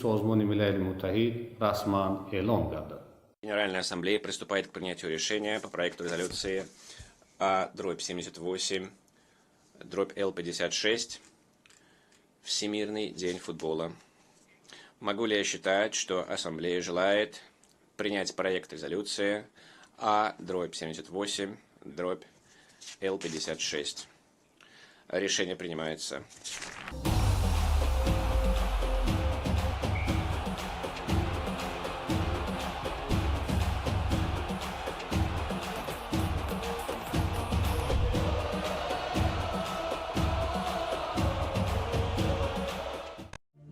Созмони Милали Муттаҳид расман эълон гардад. Генеральная Ассамблея приступает к принятию решения по проекту резолюции А/78/Л-56 «Всемирный день футбола». Могу ли я считать, что Ассамблея желает принять проект резолюции А/78/Л-56? Решение принимается.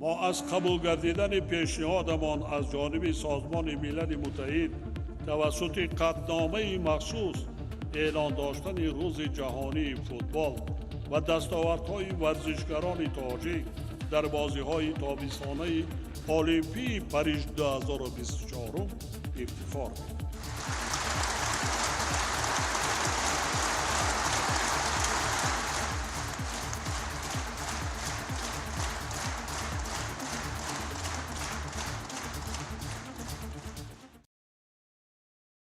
Мо аз қабул гардидани пешниҳодамон аз ҷониби Созмони Милали Муттаҳид тавассути қатъномаи махсус эълон доштани Рӯзи ҷаҳонии футбол ва дастовардҳои варзишгарони тоҷик дар бозиҳои тобистонаи Олимпии Париж 2024 ифтихор мекунем.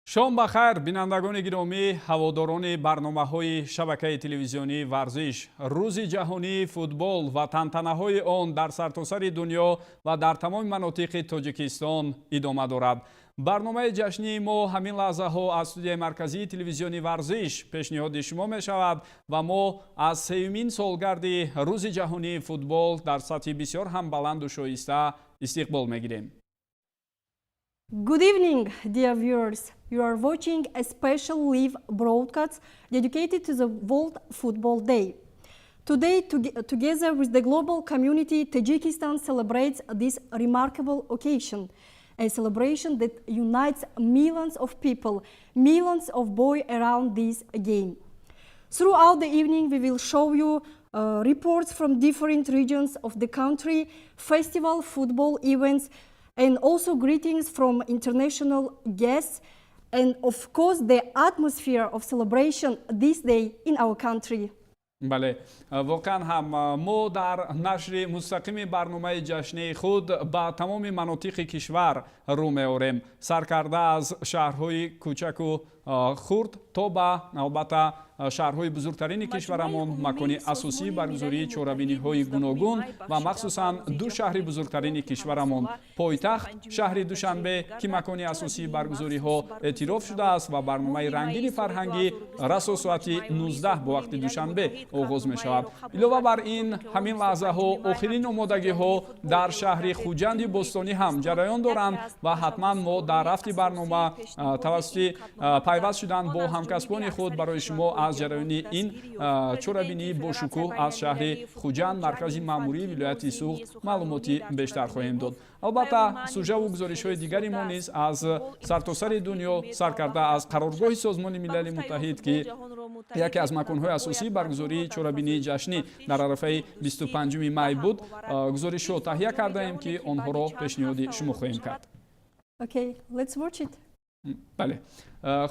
Шом ба хайр, бинандагони гиромӣ, ҳаводорони барномаҳои шабакаи телевизионии Варзиш. Рӯзи ҷаҳонии футбол ва тантанаҳои он дар сартосари дунё ва дар тамоми манотиқи Тоҷикистон идома дорад. Барномаи ҷашнии мо ҳамин лаҳзаҳо аз студияи марказии телевизиони Варзиш пешниҳоди шумо мешавад ва мо аз сеюмин солгарди Рӯзи ҷаҳонии футбол дар сатҳи бисёр ҳам баланду шоиста истиқбол мегирем. Good evening, dear viewers. You are watching a special live broadcast dedicated to the World Football Day. Today, together with the global community, Tajikistan celebrates this remarkable occasion, a celebration that unites millions of people, millions of boys around this game. Throughout the evening, we will show you reports from different regions of the country, festival football events, and also greetings from international guests, and of course, the atmosphere of celebration this day in our country. Бале, воқеан ҳам мо дар нашри мустақими барномаи ҷашнии худ ба тамоми манотиқи кишвар рӯ меорем, сар карда аз шаҳрҳои кӯчаку хурд то ба, албатта, шаҳрҳои бузургтарини кишварамон, макони асосии баргузории чорабиниҳои гуногун ва махсусан ду шаҳри бузургтарини кишварамон, пойтахт шаҳри Душанбе, ки макони асосии баргузориҳо эътироф шудааст ва барномаи рангини фарҳангӣ расо соати 19 бо вақти Душанбе оғоз мешавад. Илова бар ин, ҳамин лаҳзаҳо охирин омодагиҳо дар шаҳри Хуҷанди бостонӣ ҳам ҷараён доранд ва ҳатман мо дар рафти барнома тавассути пайваст шудан бо ҳамкасбони худ барои шумо аз ҷараёни ин чорабинии бошукӯҳ аз шаҳри Хуҷанд, маркази маъмурии вилояти Суғд, маълумоти бештар хоҳем дод. Албатта, сужаву гузоришҳои дигари мо низ аз сартосари дунё, сар карда аз қароргоҳи Созмони Милали Муттаҳид, ки яке аз маконҳои асосии баргузории чорабинии ҷашнӣ дар арафаи 25 май буд, гузоришҳо таҳия кардаем, ки онҳоро пешниҳоди шумо хоҳем кард. Okay, let's watch it. Бале,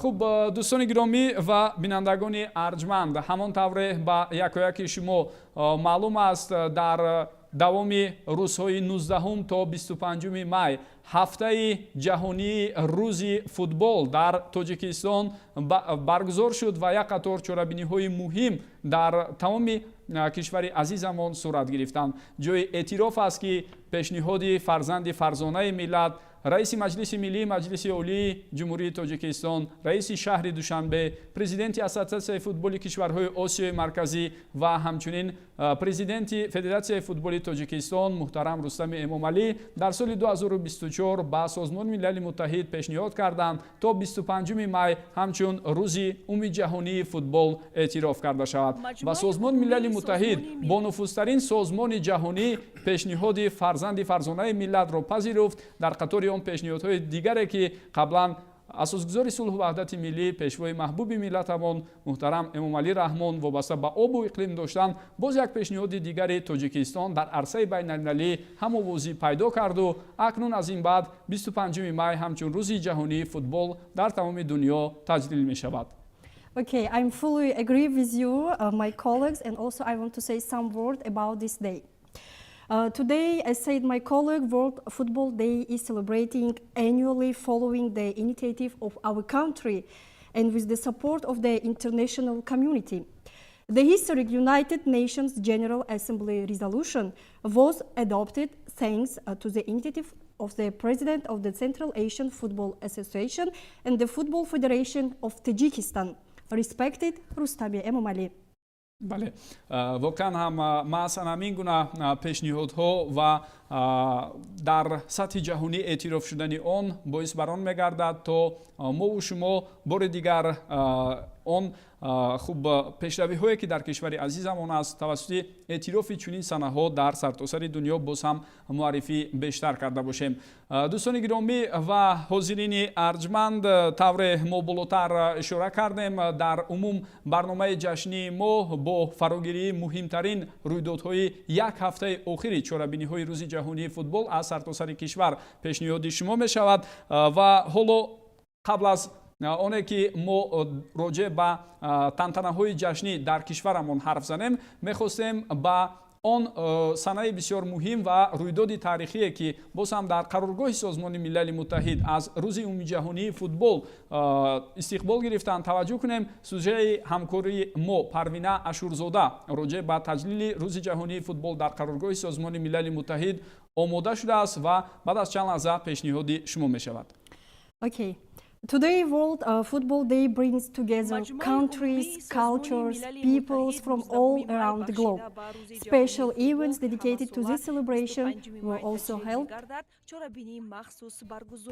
хуб, дӯстони гиромӣ ва бинандагони арҷманд, ҳамон тавре ба якояки шумо маълум аст, дар давоми рӯзҳои 19 то 25 май ҳафтаи ҷаҳонии рӯзи футбол дар Тоҷикистон баргузор шуд ва як қатор чорабиниҳои муҳим дар тамоми кишвари азизамон сурат гирифтанд. Ҷои эътироф аст, ки пешниҳоди фарзанди фарзонаи миллат, раиси Маҷлиси Миллии Маҷлиси Олии Ҷумҳурии Тоҷикистон, раиси шаҳри Душанбе, президенти Ассотсиатсияи футболи кишварҳои Осиёи Марказӣ ва ҳамчунин президенти Федератсияи футболи Тоҷикистон муҳтарам Рустами Эмомалӣ дар соли 2024 ба Созмони Милали Муттаҳид пешниҳод карданд, то 25 май ҳамчун Рӯзи умумиҷаҳонии футбол эътироф карда шавад. Ва Созмони Милали Муттаҳид, бонуфузтарин созмони ҷаҳонӣ, пешниҳоди фарзанди фарзонаи миллатро пазируфт. Дар қатори он пешниҳодҳои дигаре, ки қаблан асосгузори сулҳу ваҳдати миллӣ, пешвои маҳбуби миллатамон муҳтарам Эмомалӣ Раҳмон вобаста ба обу иқлим доштанд, боз як пешниҳоди дигари Тоҷикистон дар арсаи байналмилалӣ ҳамовозӣ пайдо карду акнун аз ин баъд 25 май ҳамчун Рӯзи ҷаҳонии футбол дар тамоми дунё таҷлил мешавад. Okay, I'm fully agree with you, my colleagues, and also I want to say some word about this day. Today, as said my colleague, World Football Day is celebrating annually following the initiative of our country and with the support of the international community. The historic United Nations General Assembly resolution was adopted thanks to the initiative of the President of the Central Asian Football Association and the Football Federation of Tajikistan, respected Rustami Emomali. Бале, воқеан ҳам маҳз ҳамин гуна пешниҳодҳо ва дар сатҳи ҷаҳонӣ эътироф шудани он боис бар он мегардад, то мову шумо бори дигар он хуб пешравиҳое, ки дар кишвари азизамон аст, тавассути эътирофи чунин санаҳо дар сартосари дунё боз ҳам муаррифӣ бештар карда бошем. Дӯстони гиромӣ ва ҳозирини арҷманд, тавре мо болотар ишора кардем, дар умум барномаи ҷашнии мо бо фарогирии муҳимтарин рӯйдодҳои як ҳафтаи охири чорабиниҳои Рӯзи ҷаҳонии футбол аз сартосари кишвар пешниҳоди шумо мешавад. Ва ҳоло, қабл аз оне ки мо роҷеъ ба тантанаҳои ҷашнӣ дар кишварамон ҳарф занем, мехостем ба он санаи бисёр муҳим ва рӯйдоди таърихие, ки боз ҳам дар қароргоҳи Созмони Милали Муттаҳид аз Рӯзи умумиҷаҳонии футбол истиқбол гирифтанд, таваҷҷӯҳ кунем. Сюжеи ҳамкории мо Парвина Ашурзода роҷеъ ба таҷлили Рӯзи ҷаҳонии футбол дар қароргоҳи Созмони Милали Муттаҳид омода шудааст ва баъд аз чанд лаҳза пешниҳоди шумо мешавад. Okay. Today, World Football Day brings together countries, cultures, peoples from all around the globe. Special events dedicated to this celebration were also held.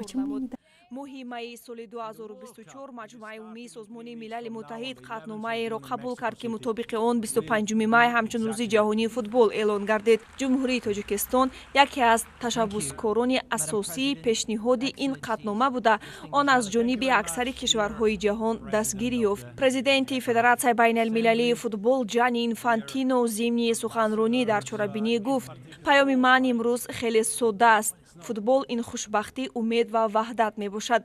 Почему не Моҳи майи соли 2024 Маҷмӯаи умумии Созмони Милали Муттаҳид қатъномаеро қабул кард, ки мутобиқи он 25 май ҳамчун Рӯзи ҷаҳонии футбол эълон гардид. Ҷумҳурии Тоҷикистон яке аз ташаббускорони асосии пешниҳоди ин қатънома буда, он аз ҷониби аксари кишварҳои ҷаҳон дастгирӣ ёфт. Президенти Федератсияи байналмилалии футбол Ҷани Инфантино зимни суханронӣ дар чорабинӣ гуфт: «Паёми ман имрӯз хеле содда аст. Футбол ин хушбахтӣ, умед ва ваҳдат мебошад».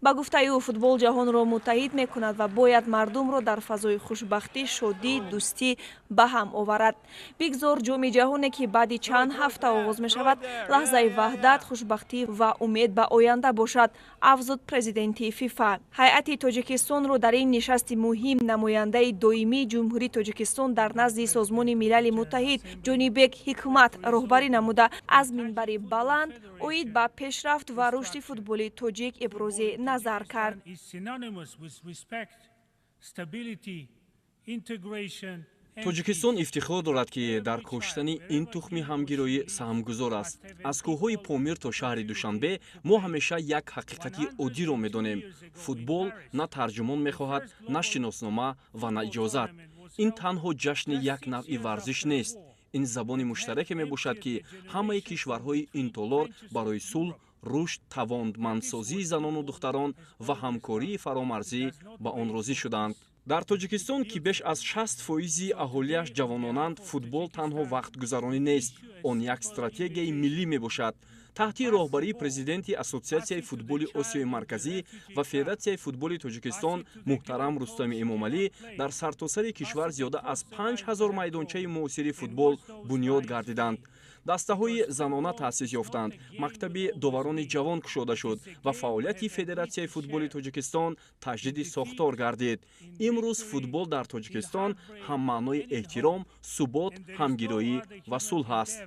Ба гуфтаи ӯ, футбол ҷаҳонро муттаҳид мекунад ва бояд мардумро дар фазои хушбахтӣ, шодӣ, дӯстӣ ба ҳам оварад. «Бигзор Ҷоми ҷаҳоне, ки баъди чанд ҳафта оғоз мешавад, лаҳзаи ваҳдат, хушбахтӣ ва умед ба оянда бошад», афзуд президенти ФИФА. Ҳайати Тоҷикистонро дар ин нишасти муҳим намояндаи доимии Ҷумҳурии Тоҷикистон дар назди Созмони Милали Муттаҳид Ҷонибек Ҳикмат роҳбарӣ намуда, аз минбари баланд оид ба пешрафт ва рушди футболи тоҷик ибрози назар кард. Тоҷикистон ифтихор дорад, ки дар коштани ин тухми ҳамгироӣ саҳмгузор аст. Аз кӯҳҳои Помир то шаҳри Душанбе мо ҳамеша як ҳақиқати оддиро медонем: футбол на тарҷумон мехоҳад, на шиноснома ва на иҷозат. Ин танҳо ҷашни як навъи варзиш нест, ин забони муштараке мебошад, ки ҳамаи кишварҳои ин толор барои сулҳ, рушд, тавонмандсозии занону духтарон ва ҳамкории фаромарзӣ ба он розӣ шуданд. Дар Тоҷикистон, ки беш аз 60 фоизи аҳолиаш ҷавононанд, футбол танҳо вақтгузаронӣ нест, он як стратегияи миллӣ мебошад. Таҳти роҳбарии президенти Ассотсиатсияи футболи Осиёи Марказӣ ва Федератсияи футболи Тоҷикистон муҳтарам Рустами Эмомалӣ дар сартосари кишвар зиёда аз 5000 майдончаи муосири футбол бунёд гардиданд, дастаҳои занона таъсис ёфтанд, мактаби доварони ҷавон кушода шуд ва фаъолияти Федератсияи футболи Тоҷикистон таҷдиди сохтор гардид. Имрӯз футбол дар Тоҷикистон ҳаммаънои эҳтиром, субот, ҳамгироӣ ва сулҳ аст.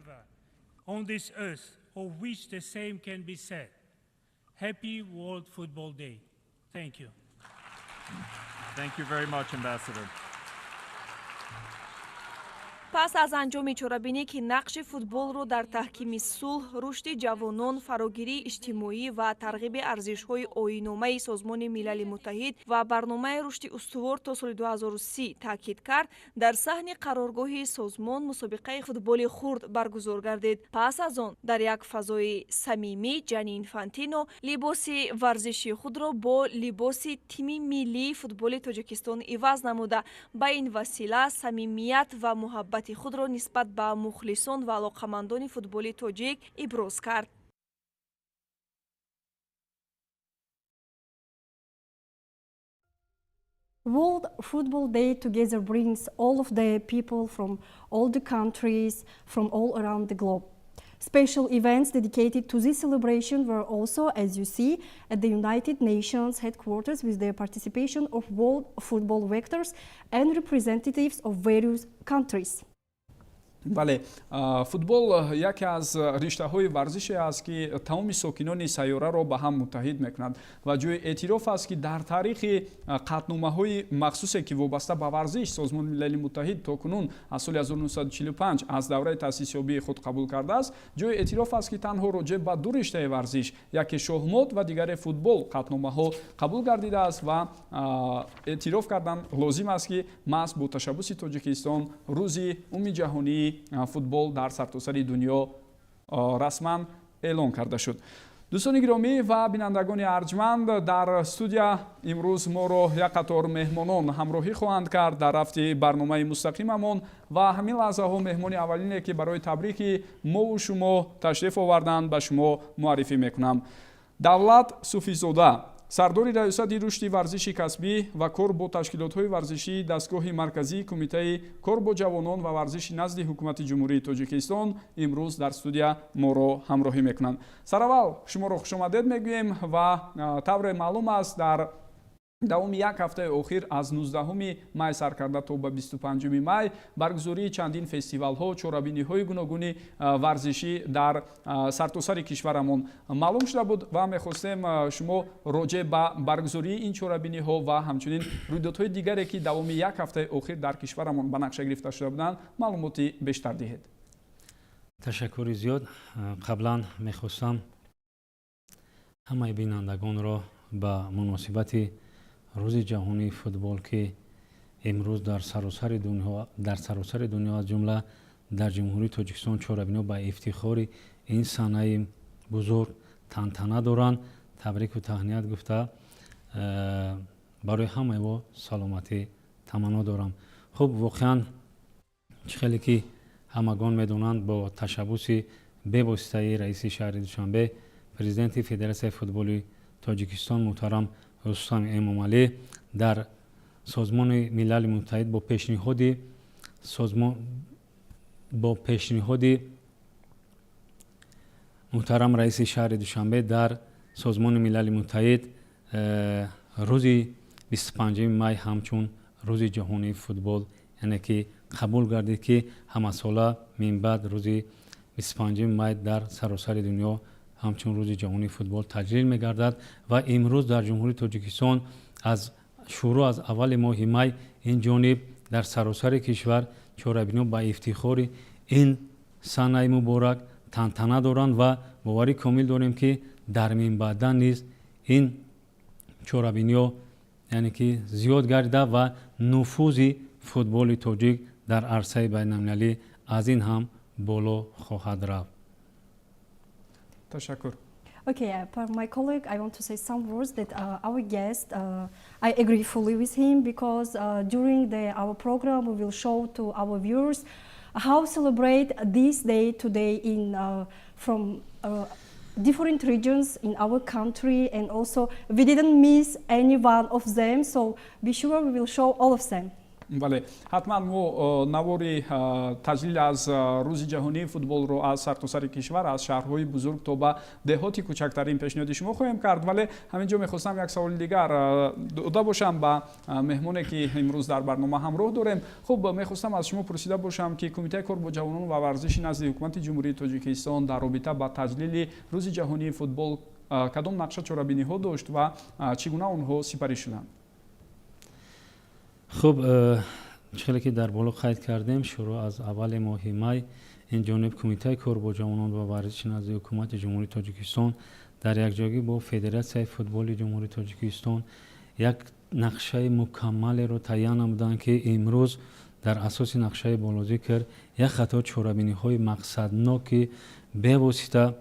Of which the same can be said. Happy World Football Day. Thank you. Thank you very much, Ambassador. Пас аз анҷоми чорабинӣ, ки нақши футболро дар таҳкими сулҳ, рушди ҷавонон, фарогирии иҷтимоӣ ва тарғиби арзишҳои Оинномаи Созмони Милали Муттаҳид ва Барномаи рушди устувор то соли 2030 таъкид кард, дар саҳни қароргоҳи созмон мусобиқаи футболи хурд баргузор гардид. Пас аз он дар як фазои самимӣ Ҷани Инфантино либоси варзишии худро бо либоси тими миллии футболи Тоҷикистон иваз намуда, ба ин васила самимият ва муҳаббати худро нисбат ба мухлисон ва алоқамандони футболи тоҷик иброз кард. World Football Day together brings all of the people from all the countries, from all around the globe. Special events dedicated to this celebration were also, as you see, at the United Nations headquarters with the participation of world football vectors and representatives of various countries. Бале, футбол яке аз риштаҳои варзише аст, ки тамоми сокинони сайёраро ба ҳам муттаҳид мекунад, ва ҷои эътироф аст, ки дар таърихи қатъномаҳои махсусе, ки вобаста ба варзиш Созмони Милали Муттаҳид то кунун аз соли 1945, аз давраи таъсисёбии худ, қабул кардааст, ҷои эътироф аст, ки танҳо роҷеъ ба ду риштаи варзиш, яке шоҳмот ва дигаре футбол, қатъномаҳо қабул гардидааст. Ва эътироф кардан лозим аст, ки маҳз бо ташаббуси Тоҷикистон Рӯзи умумиҷаҳонии футбол дар сартосари дунё расман эълон карда шуд. Дӯстони гиромӣ ва бинандагони арҷманд, дар студия имрӯз моро як қатор меҳмонон ҳамроҳӣ хоҳанд кард дар рафти барномаи мустақимамон. Ва ҳамин лаҳзаҳо меҳмони аввалине, ки барои табрики мову шумо ташриф оварданд, ба шумо муаррифӣ мекунам: Давлат Суфизода, сардори Раёсати рушди варзиши касбӣ ва кор бо ташкилотҳои варзишии дастгоҳи марказии Кумитаи кор бо ҷавонон ва варзиши назди Ҳукумати Ҷумҳурии Тоҷикистон, имрӯз дар студия моро ҳамроҳӣ мекунанд. Сараввал шуморо хушомадед мегӯем. Ва тавре маълум аст, дар давоми як ҳафтаи охир, аз 19 май сар карда то ба 25 май, баргузории чандин фестивалҳо, чорабиниҳои гуногуни варзишӣ дар сартосари кишварамон маълум шуда буд. Ва мехостем шумо роҷеъ ба баргузории ин чорабиниҳо ва ҳамчунин рӯйдодҳои дигаре, ки давоми як ҳафтаи охир дар кишварамон ба нақша гирифта шуда буданд, маълумоти бештар диҳед. Ташаккури зиёд. Қаблан мехостам ҳамаи бинандагонро ба муносибати Рӯзи ҷаҳонии футбол, ки имрӯз дар саросари дунё, аз ҷумла дар Ҷумҳурии Тоҷикистон чорабиниҳо ба ифтихори ин санаи бузург тантана доранд, табрику таҳният гуфта, барои ҳамаи во саломатӣ таманно дорам. Хуб, воқеан, чӣ хеле ки ҳамагон медонанд, бо ташаббуси бевоситаи раиси шаҳри Душанбе, президенти Федератсияи футболи Тоҷикистон муҳтарам Рустам Эмомалӣ, дар Созмони Милали Муттаҳид бо пешниҳоди муҳтарам раиси шаҳри Душанбе дар Созмони Милали Муттаҳид рӯзи 25 май ҳамчун Рӯзи ҷаҳонии футбол, яъне ки қабул гардид, ки ҳамасола минбаъд рӯзи 25 май дар саросари дунё ҳамчун Рӯзи ҷаҳонии футбол таҷлил мегардад. Ва имрӯз дар Ҷумҳурии Тоҷикистон аз шурӯъ аз аввали моҳи май ин ҷониб дар саросари кишвар чорабиниҳо ба ифтихори ин санаи муборак тантана доранд. Ва боварӣ комил дорем, ки дар минбаъда низ ин чорабиниҳо, яъне ки зиёд гардида ва нуфузи футболи тоҷик дар арсаи байналмилалӣ аз ин ҳам боло хоҳад рафт. Ташаккур. Okay, for my colleague, I want to say some words that our guest, I agree fully with him because during our program we will show to our viewers how celebrate this day today in from different regions in our country, and also we didn't miss any one of them, so be sure we will show all of them. Бале, ҳатман мо навори таҷлил аз Рӯзи ҷаҳонии футболро аз сартосари кишвар, аз шаҳрҳои бузург то ба деҳоти кӯчактарин, пешниҳоди шумо хоҳем кард. Вале ҳамин ҷо мехостам як саволи дигар дода бошам ба меҳмоне, ки имрӯз дар барнома ҳамроҳ дорем. Хуб, мехостам аз шумо пурсида бошам, ки Кумитаи кор бо ҷавонон ва варзиши назди Ҳукумати Ҷумҳурии Тоҷикистон дар робита ба таҷлили Рӯзи ҷаҳонии футбол кадом нақша, чорабиниҳо дошт ва чӣ гуна онҳо сипарӣ шуданд? Хуб, чӣ хеле ки дар боло қайд кардем, шурӯъ аз аввали моҳи май ин ҷониб Кумитаи кор бо ҷавонон ва варзиши назди Ҳукумати Ҷумҳурии Тоҷикистон дар якҷоягӣ бо Федератсияи футболи Ҷумҳурии Тоҷикистон як нақшаи мукаммалеро таҳия намуданд, ки имрӯз дар асоси нақшаи болозикр як қатор чорабиниҳои мақсадноки бевосита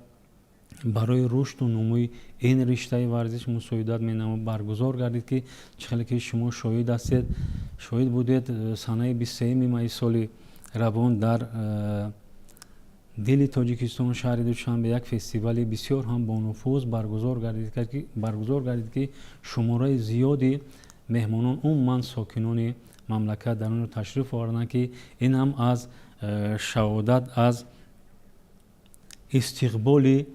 барои рушду нумӯи ин риштаи варзиш мусоидат менамояд баргузор гардид, ки чӣ хеле ки шумо шоҳид ҳастед, шоҳид будед, санаи 23 майи соли равон дар дили Тоҷикистон, шаҳри Душанбе, як фестивали бисёр ҳам бонуфуз баргузор гардид, ки шумораи зиёди меҳмонон, умуман сокинони мамлакат дар онҷо ташриф оварданд, ки ин ҳам аз шаҳодат аз истиқболи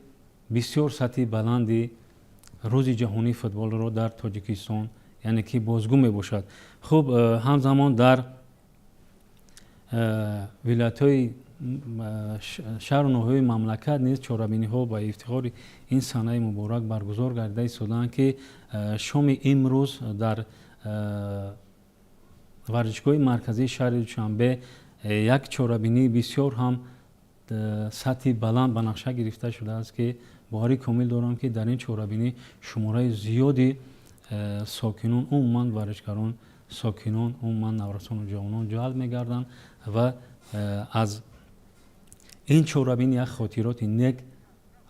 бисёр сатҳи баланди Рӯзи ҷаҳонии футболро дар Тоҷикистон, яъне ки бозгӯ мебошад. Хуб, ҳамзамон дар вилоятҳои, шаҳру ноҳияҳои мамлакат низ чорабиниҳо ба ифтихори ин санаи муборак баргузор гардида истодаанд, ки шоми имрӯз дар варзишгоҳи марказии шаҳри Душанбе як чорабинии бисёр ҳам сатҳи баланд ба нақша гирифта шудааст, ки боварӣ комил дорам, ки дар ин чорабинӣ шумораи зиёди сокинон, умуман варзишгарон, сокинон, умуман наврасону ҷавонон ҷалб мегарданд ва аз ин чорабинӣ як хотироти нек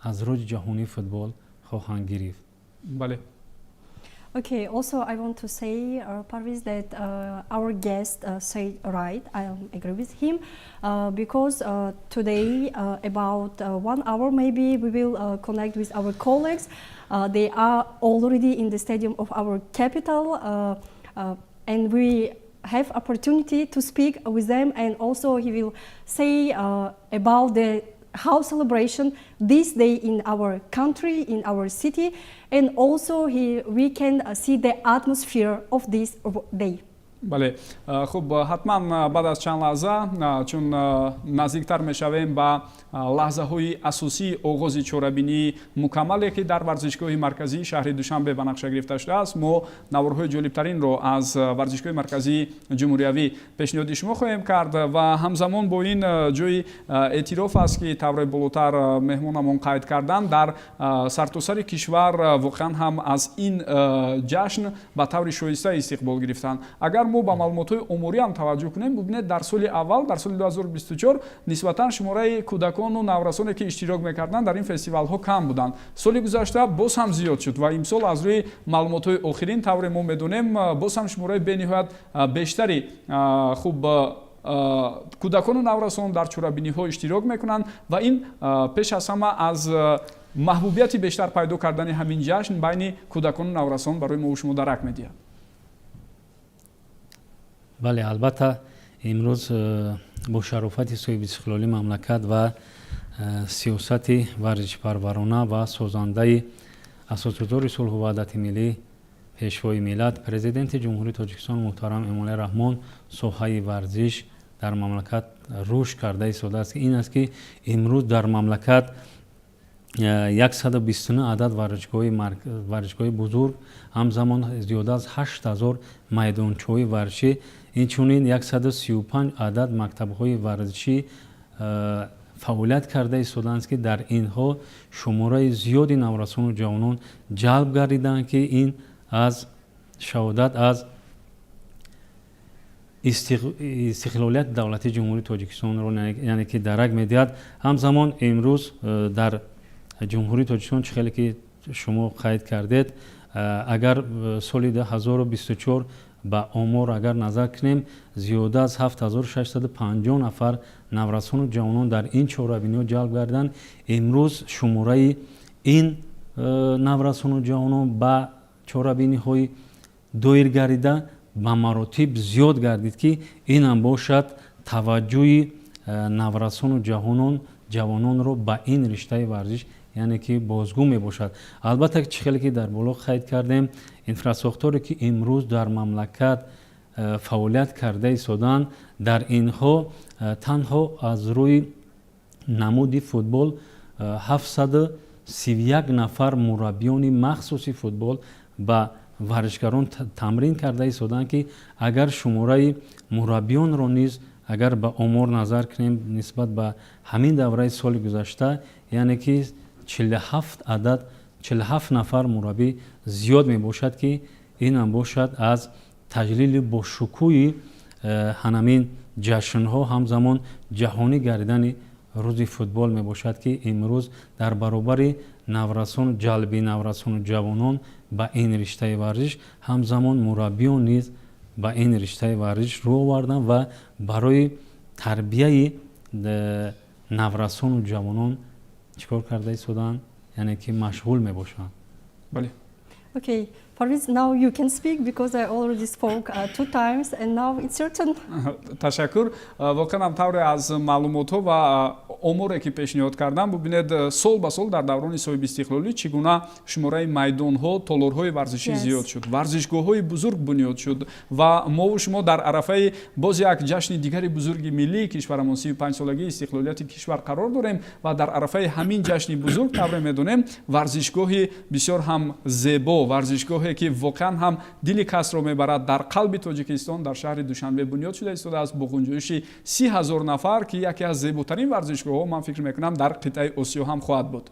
аз Рӯзи ҷаҳонии футбол хоҳанд гирифт. Бале. Okay, also I want to say, Parviz, that our guest said right. I agree with him because today, about 1 hour maybe, we will connect with our colleagues. They are already in the stadium of our capital, and we have opportunity to speak with them, and also he will say about the how celebration this day in our country, in our city, and also we can see the atmosphere of this day. Бале, хуб, ҳатман баъд аз чанд лаҳза, чун наздиктар мешавем ба лаҳзаҳои асосии оғози чорабинии мукаммале, ки дар варзишгоҳи марказии шаҳри Душанбе ба нақша гирифта шудааст, мо наворҳои ҷолибтаринро аз варзишгоҳи марказии ҷумҳуриявӣ пешниҳоди шумо хоҳем кард. Ва ҳамзамон бо ин ҷои эътироф аст, ки тавре болотар меҳмонамон қайд карданд, дар сартосари кишвар воқеан ҳам аз ин ҷашн ба таври шоиста истиқбол гирифтанд. Агар мо ба маълумотҳои оморӣ ҳам таваҷҷӯҳ кунем, бубинед, дар соли аввал, дар соли 2024, нисбатан шумораи кӯдакону наврасоне, ки иштирок мекарданд дар ин фестивалҳо, кам буданд. Соли гузашта боз ҳам зиёд шуд ва имсол, аз рӯи маълумотҳои охирин, тавре мо медонем, боз ҳам шумораи бениҳоят бештари, хуб, кӯдакону наврасон дар чорабиниҳо иштирок мекунанд ва ин пеш аз ҳама аз маҳбубияти бештар пайдо кардани ҳамин ҷашн байни кӯдакону наврасон барои мо шумо дарак медиҳад. Бале, албатта, имрӯз бо шарофати соҳибистиқлолии мамлакат ва сиёсати варзишпарварона ва созандаи асосгузори сулҳу ваҳдати миллӣ, Пешвои миллат, Президенти Ҷумҳурии Тоҷикистон муҳтарам Эмомалӣ Раҳмон, соҳаи варзиш дар мамлакат рушд карда истодааст. Ин аст, ки имрӯз дар мамлакат 129 адад варзишгоҳи бузург, ҳамзамон зиёда аз 8000 майдончаҳои варзишӣ, инчунин 135 адад мактабҳои варзишӣ фаъолият карда истодаанд, ки дар инҳо шумораи зиёди наврасону ҷавонон ҷалб гардиданд, ки ин аз шаҳодат аз истиқлолияти давлатии Ҷумҳурии Тоҷикистонро, яъне ки дарак медиҳад. Ҳамзамон имрӯз дар Ҷумҳурии Тоҷикистон, чӣ хеле ки шумо қайд кардед, агар соли 2024 ба омор агар назар кунем, зиёда аз 7650 нафар наврасону ҷавонон дар ин чорабиниҳо ҷалб гардиданд. Имрӯз шумораи ин наврасону ҷавонон ба чорабиниҳои доир гардида ба маротиб зиёд гардид, ки инам бошад таваҷҷӯҳи наврасону ҷавононро ба ин риштаи варзиш, яъне ки бозгӯ мебошад. Албатта, чӣ хеле ки дар боло қайд кардем, инфрасохторе ки имрӯз дар мамлакат фаъолият карда истодаанд, дар инҳо танҳо аз рӯи намуди футбол 731 нафар мураббиёни махсуси футбол ба варзишгарон тамрин карда истодаанд, ки агар шумораи мураббиёнро низ агар ба омор назар кунем, нисбат ба ҳамин давраи соли гузашта, яъне ки 47 адад, 47 нафар мураббӣ зиёд мебошад, ки инам бошад аз таҷлили бошукӯҳи ҳанамин ҷашнҳо, ҳамзамон ҷаҳонӣ гардидани Рӯзи футбол мебошад, ки имрӯз дар баробари наврасон, ҷалби наврасону ҷавонон ба ин риштаи варзиш, ҳамзамон мураббиён низ ба ин риштаи варзиш рӯ оварданд ва барои тарбияи наврасону ҷавонон чӣ кор карда истодаанд, яъне ки машғул мебошанд. Бале. Okay. Parviz, now you can speak because I already spoke two times and now it's your turn. Ташаккур. Воқеан ҳам, тавре аз маълумотҳо ва оморе ки пешниҳод кардам, бубинед, сол ба сол дар даврони соҳибистиқлолӣ чӣ гуна шумораи майдонҳо, толорҳои варзишӣ зиёд шуд, варзишгоҳҳои бузург бунёд шуд ва мову шумо дар арафаи боз як ҷашни дигари бузурги миллии кишварамон, 35-солагии истиқлолияти кишвар қарор дорем. Ва дар арафаи ҳамин ҷашни бузург, тавре медонем, варзишгоҳи бисёр ҳам зебо, варзишгоҳе ки воқеан ҳам дили касро мебарад, дар қалби Тоҷикистон, дар шаҳри Душанбе бунёд шуда истодааст бо ғунҷоиши 30 000 нафар, ки яке аз зеботарин варзишгоҳҳо, ман фикр мекунам, дар қитъаи Осиё ҳам хоҳад буд.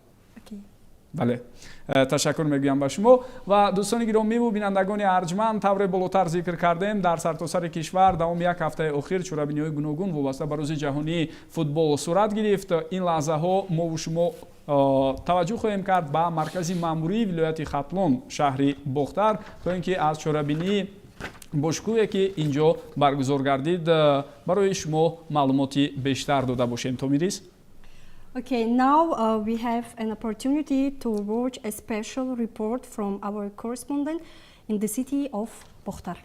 Бале, ташаккур мегӯям ба шумо. Ва дӯстони гиромиву бинандагони арҷманд, тавре болотар зикр кардем, дар сартосари кишвар давоми як ҳафтаи охир чорабиниҳои гуногун вобаста ба Рӯзи ҷаҳонии футбол сурат гирифт. Ин лаҳзаҳо мову шумо таваҷҷӯҳ хоҳем кард ба маркази маъмурии вилояти Хатлон, шаҳри Бохтар, то ин ки аз чорабинии бошкӯҳе ки инҷо баргузор гардид, барои шумо маълумоти бештар дода бошем. Томирис. Okay, now we have an opportunity to watch a special report from our correspondent in the city of Bokhtar.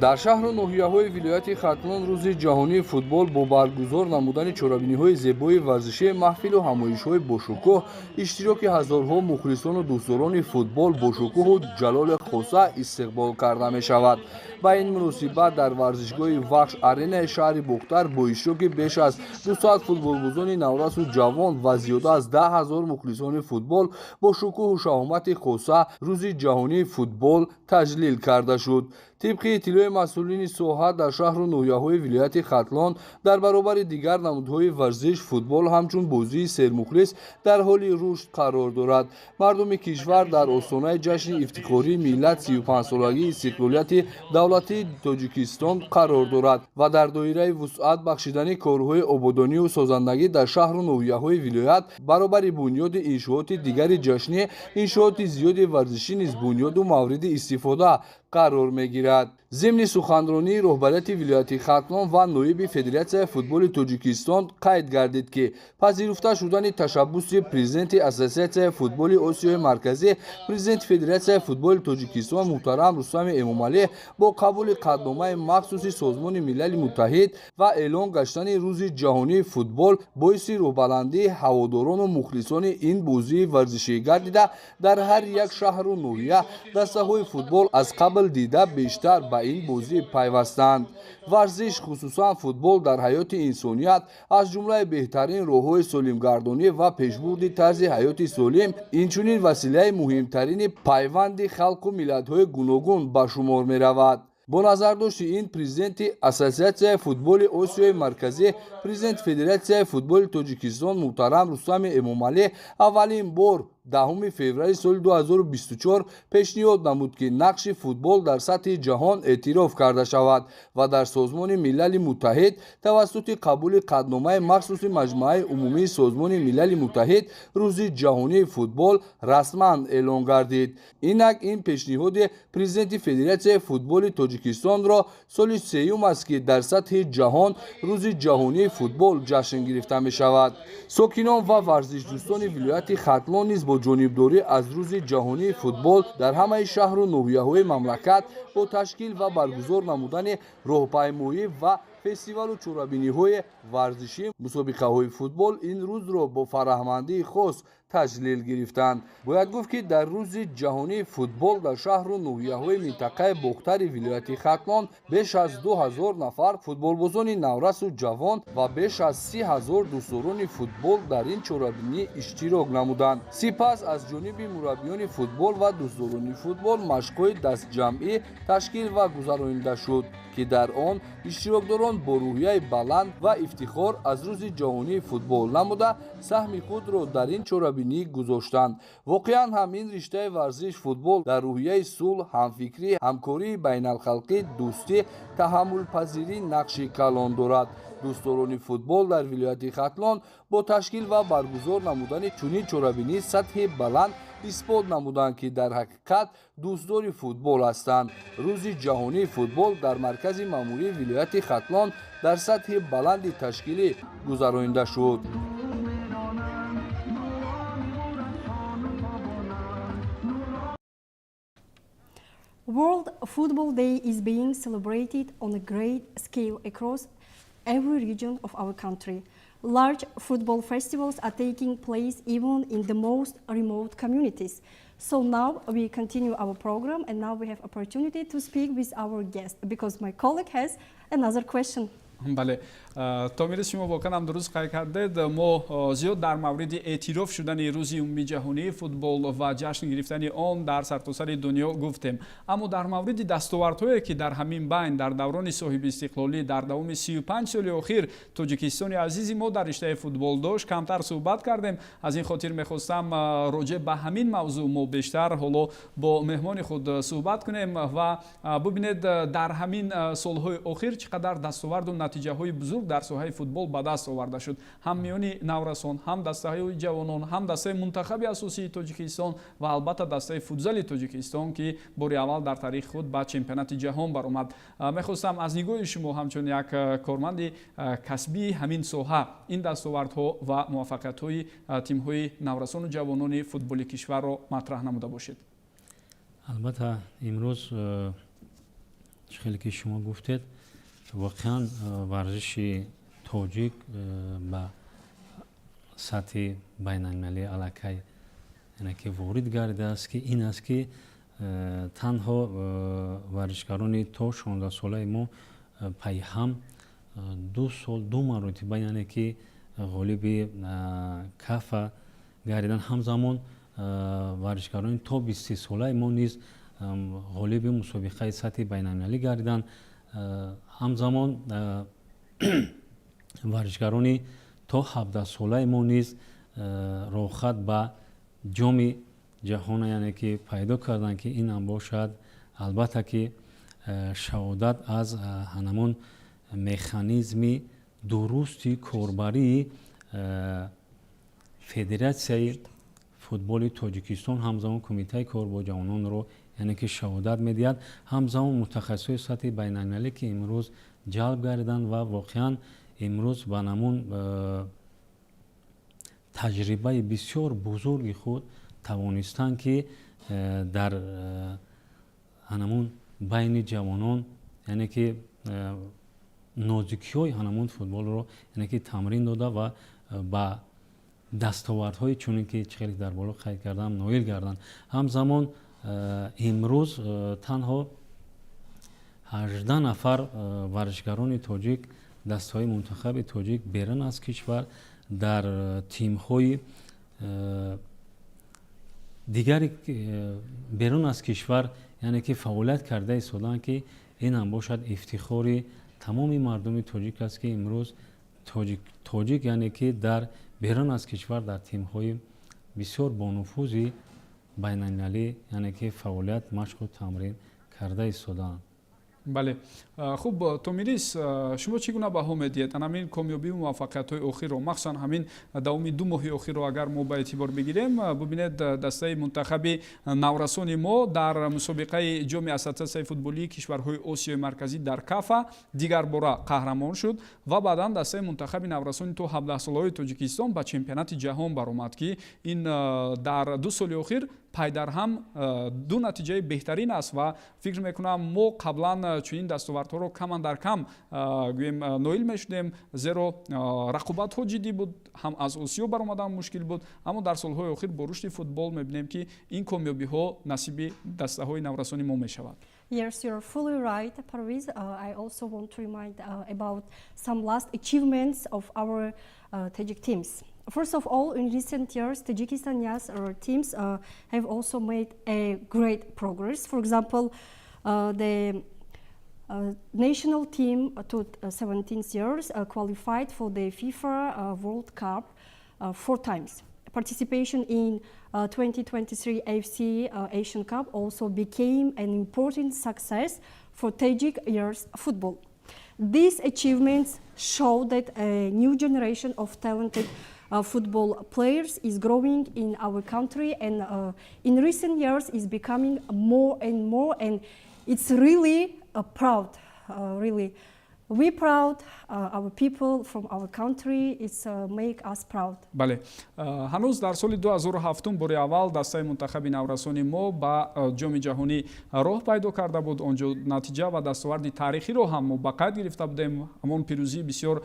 Дар шаҳру ноҳияҳои вилояти Хатлон Рӯзи ҷаҳонии футбол бо баргузор намудани чорабиниҳои зебои варзишӣ, маҳфилу ҳамоишҳои бошукӯҳ, иштироки ҳазорҳо мухлисону дӯстдорони футбол бо шукӯҳу ҷалоли хоса истиқбол карда мешавад. Ба ин муносибат дар варзишгоҳи Вахш Аренаи шаҳри Бохтар бо иштироки беш аз 200 футболбозони наврасу ҷавон ва зиёда аз 10 000 мухлисони футбол бо шукӯҳу шаҳомати хоса Рӯзи ҷаҳонии футбол таҷлил карда шуд. Тибқи иттилои масъулини соҳа, дар шаҳру ноҳияҳои вилояти Хатлон дар баробари дигар намудҳои варзиш футбол ҳамчун бозии сермухлис дар ҳоли рушд қарор дорад. Мардуми кишвар дар остонаи ҷашни ифтихории миллат, 35-солагии истиқлолияти давлатии Тоҷикистон қарор дорад ва дар доираи вусъат бахшидани корҳои ободонию созандагӣ дар шаҳру ноҳияҳои вилоят, баробари бунёди иншооти дигари ҷашнӣ, иншооти зиёди варзишӣ низ бунёду мавриди истифода қарор мегирад. Зимни суханронии роҳбарияти вилояти Хатлон ва ноиби Федератсияи футболи Тоҷикистон қайд гардид, ки пазируфта шудани ташаббуси президенти Ассотсиатсияи футболи Осиёи Марказӣ, президенти Федератсияи футболи Тоҷикистон муҳтарам Рустами Эмомалӣ бо қабули қатъномаи махсуси Созмони Милали Муттаҳид ва эълон гаштани Рӯзи ҷаҳонии футбол боиси рӯҳбаландии ҳаводорону мухлисони ин бозии варзишӣ гардида, дар ҳар як шаҳру ноҳия дастаҳои футбол аз қабл дида бештар ба ин бозӣ пайвастанд. Варзиш, хусусан футбол, дар ҳаёти инсоният аз ҷумлаи беҳтарин роҳҳои солимгардонӣ ва пешбурди тарзи ҳаёти солим, инчунин василаи муҳимтарини пайванди халқу миллатҳои гуногун ба шумор меравад. Бо назардошти ин, президенти Ассотсиатсияи футболи Осиёи Марказӣ, президенти Федератсияи футболи Тоҷикистон муҳтарам Рустами Эмомалӣ аввалин бор 10 феврали соли 2024 пешниҳод намуд, ки нақши футбол дар сатҳи ҷаҳон эътироф карда шавад ва дар Созмони Милали Муттаҳид тавассути қабули қатъномаи махсуси Маҷмӯаи умумии Созмони Милали Муттаҳид Рӯзи ҷаҳонии футбол расман эълон гардид. Инак, ин пешниҳоди президенти Федератсияи футболи Тоҷикистонро соли сеюм аст, ки дар сатҳи ҷаҳон Рӯзи ҷаҳонии футбол ҷашн гирифта мешавад. Сокинон ва варзишдӯстони вилояти Хатлон низ бо ҷонибдорӣ аз Рӯзи ҷаҳонии футбол дар ҳамаи шаҳру ноҳияҳои мамлакат бо ташкил ва баргузор намудани роҳпаймоӣ ва фестивалу чорабиниҳои варзишӣ, мусобиқаҳои футбол ин рӯзро бо фараҳмандии хос таҷлил гирифтанд. Бояд гуфт, ки дар Рӯзи ҷаҳонии футбол дар шаҳру ноҳияҳои минтақаи Бохтари вилояти Хатлон беш аз 2000 нафар футболбозони наврасу ҷавон ва беш аз 30 000 дӯстдорони футбол дар ин чорабинӣ иштирок намуданд. Сипас аз ҷониби мураббиёни футбол ва дӯстдорони футбол машқҳои дастҷамъӣ ташкил ва гузаронида шуд, ки дар он иштирокдорон бо рӯҳияи баланд ва ифтихор аз Рӯзи ҷаҳонии футбол намуда, саҳми худро дар ин чорабинӣ гузоштанд. Воқеан ҳам, ин риштаи варзиш футбол дар рӯҳияи сулҳ, ҳамфикрӣ, ҳамкории байналхалқӣ, дӯстӣ, таҳаммулпазирӣ нақши калон дорад. Дӯстдорони футбол дар вилояти Хатлон бо ташкил ва баргузор намудани чунин чорабинӣ сатҳи баланд исбот намуданд, ки дар ҳақиқат дӯстдори футбол ҳастанд. Рӯзи ҷаҳонии футбол дар маркази маъмурии вилояти Хатлон дар сатҳи баланди ташкилӣ гузаронида шуд. World Football Day is being celebrated on a great scale across every region of our country. Large football festivals are taking place even in the most remote communities. So now we continue our program, and now we have opportunity to speak with our guest, because my colleague has another question. Бале, Томирис, шумо воқеан ҳам дуруст қайд кардед. Мо зиёд дар мавриди эътироф шудани рӯзи умумии ҷаҳонии футбол ва ҷашн гирифтани он дар сартосари дунё гуфтем, аммо дар мавриди дастовардҳое, ки дар ҳамин байн дар даврони соҳиби истиқлолӣ дар давоми 35 соли охир Тоҷикистони азизи мо дар риштаи футбол дошт, камтар суҳбат кардем. Аз ин хотир мехостам роҷеъ ба ҳамин мавзӯъ мо бештар ҳоло бо меҳмони худ суҳбат кунем ва бубинед, дар ҳамин солҳои охир чӣ қадар дастоварду натиҷаҳои бузург дар соҳаи футбол ба даст оварда шуд, ҳам миёни наврасон, ҳам дастаҳои ҷавонон, ҳам дастаи мунтахаби асосии Тоҷикистон ва албатта дастаи футзали Тоҷикистон, ки бори аввал дар таърихи худ ба чемпионати ҷаҳон баромад. Мехостам аз нигоҳи шумо ҳамчун як корманди касбии ҳамин соҳа ин дастовардҳо ва муваффақиятҳои тимҳои наврасону ҷавонони футболи кишварро матраҳ намуда бошед. Албатта, имрӯз, чӣ хеле ки шумо гуфтед, воқеан варзиши тоҷик ба сатҳи байналмилалӣ аллакай, яъне ки, ворид гардидааст, ки ин аст, ки танҳо варзишгарони то 16-солаи мо пайҳам 2 сол ду маротиба, яъне ки, ғолиби КАФА гардидан. Ҳамзамон варзишгарони то 23-солаи мо низ ғолиби мусобиқаи сатҳи байналмилалӣ гардиданд. Ҳамзамон варзишгарони то 17-солаи мо низ роҳхат ба Ҷоми ҷаҳона, яъне ки, пайдо карданд, ки ин ҳам бошад, албатта ки, шаҳодат аз ҳамон механизми дурусти корбарии Федератсияи футболи Тоҷикистон, ҳамзамон Кумитаи кор бо ҷавононро, яъне ки, шаҳодат медиҳад. Ҳамзамон мутахассисони сатҳи байналмилалӣ, ки имрӯз ҷалб гардиданд ва воқеан имрӯз ба ҳамун таҷрибаи бисёр бузурги худ тавонистанд, ки дар ҳамун байни ҷавонон, яъне ки, нозикиҳои ҳамун футболро, яъне ки, тамрин дода ва ба дастовардҳои чунин, ки чӣ хеле дар боло қайд кардам, ноил гарданд. Ҳамзамон имрӯз танҳо 18 нафар варзишгарони тоҷик, дастаҳои мунтахаби тоҷик берун аз кишвар дар тимҳои дигари берун аз кишвар, яъне ки, фаъолият карда истодаанд, ки ин ҳам бошад, ифтихори тамоми мардуми тоҷик аст, ки имрӯз тоҷик, яъне ки, дар берун аз кишвар дар тимҳои бисёр бонуфузи байналмилалӣ, яъне ки, фаъолият, машқу тамрин карда истодаанд. Бале, хуб, Томирис, шумо чӣ гуна баҳо медиҳед ан ҳамин комёбию муваффақиятҳои охирро, махсусан ҳамин давоми 2 моҳи охирро агар мо ба эътибор бигирем? Бубинед, дастаи мунтахаби наврасони мо дар мусобиқаи Ҷоми Ассотсиатсияи футболии кишварҳои Осиёи Марказӣ дар КАФА дигарбора қаҳрамон шуд ва баъдан дастаи мунтахаби наврасони то 17-солаҳои Тоҷикистон ба чемпионати ҷаҳон баромад, ки ин дар 2 соли охир пайдарҳам ду натиҷаи беҳтарин аст. Ва фикр мекунам, мо қаблан чунин дастовардҳоро камандар кам, гӯем, ноил мешудем, зеро рақобатҳо ҷиддӣ буд, ҳам аз Осиё баромадан мушкил буд. Аммо дар солҳои охир бо рушди футбол мебинем, ки ин комёбиҳо насиби дастаҳои наврасони мо мешавад. Yes, you're fully right, Parviz. I also want to remind about some last achievements of our Tajik teams. First of all, in recent years, Tajikistan youth teams have also made a great progress. For example, the national team to 17 years qualified for the FIFA World Cup four times. Participation in 2023 AFC Asian Cup also became an important success for Tajik youth football. These achievements show that a new generation of talented football players is growing in our country and in recent years is becoming more and more, and it's really a proud, really We proud, our people from our country, it's make us proud. Бале, ҳанӯз дар соли 2007 бори аввал дастаи мунтахаби наврасони мо ба ҷоми ҷаҳонӣ роҳ пайдо карда буд. Он ҷо натиҷа ва дастоварди таърихиро ҳам мо ба қайд гирифта будем. Ҳамон пирӯзии бисёр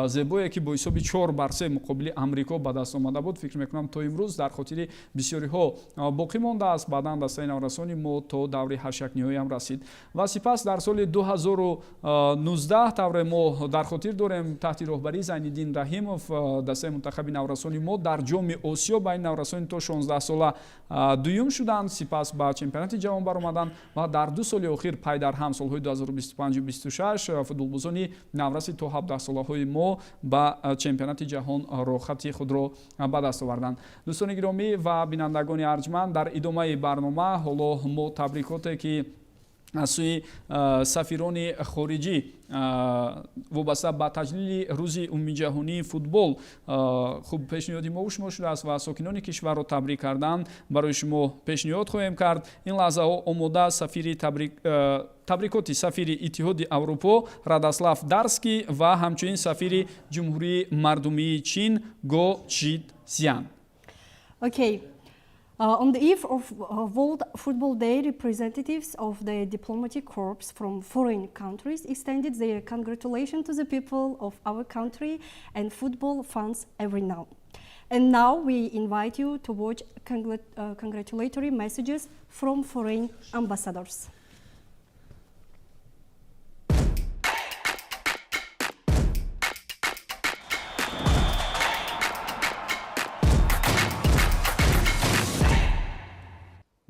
зебое, ки бо ҳисоби 4-3 муқобили Амрико ба даст омада буд, фикр мекунам, то имрӯз дар хотири бисёриҳо боқӣ мондааст. Баъдан дастаи наврасони мо то даври ҳашякниҳоиам расид ва сипас дар соли 2019, тавре мо дар хотир дорем, таҳти роҳбарии Зайниддин Раҳимов дастаи мунтахаби наврасони мо дар ҷоми Осиё байни наврасони то 16 сола дуюм шуданд, сипас ба чемпионати ҷаҳон баромаданд ва дар 2 соли охир пайдарҳам, солҳои 2025 26, футболбозони навраси то 17 солаҳои мо ба чемпионати ҷаҳон роҳхати худро ба даст оварданд. Дӯстони гиромӣ ва бинандагони арҷманд, дар идомаи барнома ҳоло мо табрикоте, ки аз сӯи сафирони хориҷӣ вобаста ба таҷлили рӯзи умумиҷаҳонии футбол хуб пешниҳоди мо шумо шудааст ва сокинони кишварро табрик кардан, барои шумо пешниҳод хоҳем кард. Ин лаҳзаҳо омода сафири табрикоти сафири Иттиҳоди Аврупо Радослав Дарский ва ҳамчунин сафири Ҷумҳурии Мардумии Чин Го Чит Зян. Okay. On the eve of World Football Day, representatives of the diplomatic corps from foreign countries extended their congratulations to the people of our country and football fans every now. And now we invite you to watch congratulatory messages from foreign ambassadors.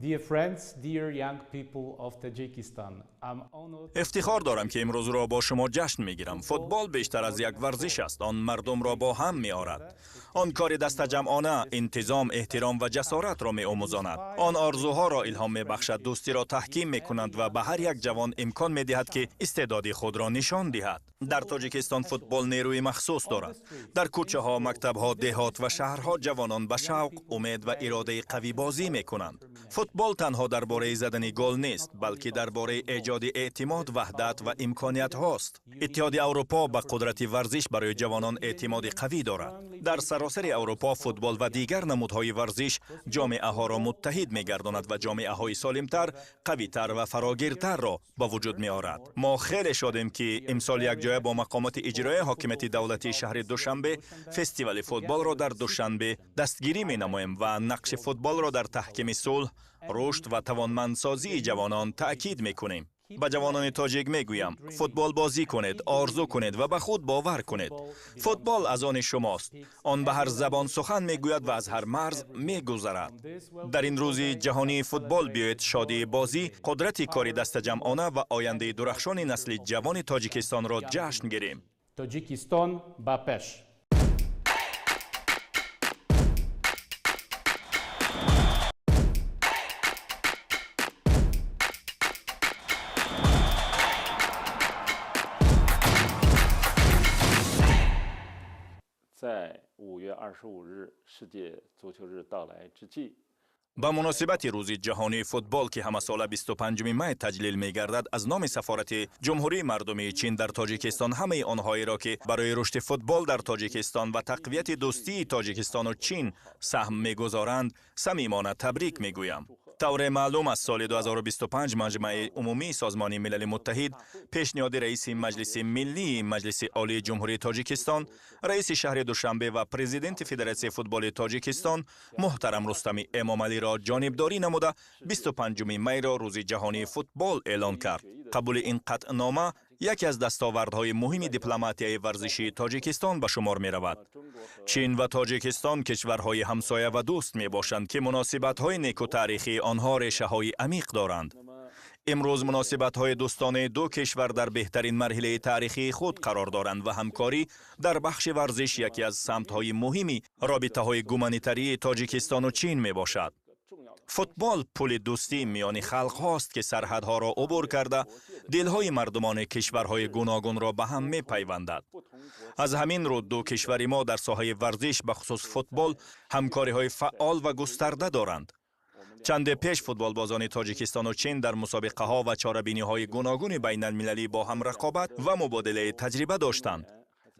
Dear friends, dear young people of Tajikistan, I'm honored. Ифтихор дорам, ки имрӯзро бо шумо ҷашн мегирам. Футбол бештар аз як варзиш аст, он мардумро бо ҳам меорад. Он кори дастаҷамъона, интизом, эҳтиром ва ҷасоратро меомӯзонад. Он орзуҳоро илҳом мебахшад, дӯстиро таҳким мекунад ва ба ҳар як ҷавон имкон медиҳад, ки истеъдоди худро нишон диҳад. Дар Тоҷикистон футбол нерӯи махсус дорад. Дар кӯчаҳо, мактабҳо, деҳот ва шаҳрҳо ҷавонон ба шавқ, умед ва иродаи қавӣ бозӣ мекунанд. Футбол танҳо дар бораи задани гол нест, балки дар бораи эҷоди эътимод, ваҳдат ва имкониятҳост. Иттиҳоди Аврупо ба қудрати варзиш барои ҷавонон эътимоди қавӣ дорад. Дар саросари Аврупо футбол ва дигар намудҳои варзиш ҷомеаҳоро муттаҳид мегардонад ва ҷомеаҳои солимтар, қавитар ва фарогиртарро ба вуҷуд меорад. Мо хеле шодем, ки имсол якҷоя бо мақомоти иҷроияи ҳокимияти давлатии шаҳри Душанбе фестивали футболро дар Душанбе дастгирӣ менамоем ва нақши футболро дар таҳкими сулҳ, рушд ва тавонмандсозии ҷавонон таъкид мекунем. Ба ҷавонони тоҷик мегӯям: футбол бозӣ кунед, орзу кунед ва ба худ бовар кунед. Футбол аз они шумост. Он ба ҳар забон сухан мегӯяд ва аз ҳар марз мегузарад. Дар ин рӯзи ҷаҳонии футбол биёед шодии бозӣ, қудрати кори дастаҷамъона ва ояндаи дурахшони насли ҷавони Тоҷикистонро ҷашн гирем. Тоҷикистон ба пеш! 在5月25日世界足球日到来之际， Ба муносибати рӯзи ҷаҳонии футбол, ки ҳамасола 25 май таҷлил мегардад, аз номи сафорати Ҷумҳурии Мардумии Чин дар Тоҷикистон ҳамаи онҳоеро, ки барои рушди футбол дар Тоҷикистон ва тақвияти дӯстии Тоҷикистону Чин саҳм мегузоранд, самимона табрик мегӯям. Тавре маълум, аз соли 2025 Маҷмаи умумии Созмони Милали Муттаҳид пешниҳоди раиси Маҷлиси Миллии Маҷлиси Олии Ҷумҳурии Тоҷикистон, раиси шаҳри Душанбе ва президенти Федератсияи футболи Тоҷикистон муҳтарам Рустами Эмомалиро ҷонибдорӣ намуда, 25 майро рӯзи ҷаҳонии футбол эълон кард. Қабули ин қатънома яке аз дастовардҳои муҳими дипломатияи варзишии Тоҷикистон ба шумор меравад. Чин ва Тоҷикистон кишварҳои ҳамсоя ва дӯст мебошанд, ки муносибатҳои некутаърихии онҳо решаҳои амиқ доранд. Имрӯз муносибатҳои дӯстонаи ду кишвар дар беҳтарин марҳилаи таърихии худ қарор доранд ва ҳамкорӣ дар бахши варзиш яке аз самтҳои муҳими робитаҳои гуманитарии Тоҷикистону Чин мебошад. Футбол пули дӯстӣ миёни халқҳост, ки сарҳадҳоро убур карда, дилҳои мардумони кишварҳои гуногунро ба ҳам мепайвандад. Аз ҳамин рӯ ду кишвари мо дар соҳаи варзиш, бахусус футбол, ҳамкориҳои фаъол ва густарда доранд. Чанде пеш футболбозони Тоҷикистону Чин дар мусобиқаҳо ва чорабиниҳои гуногуни байналмилалӣ бо ҳам рақобат ва мубодилаи таҷриба доштанд.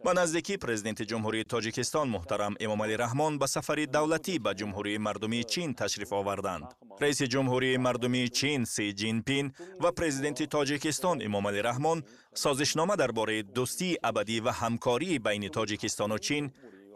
Ба наздикӣ Президенти Ҷумҳурии Тоҷикистон муҳтарам Эмомалӣ Раҳмон ба сафари давлатӣ ба Ҷумҳурии Мардумии Чин ташриф оварданд. Раиси Ҷумҳурии Мардумии Чин Си Ҷинпин ва Президенти Тоҷикистон Эмомалӣ Раҳмон созишнома дар бораи дӯстии абадӣ ва ҳамкории байни Тоҷикистону Чин,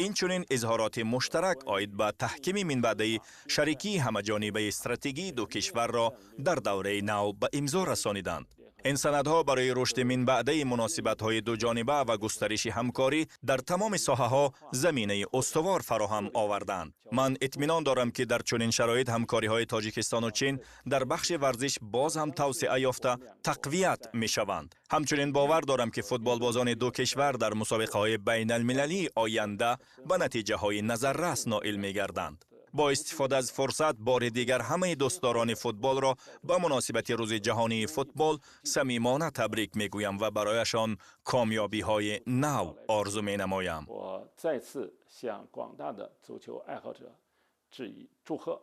инчунин изҳороти муштарак оид ба таҳкими минбаъдаи шарикии ҳамаҷонибаи стратегии ду кишварро дар давраи нав ба имзо расониданд. Ин санадҳо барои рушди минбаъдаи муносибатҳои дуҷониба ва густариши ҳамкорӣ дар тамоми соҳаҳо заминаи устувор фароҳам оварданд. Ман итминон дорам, ки дар чунин шароит ҳамкориҳои Тоҷикистону Чин дар бахши варзиш боз ҳам тавсеа ёфта, тақвият мешаванд. Ҳамчунин бовар дорам, ки футболбозони ду кишвар дар мусобиқаҳои байналмилалии оянда ба натиҷаҳои назаррас ноил мегарданд. Бо истифода аз фурсат бори дигар ҳамаи дӯстдорони футболро ба муносибати Рӯзи ҷаҳонии футбол самимона табрик мегӯям ва барояшон комёбиҳои нав орзу менамоям. 我再次向广大的足球爱好者致以祝贺。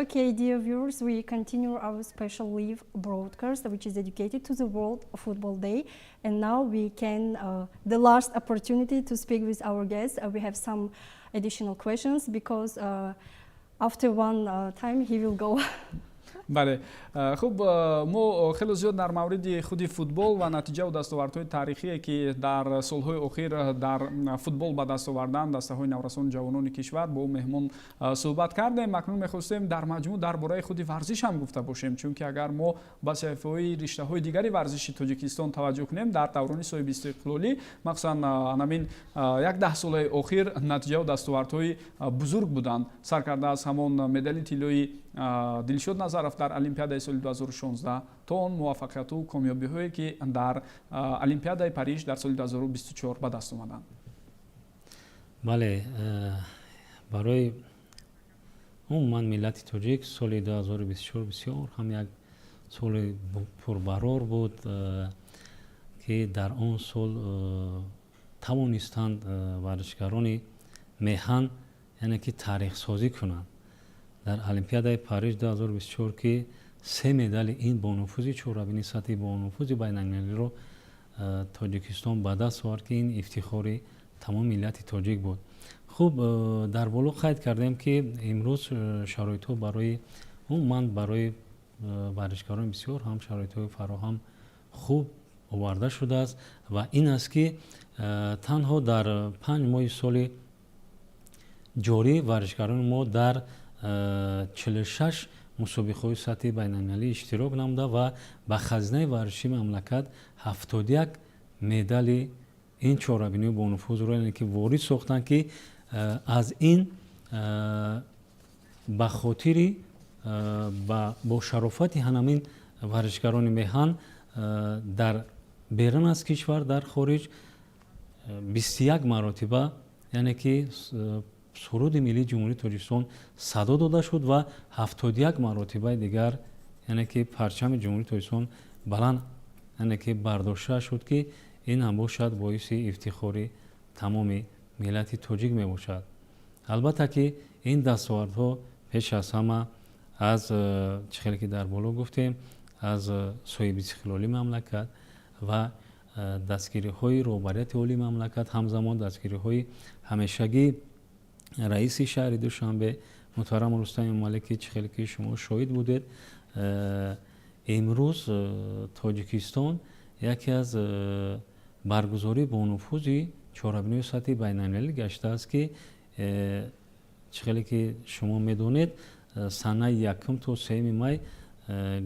Okay, dear viewers, we continue our special live broadcast, which is dedicated to the World Football Day. And now we can, the last opportunity to speak with our guests. We have some additional questions because after one time he will go. Бале, хуб, мо хеле зиёд дар мавриди худи футбол ва натиҷаву дастовардҳои таърихие, ки дар солҳои охир дар футбол ба даст оварданд дастаҳои наврасону ҷавонони кишвар, бо меҳмон суҳбат кардем. Акнун мехостем дар маҷмӯъ дар бораи худи варзиш ҳам гуфта бошем, чунки агар мо ба саҳифаҳои риштаҳои дигари варзиши Тоҷикистон таваҷҷӯҳ кунем, дар даврони соҳибистиқлолӣ, махсусан анамин як даҳсолаи охир, натиҷаву дастовардҳои бузург буданд, сар карда аз ҳамон медали тиллои Дилшод Назаров дар Олимпиадаи соли 2016 то он муваффақияту комёбиҳое, ки дар Олимпиадаи Париж дар соли 2024 ба даст омаданд. Бале, барои умуман миллати тоҷик соли 2024 бисёр ҳам як соли пурбарор буд, ки дар он сол тавонистанд варзишгарони меҳан, яъне ки таърихсозӣ кунанд дар Олимпиадаи Париж 2024, ки се медали ин бонуфузи чорабини сатҳи бонуфузи байналмилалиро Тоҷикистон ба даст овард, ки ин ифтихори тамоми миллати тоҷик буд. Хуб, дар боло қайд кардем, ки имрӯз шароитҳо барои умуман барои варзишгарон бисёр ҳам шароитҳои фароҳам хуб оварда шудааст ва ин аст, ки танҳо дар 5 моҳи соли ҷорӣ варзишгарони мо дар 46 мусобиқаҳои сатҳи байналмилалӣ иштирок намуда ва ба хазинаи варзишии мамлакат 71 медали ин чорабинии бонуфузро, яъне ки ворид сохтанд, ки аз ин ба хотири бо шарофати ҳанамин варзишгарони меҳан дар берун аз кишвар, дар хориҷ, 21 маротиба, яъне ки суруди миллии Ҷумҳурии Тоҷикистон садо дода шуд ва 71 маротибаи дигар, яъне ки парчами Ҷумҳурии Тоҷикистон баланд, яъне ки бардошта шуд, ки ин ҳам бошад боиси ифтихори тамоми миллати тоҷик мебошад. Албатта ки ин дастовардҳо пеш аз ҳама аз чӣ хеле ки дар боло гуфтем, аз соҳибистиқлолии мамлакат ва дастгириҳои роҳбарияти олии мамлакат, ҳамзамон дастгириҳои ҳамешагии раиси шаҳри Душанбе муҳтарам Рустам Эмомалӣ, ки чӣ хеле ки шумо шоҳид будед, имрӯз Тоҷикистон яке аз баргузории бонуфузи чорабиниҳои сатҳи байналмилалӣ гаштааст, ки чӣ хеле ки шумо медонед, санаи 1 то 3 май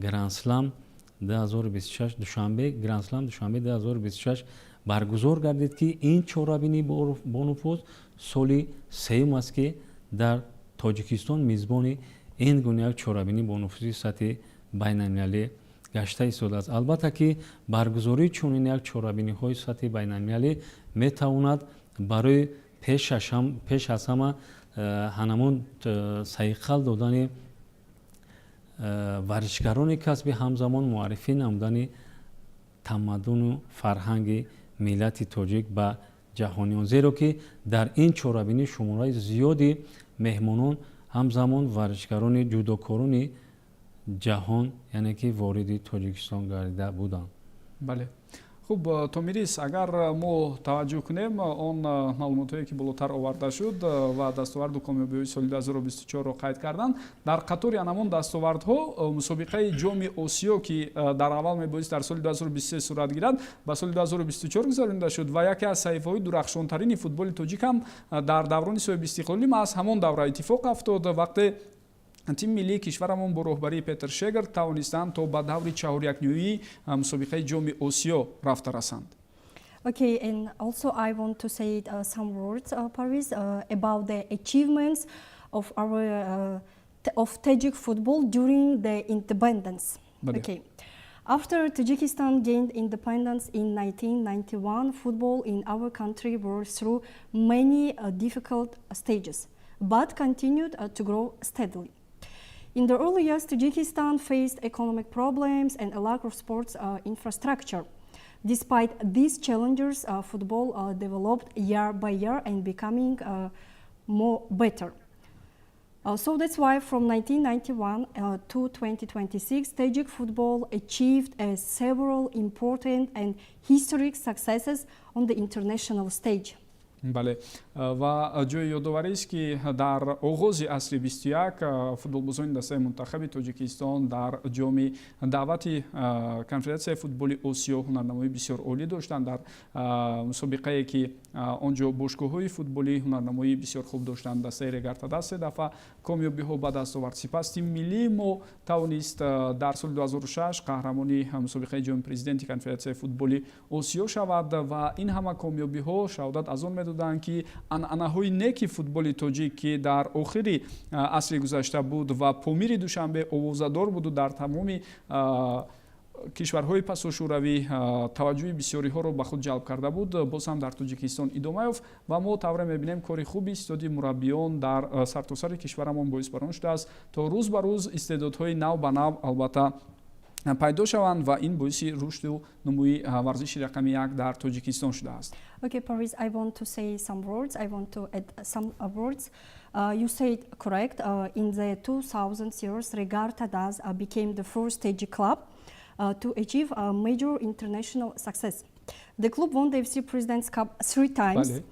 Грандслам 2026 Душанбе, Грандслам Душанбе 2026 баргузор гардид, ки ин чорабинии бонуфуз соли сеюм аст, ки дар Тоҷикистон мизбони ин гуна як чорабинии бонуфузи сатҳи байналмилалӣ гашта истодааст. Албатта ки баргузории чунин як чорабиниҳои сатҳи байналмилалӣ метавонад барои пеш аз ҳама ҳанамун сайқал додани Варзишгарони касбӣ, ҳамзамон муаррифӣ намудани тамаддуну фарҳанги миллати тоҷик ба ҷаҳониён, зеро ки дар ин чорабинӣ шумораи зиёди меҳмонон, ҳамзамон варзишгарони ҷудокорони ҷаҳон, яъне ки вориди Тоҷикистон гардида буданд. Бале, хуб, Томирис, агар мо таваҷҷӯҳ кунем, он маълумотҳое, ки болотар оварда шуд ва дастоварду комёбиҳои соли 2024-ро қайд карданд, дар қатори анамон дастовардҳо мусобиқаи Ҷоми Осиё, ки дар аввал мебоист дар соли 2023 сурат гирад, ба соли 2024 гузаронида шуд ва яке аз саҳифаҳои дурахшонтарини футболи тоҷик ҳам дар даврони соҳибистиқлолӣ маҳз ҳамон давра иттифоқ афтод, вақте тими миллии кишварамон бо роҳбарии Петр Шегрт тавонистанд, то ба даври чаҳорякниҳоии мусобиқаи Ҷоми Осиё рафта расанд. Okay, and also I want to say some words, Parviz, about the achievements of Tajik football during the independence. Okay. After Tajikistan gained independence in 1991, football in our country went through many difficult stages, but continued to grow steadily. In the early years, Tajikistan faced economic problems and a lack of sports infrastructure. Despite these challenges, football developed year by year and becoming more better. So that's why from 1991 to 2026, Tajik football achieved several important and historic successes on the international stage. Бале, ва ҷои ёдоварист, ки дар оғози асри 21 футболбозони дастаи мунтахаби Тоҷикистон дар ҷоми даъвати Конфедератсияи футболи Осиё ҳунарнамоии бисёр олӣ доштанд. Дар мусобиқае, ки он ҷо бошгоҳҳои футболӣ ҳунарнамоии бисёр хуб доштанд, дастаи Регар-ТадАЗ се дафъа комёбиҳо ба даст овард. Сипас тими миллии мо тавонист дар соли 2006 қаҳрамони мусобиқаи Ҷоми Президенти Конфедератсияи футболи Осиё шавад ва ин ҳама комёбиҳо шаҳодат аз он медоданд, ки анъанаҳои неки футболи тоҷик, ки дар охири асри гузашта буд ва Помири Душанбе овозадор буду дар тамоми кишварҳои пасошӯравӣ таваҷҷӯҳи бисёриҳоро ба худ ҷалб карда буд, боз ҳам дар Тоҷикистон идома ёфт. Ва мо тавре мебинем, кори хуби истоди мураббиён дар сартосари кишварамон боис бар он шудааст, то рӯз ба рӯз истеъдодҳои нав ба нав албатта пайдо шаванд ва ин боиси рушду нумӯи варзиши рақами як дар Тоҷикистон шудааст. Okay, Parviz, I want to say some words. I want to add some words. You said correct. In the 2000 years, Regar TadAZ became the first Tajik club to achieve a major international success. The club won the AFC President's Cup three times.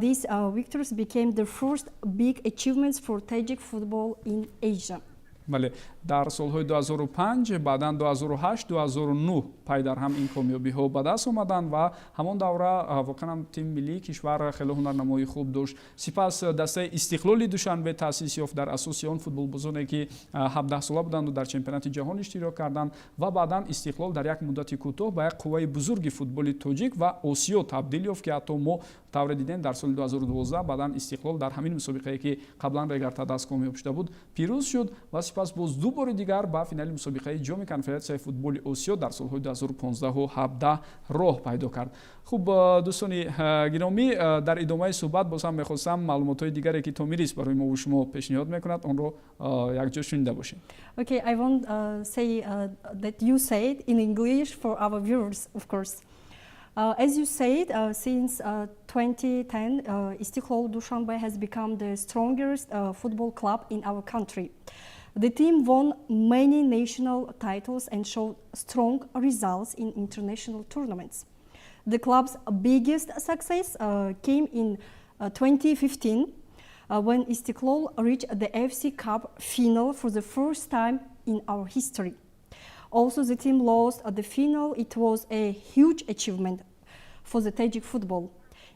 These victories became the first big achievements for Tajik football in Asia. Бале, дар солҳои 2005, баъдан 2008, 2009 пай дар ҳам ин комёбиҳо ба даст омаданд ва ҳамон давра воқеан тими миллии кишвар хеле ҳунарнамоии хуб дошт. Сипас дастаи Истиқлоли Душанбе таъсис ёфт, дар асоси он футболбозоне, ки 17сола буданду дар чемпионати ҷаҳон иштирок карданд ва баъдан Истиқлол дар як муддати кӯтоҳ ба як қувваи бузурги футболи тоҷик ва Осиё табдил ёфт, ки ҳатто мо тавре дидем, дар соли 2012 баъдан Истиқлол дар ҳамин мусобиқае, ки қаблан Регар-ТадАЗ комёб шуда буд, пирӯз шуд ва сипас боз ду бори дигар ба финали мусобиқаи Ҷоми Конфедератсияи футболи Осиё дар солҳои 2015 17 роҳ пайдо кард. Хуб, дӯстони гиромӣ, дар идомаи суҳбат боз ҳам мехостам маълумотҳои дигаре, ки Томирис барои мову шумо пешниҳод мекунад, онро якҷо шунида бошем. Okay, I want say that you said in English for our viewers, of course. As you said, since 2010, Istiklol Dushanbe has become the strongest football club in our country. The team won many national titles and showed strong results in international tournaments. The club's biggest success came in 2015 when Istiklol reached the AFC Cup final for the first time in our history. Also, the team lost at the final. It was a huge achievement for the Tajik football.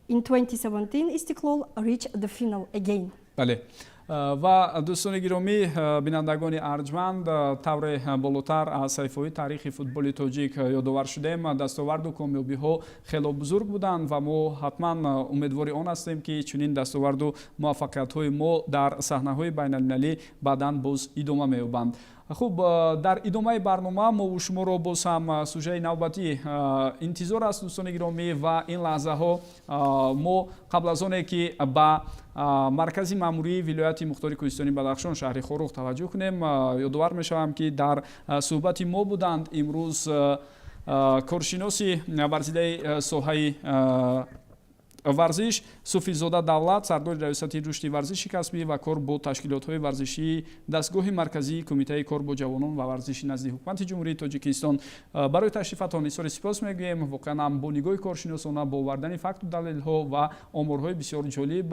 In 2017, Istiklol reached the final again. Бале, ва дӯстони гиромӣ, бинандагони арҷманд, тавре болотар аз саҳифаҳои таърихи футболи тоҷик ёдовар шудем, дастоварду комёбиҳо хело бузург буданд ва мо ҳатман умедвори он ҳастем, ки чунин дастоварду муваффақиятҳои мо дар саҳнаҳои байналмилалӣ баъдан боз идома меёбанд. Хуб, дар идомаи барнома мову шуморо боз ҳам сужаи навбатӣ интизор аст, дӯстони гиромӣ. Ва ин лаҳзаҳо мо қабл аз оне ки ба маркази маъмурии вилояти Вилояти Мухтори Кӯҳистони Бадахшон, шаҳри Хоруғ таваҷҷӯҳ кунем. Ёдовар мешавам, ки дар суҳбати мо буданд имрӯз коршиноси варзидаи соҳаи варзиш Суфизода Давлат, сардори Раёсати рушди варзиши касбӣ ва кор бо ташкилотҳои варзишии дастгоҳи марказии Кумитаи кор бо ҷавонон ва варзиши назди Ҳукумати Ҷумҳурии Тоҷикистон. Барои ташрифатон изҳори сипос мегӯем. Воқеан ҳам бо нигоҳи коршиносона, бо овардани факту далелҳо ва оморҳои бисёр ҷолиб,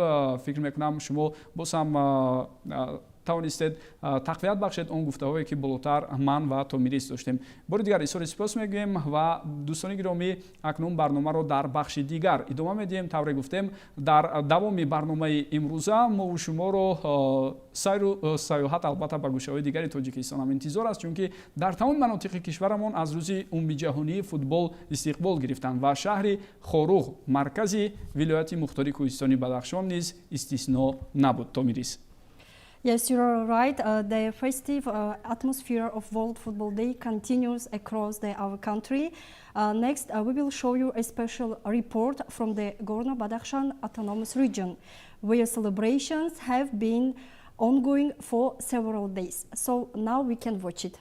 фикр мекунам, шумо боз ҳам тавонистед тақвият бахшед он гуфтаҳое, ки болотар ман ва Томирис доштем. Бори дигар изҳори сипос мегӯем ва, дӯстони гиромӣ, акнун барномаро дар бахши дигар идома медиҳем. Тавре гуфтем, дар давоми барномаи имрӯза мову шуморо сайру сайёҳат, албатта, ба гӯшаҳои дигари Тоҷикистон ҳам интизор аст, чунки дар тамоми манотиқи кишварамон аз рӯзи умумиҷаҳонии футбол истиқбол гирифтанд ва шаҳри Хоруғ, маркази вилояти мухтори Кӯҳистони Бадахшон, низ истисно набуд. Томирис. Yes, you're right. The festive atmosphere of World Football Day continues across our country. Next, we will show you a special report from the Gorno-Badakhshan Autonomous Region, where celebrations have been ongoing for several days. So now we can watch it.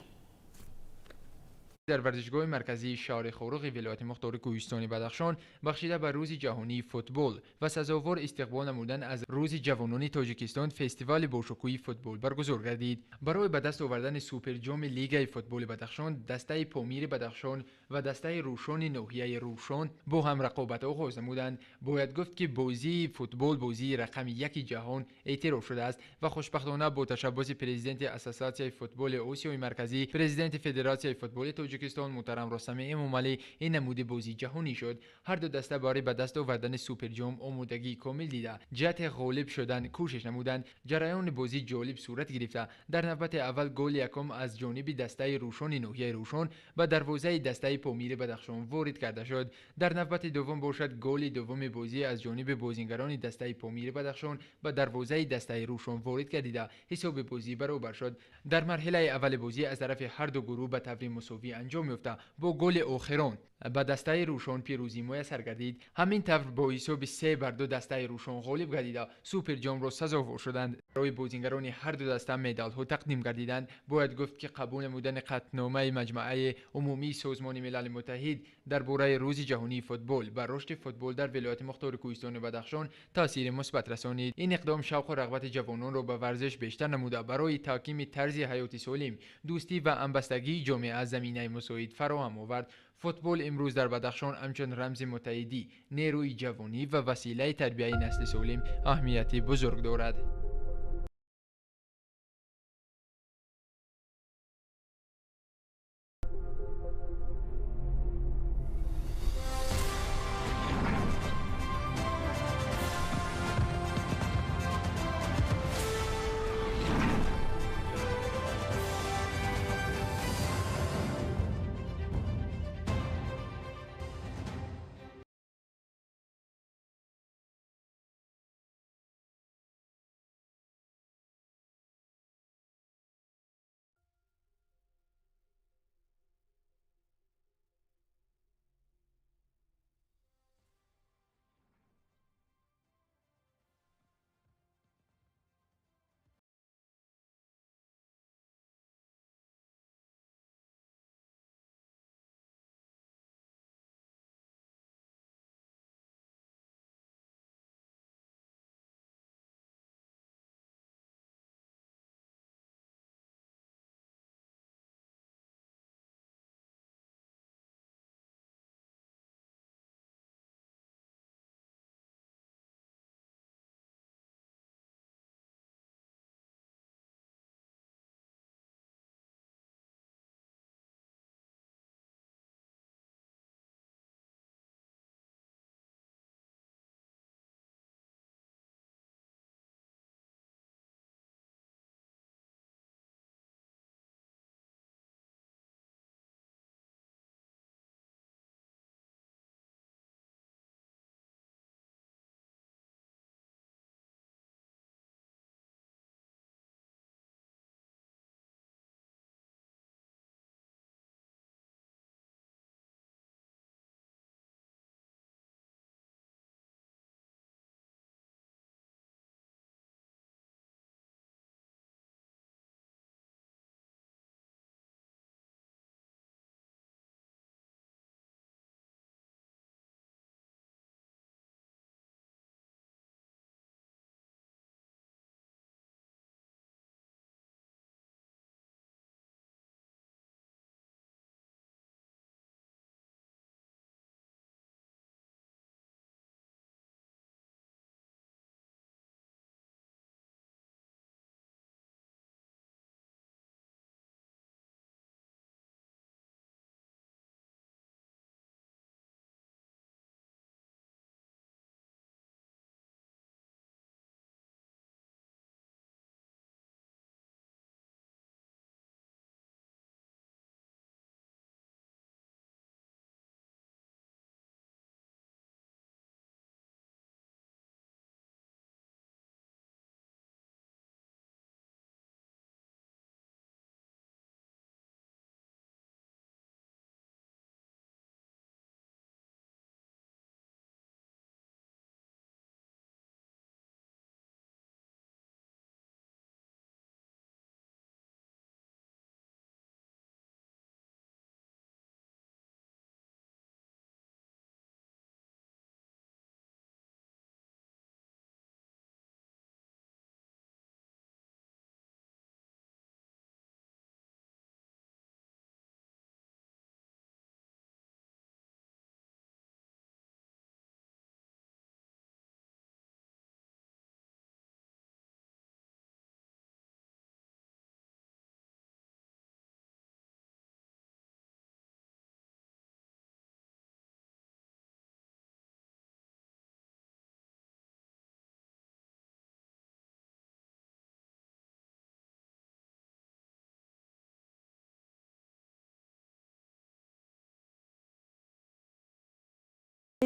Дар варзишгоҳи марказии шаҳри Хоруғи вилояти мухтори Кӯҳистони Бадахшон бахшида ба Рӯзи ҷаҳонии футбол ва сазовор истиқбол намудан аз Рӯзи ҷавонони Тоҷикистон фестивали бошукӯҳи футбол баргузор гардид. Барои ба даст овардани суперҷоми Лигаи футболи Бадахшон дастаи Помири Бадахшон ва дастаи Рӯшони ноҳияи Рӯшон бо ҳам рақобат оғоз намуданд. Бояд гуфт, ки бозии футбол бозии рақами яки ҷаҳон эътироф шудааст ва хушбахтона бо ташаббуси президенти Ассотсиатсияи футболи Осиёи Марказӣ, президенти Федератсияи футболи Тоҷикистон муҳтарам Рустами Эмомалӣ ин намуди бозӣ ҷаҳонӣ шуд. Ҳар ду даста барои ба даст овардани суперҷом омодагии комил дида, ҷиҳати ғолиб шудан кӯшиш намуданд. Ҷараёни бозӣ ҷолиб сурат гирифта, дар навбати аввал голи якум аз ҷониби дастаи Рӯшони ноҳияи Рӯшон ба дарвозаи дастаи Помири Бадахшон ворид карда шуд. Дар навбати дуввум бошад, голи дуввуми бозӣ аз ҷониби бозингарони дастаи Помири Бадахшон ба дарвозаи дастаи Рӯшон ворид гардида, ҳисоби бозӣ баробар шуд. Дар марҳилаи аввали бозӣ аз тарафи ҳар ду гурӯҳ ба таври мусовӣ анҷом ёфта, бо голи охирон ба дастаи Рӯшон пирӯзӣ муяссар гардид. Ҳамин тавр, бо ҳисоби 3-2 дастаи Рӯшон ғолиб гардида, суперҷомро сазовор шуданд. Барои бозингарони ҳар ду даста медалҳо тақдим гардиданд. Бояд гуфт, ки қабул намудани қатъномаи Маҷмааи умумии Созмони Милали Муттаҳид дар бораи Рӯзи ҷаҳонии футбол ба рушди футбол дар вилояти мухтори Кӯҳистони Бадахшон таъсири мусбат расонид. Ин иқдом шавқу рағбати ҷавононро ба варзиш бештар намуда, барои таҳкими тарзи ҳаёти солим, дӯстӣ ва ҳамбастагии ҷомеа заминаи мусоид фароҳам овард. Футбол имрӯз дар Бадахшон ҳамчун рамзи муттаҳидӣ, нерӯи ҷавонӣ ва василаи тарбияи насли солим аҳамияти бузург дорад.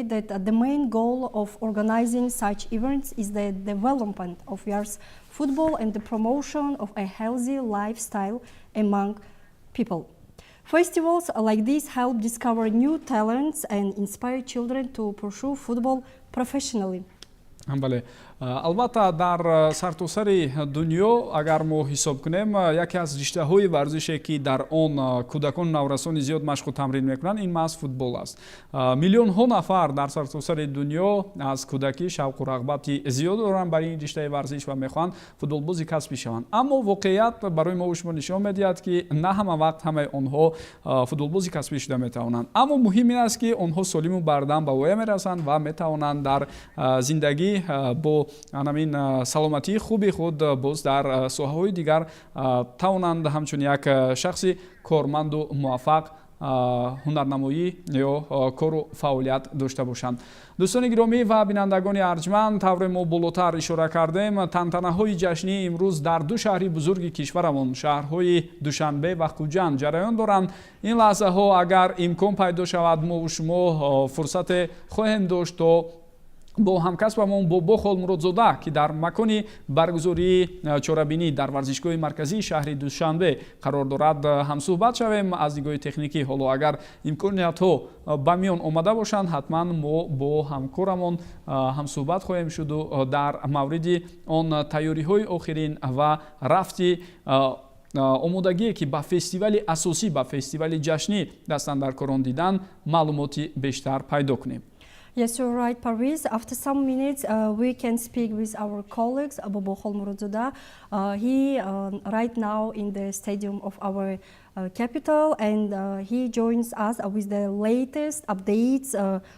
That the main goal of organizing such events is the development of youth football and the promotion of a healthy lifestyle among people. Festivals like this help discover new talents and inspire children to pursue football professionally. Бале, албатта, дар сартосари дунё агар мо ҳисоб кунем, яке аз риштаҳои варзише, ки дар он кӯдакону наврасони зиёд машқу тамрин мекунанд, ин маҳз футбол аст. Миллионҳо нафар дар сартосари дунё аз кӯдакӣ шавқу рағбати зиёд доранд бар ин риштаи варзиш ва мехоҳанд футболбози касбӣ шаванд. Аммо воқеият барои мо шумо нишон медиҳад, ки на ҳама вақт ҳамаи онҳо футболбози касбӣ шуда метавонанд. Аммо муҳим ин аст, ки онҳо солиму бардам ба воя мерасанд ва метавонанд дар зиндагӣ бо ҳамин саломатии хуби худ боз дар соҳаҳои дигар тавонанд ҳамчун як шахси корманду муваффақ ҳунарнамоӣ ё кору фаъолият дошта бошанд. Дӯстони гиромӣ ва бинандагони арҷманд, тавре мо болотар ишора кардем, тантанаҳои ҷашнии имрӯз дар ду шаҳри бузурги кишварамон, шаҳрҳои Душанбе ва Хуҷанд, ҷараён доранд. Ин лаҳзаҳо агар имкон пайдо шавад, мову шумо фурсате хоҳем дошт, то бо ҳамкасбамон Бобо Холмуродзода, ки дар макони баргузории чорабинӣ дар варзишгоҳи марказии шаҳри Душанбе қарор дорад, ҳамсӯҳбат шавем. Аз нигоҳи техникӣ ҳоло агар имкониятҳо ба миён омада бошанд, ҳатман мо бо ҳамкорамон ҳамсӯҳбат хоҳем шуду дар мавриди он тайёриҳои охирин ва рафти омодагие, ки ба фестивали асосӣ, ба фестивали ҷашнӣ дастандаркорон дидан, маълумоти бештар пайдо кунем. Yes, you're right, Parviz. After some minutes, we can speak with our colleagues, Bobo Kholmurodzoda. He right now in the stadium of our capital, and he joins us with the latest updates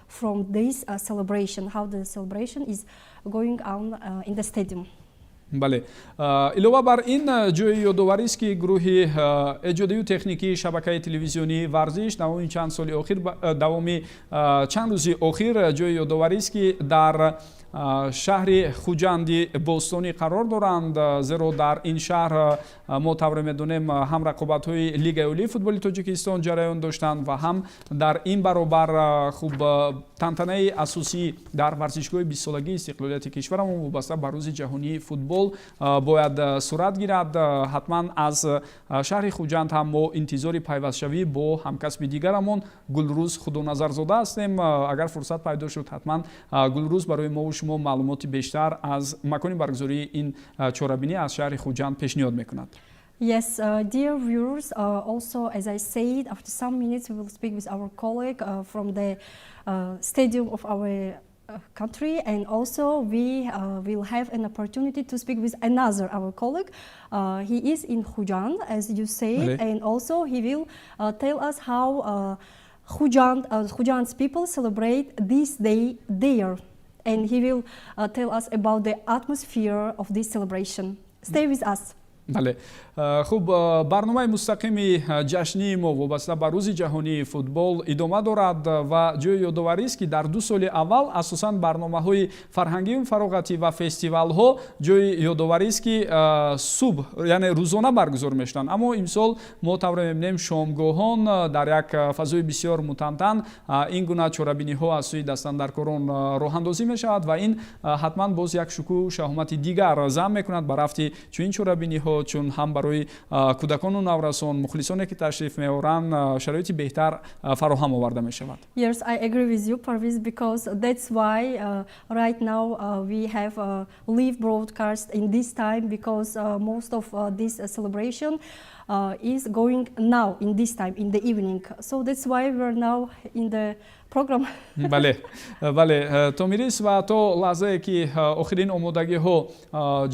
from this celebration, how the celebration is going on in the stadium. Бале, илова бар ин, ҷои ёдоварист, ки гурӯҳи эҷодию техникии шабакаи телевизионии Варзиш давоми чанд соли охир, давоми чанд рӯзи охир, ҷои ёдоварист, ки дар шаҳри Хуҷанди бостонӣ қарор доранд, зеро дар ин шаҳр, мо тавре медонем, ҳам рақобатҳои Лигаи олии футболи Тоҷикистон ҷараён доштанд ва ҳам дар ин баробар хуб тантанаи асосӣ дар варзишгоҳи 20-солагии истиқлолияти кишварамон вобаста ба Рӯзи ҷаҳонии футбол бояд сурат гирад. Ҳатман аз шаҳри Хуҷанд ҳам мо интизори пайвастшавӣ бо ҳамкасби дигарамон Гулрӯз Худоназарзода ҳастем. Агар фурсат пайдо шуд, ҳатман Гулрӯз барои мову шумо маълумоти бештар аз макони баргузории ин чорабинӣ аз шаҳри Хуҷанд пешниҳод мекунад. Yes, dear viewers, also, as I said, after some minutes we will speak with our colleague from the stadium of our country, and also we will have an opportunity to speak with another our colleague. He is in Khujand, as you said, and also he will tell us how Khujand's people celebrate this day there, and he will tell us about the atmosphere of this celebration. Stay with us. Бале, хуб, барномаи мустақими ҷашнии мо вобаста ба Рӯзи ҷаҳонии футбол идома дорад ва ҷои ёдоварист, ки дар 2 соли аввал асосан барномаҳои фарҳангию фароғатӣ ва фестивалҳо, ҷои ёдоварист, ки субҳ, яъне рӯзона баргузор мешуданд. Аммо имсол мо тавре мебинем, шомгоҳон дар як фазои бисёр мутантан ин гуна чорабиниҳо аз сӯи дастандаркорон роҳандозӣ мешавад ва ин ҳатман боз як шукӯҳу шаҳомати дигар зам мекунад ба рафти чунин чорабиниҳо, чун ҳам барои кӯдакону наврасон, мухлисоне, ки ташриф меоранд, шароити беҳтар фароҳам оварда мешавад. Yes, I agree with you, Parviz, because that's why right now we have a live broadcast in this time, because most of this celebration is going now in this time, in the evening. So that's why we're now in the program. Бале, бале, Томирис, ва то лаҳзае ки охирин омодагиҳо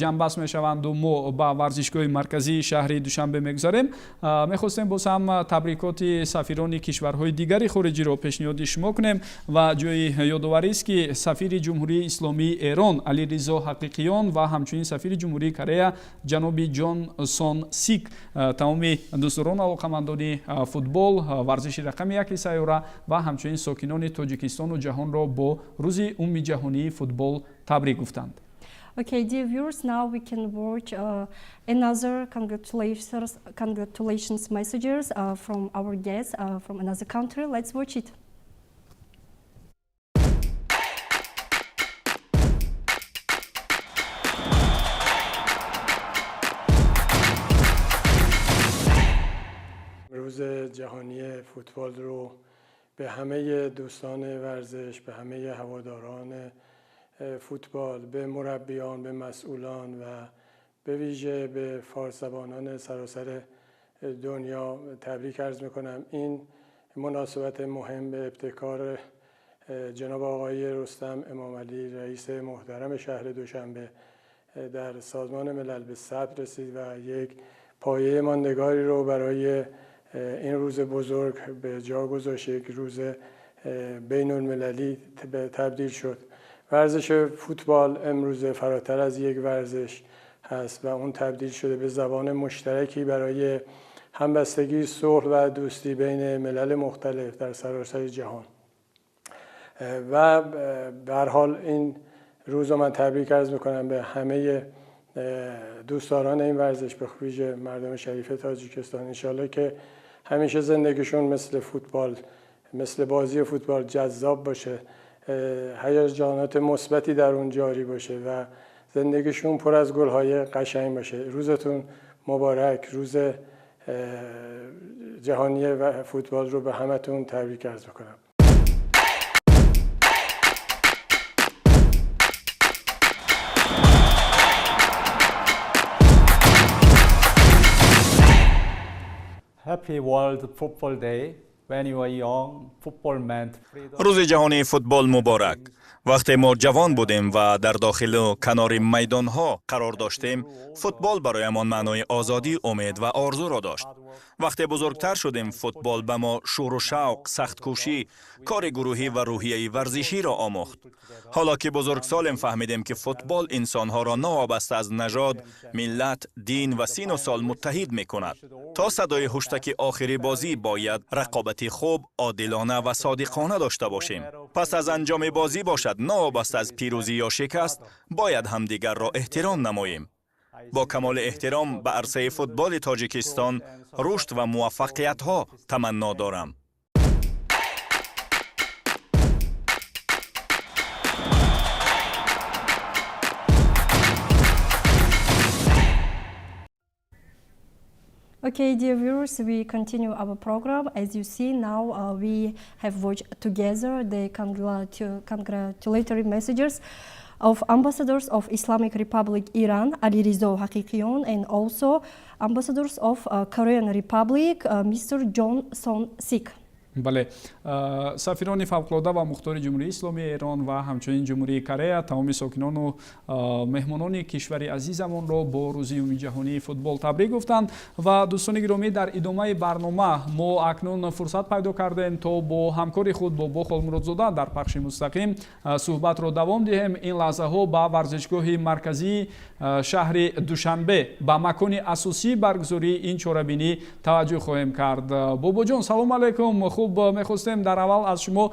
ҷамъбаст мешаванду мо ба варзишгоҳи марказии шаҳри Душанбе мегузарем, мехостем боз ҳам табрикоти сафирони кишварҳои дигари хориҷиро пешниҳоди шумо кунем. Ва ҷои ёдоварист, ки сафири Ҷумҳурии Исломии Эрон Алиризо Ҳақиқиён ва ҳамчунин сафири Ҷумҳурии Корея ҷаноби Ҷон Сон Сик тамоми дӯстдорону алоқамандони футбол, варзиши рақами яки сайёра, ва ҳамчунин сокинони Тоҷикистону ҷаҳонро бо Рӯзи умумиҷаҳонии футбол табрик гуфтанд. Okay, dear viewers, now we can watch another congratulations messages from our guests from another country. Let's watch it. فوتبال رو به همه دوستان ورزش، به همه هواداران فوتبال، به مربیان، به مسئولان و به ویژه به فارس‌زبانان سراسر دنیا تبریک عرض می‌کنم. این مناسبت مهم به ابتکار جناب آقای رستم امامعلی، رئیس محترم شهر دوشنبه، در سازمان ملل به ثبت رسید و یک پایه ماندگاری رو برای این روز بزرگ به جا گذاشت، یک روز بین المللی تبدیل شد. ورزش فوتبال امروز فراتر از یک ورزش هست و اون تبدیل شده به زبان مشترکی برای همبستگی، صلح و دوستی بین ملل مختلف در سراسر جهان. و به هر حال این روز رو من تبریک عرض میکنم به همه دوستداران این ورزش، به ویژه مردم شریف تاجیکستان. انشالله که همیشه زندگیشون مثل فوتبال، مثل بازی فوتبال جذاب باشه، هیجانات مثبتی در اون جاری باشه و زندگیشون پر از گل‌های قشنگ باشه. روزتون مبارک، روز جهانی و فوتبال رو به همتون تبریک عرض میکنم. Happy World Football Day. When you were young, football meant freedom. Рӯзи ҷаҳонии футбол муборак. Вақте мо ҷавон будем ва дар дохилу канори майдонҳо қарор доштем, футбол бароямон маънои озодӣ, умед ва орзуро дошт. Вақте бузургтар шудем, футбол ба мо шӯру шавқ, сахткӯшӣ, кори гурӯҳӣ ва рӯҳияи варзиширо омӯхт. Ҳоло ки бузургсолем, фаҳмидем, ки футбол инсонҳоро новобаста аз нажод, миллат, дин ва сину сол муттаҳид мекунад. То садои ҳуштаки охири бозӣ бояд рақобати хуб, одилона ва содиқона дошта бошем. Пас аз анҷоми бозӣ бошад, новобаста аз пирӯзӣ ё шикаст, бояд ҳамдигарро эҳтиром намоем. Бо камоли эҳтиром ба арсаи футболи Тоҷикистон рушд ва муваффақиятҳо таманно дорам. Okay, dear viewers, we continue our program. As you see now, we have watched together the congratulatory messages of ambassadors of Islamic Republic Iran, Ali Rizo Haqiqian, and also ambassadors of Korean Republic, Mr. John Son Sik. Бале, сафирони фавқулода ва мухтори Ҷумҳурии Исломии Эрон ва ҳамчунин Ҷумҳурии Корея тамоми сокинону меҳмонони кишвари азизамонро бо рӯзи умумиҷаҳонии футбол табрик гуфтанд. Ва дӯстони гиромӣ, дар идомаи барнома мо акнун фурсат пайдо кардем, то бо ҳамкори худ Бобо Холмуродзода дар пахши мустақим суҳбатро давом диҳем. Ин лаҳзаҳо ба варзишгоҳи марказии шаҳри Душанбе, ба макони асосии баргузории ин чорабинӣ таваҷҷӯҳ хоҳем кард. Бобоҷон, салом алайкум. Хуб, мехостем дар аввал аз шумо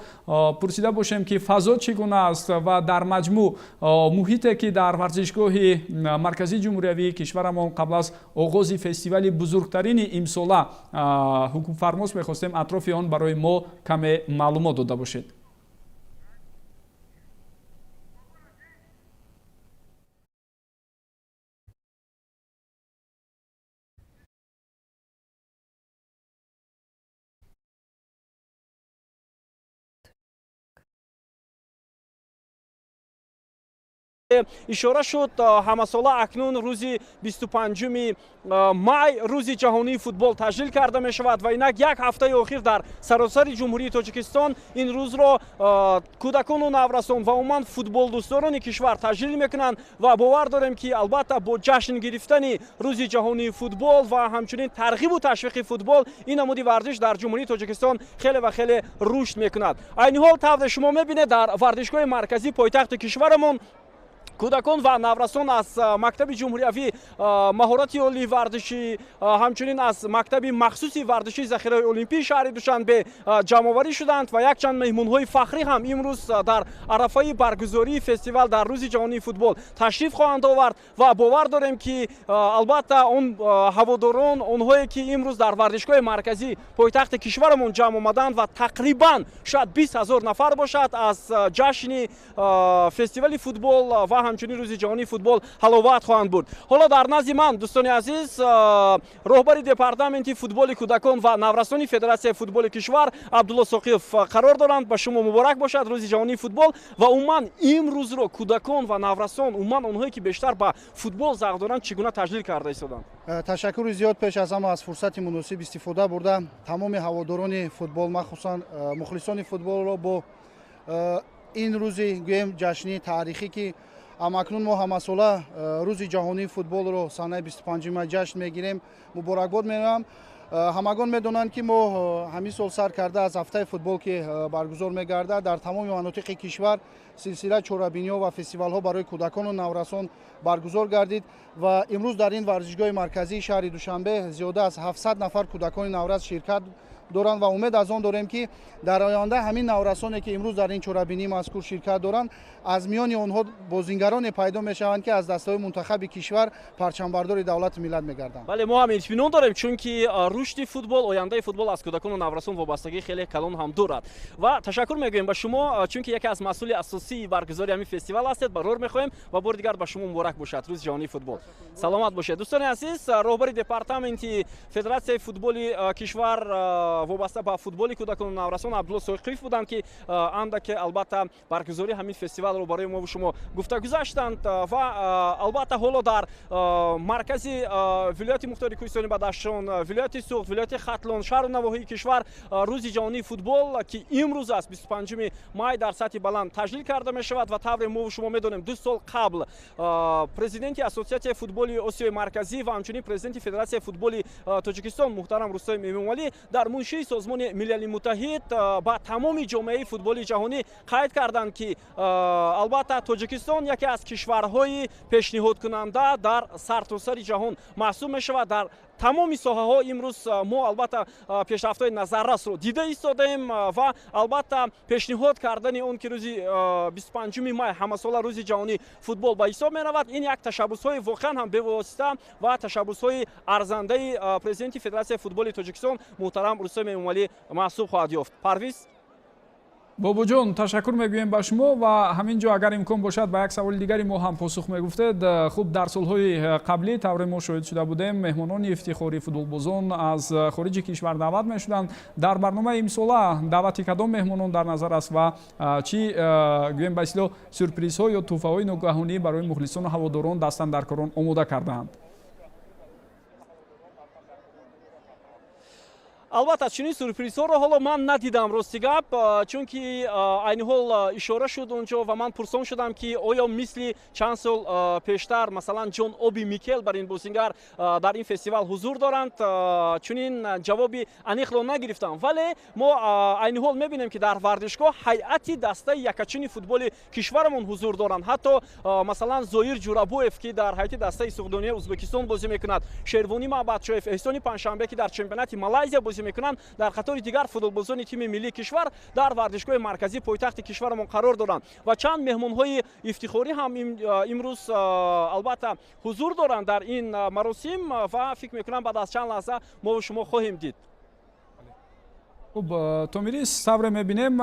пурсида бошем, ки фазо чӣ гуна аст ва дар маҷмӯъ муҳите, ки дар варзишгоҳи марказии ҷумҳуриявии кишварамон қабл аз оғози фестивали бузургтарини имсола ҳукмфармост, мехостем атрофи он барои мо каме маълумот дода бошед. Ишора шуд, ҳамасола акнун рӯзи 25 май рӯзи ҷаҳонии футбол таҷлил карда мешавад ва инак як ҳафтаи охир дар саросари Ҷумҳурии Тоҷикистон ин рӯзро кӯдакону наврасон ва умуман футболдӯстдорони кишвар таҷлил мекунанд ва бовар дорем, ки албатта бо ҷашн гирифтани рӯзи ҷаҳонии футбол ва ҳамчунин тарғибу ташвиқи футбол ин намуди варзиш дар Ҷумҳурии Тоҷикистон хеле ва хеле рушд мекунад. Айни ҳол тавре шумо мебинед, дар варзишгоҳи марказии пойтахти кишварамон кӯдакон ва наврасон аз мактаби ҷумҳуриявӣ маҳорати олии варзишӣ, ҳамчунин аз мактаби махсуси варзишии захираи олимпии шаҳри Душанбе ҷамъоварӣ шуданд ва якчанд меҳмонҳои фахрӣ ҳам имрӯз дар арафаи баргузории фестивал дар рӯзи ҷаҳонии футбол ташриф хоҳанд овард ва бовар дорем, ки албатта он ҳаводорон, онҳое ки имрӯз дар варзишгоҳи марказии пойтахти кишварамон ҷамъ омаданд ва тақрибан шояд 20 000 нафар бошад, аз ҷашни фестивали футбол ва Ҳамчунин Рӯзи ҷаҳонии футбол ҳаловат хоҳанд бурд. Ҳоло дар назди ман, дӯстони азиз, роҳбари департаменти футболи кӯдакон ва наврасони Федератсияи футболи кишвар Абдулло Соқиев қарор доранд. Ба шумо муборак бошад Рӯзи ҷаҳонии футбол ва умуман имрӯзро кӯдакон ва наврасон, умуман онҳое ки бештар ба футбол завқ доранд, чӣ гуна таҷлил карда истоданд? Ташаккури зиёд. Пеш аз ҳама, аз фурсати муносиб истифода бурда, тамоми ҳаводорони футбол, махсусан мухлисони футболро бо ин рӯзи, гӯем, ҷашнии таърихӣ, ки ҳамакнун мо ҳамасола Рӯзи ҷаҳонии футболро санаи 25 май ҷашн мегирем, муборакбод менамоям. Ҳамагон медонанд, ки мо ҳамин сол сар карда аз ҳафтаи футбол, ки баргузор мегардад, дар тамоми манотиқи кишвар силсила чорабиниҳо ва фестивалҳо барои кӯдакону наврасон баргузор гардид ва имрӯз дар ин варзишгоҳи марказии шаҳри Душанбе зиёда аз 700 нафар кӯдакони наврас ширкат доранд ва умед аз он дорем, ки дар оянда ҳамин наврасоне, ки имрӯз дар ин чорабинии мазкур ширкат доранд, аз миёни онҳо бозингароне пайдо мешаванд, ки аз дастаҳои мунтахаби кишвар парчамбардори давлату миллат мегарданд. Бале, мо ҳам итминон дорем, чунки рушди футбол, ояндаи футбол аз кӯдакону наврасон вобастагии хеле калон ҳам дорад. Ва ташаккур мегӯем ба шумо, чунки яке аз масъули асосии баргузории ҳамин фестивал ҳастед. Барор мехоҳем ва бори дигар ба шумо муборак бошад Рӯзи ҷаҳонии футбол. Саломат бошед. Дӯстони азиз, роҳбари департаменти Федератсияи футболи кишвар вобаста ба футболи кӯдакону наврасон Абдулло Соиқиев буданд, ки андаке, албатта, баргузории ҳамин фестивалро барои мо шумо гуфта гузаштанд. Ва албатта, ҳоло дар маркази вилояти мухтори Кӯҳистони Бадахшон, вилояти Суғд, вилояти Хатлон, шаҳру навоҳии кишвар Рӯзи ҷаҳонии футбол, ки имрӯз аст, 25 май, дар сатҳи баланд таҷлил карда мешавад. Ва тавре мо шумо медонем, 2 сол қабл президенти Ассотсиатсияи футболи Осиёи Марказӣ ва ҳамчунин президенти Федератсияи футболи Тоҷикистон муҳтарам Рустами Эмомалӣ дар муншии Созмони Милали Муттаҳид ба тамоми ҷомеаи футболи ҷаҳонӣ қайд карданд, ки албатта Тоҷикистон яке аз кишварҳои пешниҳодкунанда дар сартосари ҷаҳон маҳсуб мешавад. Дар тамоми соҳаҳо имрӯз мо, албатта, пешрафтҳои назаррасро дида истодаем ва албатта пешниҳод кардани он, ки рӯзи 25 май ҳамасола Рӯзи ҷаҳонии футбол ба ҳисоб меравад, ин як ташаббусҳои воқеан ҳам бевосита ва ташаббусҳои арзандаи президенти Федератсияи футболи Тоҷикистон муҳтарам Рустами Эмомалӣ маҳсуб хоҳад ёфт. Парвиз. Бобоҷон, ташаккур мегӯем ба шумо. Ва ҳамин ҷо, агар имкон бошад, ба як саволи дигари мо ҳам посух мегуфтед. Хуб, дар солҳои қаблӣ, тавре мо шоҳид шуда будем, меҳмонони ифтихорӣ, футболбозон аз хориҷи кишвар даъват мешуданд. Дар барномаи имсола даъвати кадом меҳмонон дар назар аст ва чӣ, гӯем, ба истилоҳ, сюрпризҳо ё тӯҳфаҳои ногаҳонӣ барои мухлисону ҳаводорон дастандаркорон омода кардаанд? Албатта, чунин сюрпризҳоро ҳоло ман надидам, рости гап, чунки айни ҳол ишора шуд онҷо ва ман пурсон шудам, ки оё мисли чанд сол пештар, масалан, Ҷон Оби Микел бар ин бозингар дар ин фестивал ҳузур доранд. Чунин ҷавоби аниқро нагирифтам, вале мо айни ҳол мебинем, ки дар варзишгоҳ ҳайати дастаи якачини футболи кишварамон ҳузур доранд. Ҳатто, масалан, Зоир Ҷурабоев, ки дар ҳайати дастаи Суғдонияи Ӯзбекистон бозӣ мекунад, Шервонӣ Маъбадшоев, Эҳсони Панҷшанбе, ки дар чемпионати Малайзия бозӣ мекунанд, дар қатори дигар футболбозони тими миллии кишвар дар варзишгоҳи марказии пойтахти кишварамон қарор доранд. Ва чанд меҳмонҳои ифтихорӣ ҳам имрӯз, албатта, ҳузур доранд дар ин маросим ва фикр мекунам, баъд аз чанд лаҳза мо шумо хоҳем дид. Хуб, Томирис, тавре мебинем,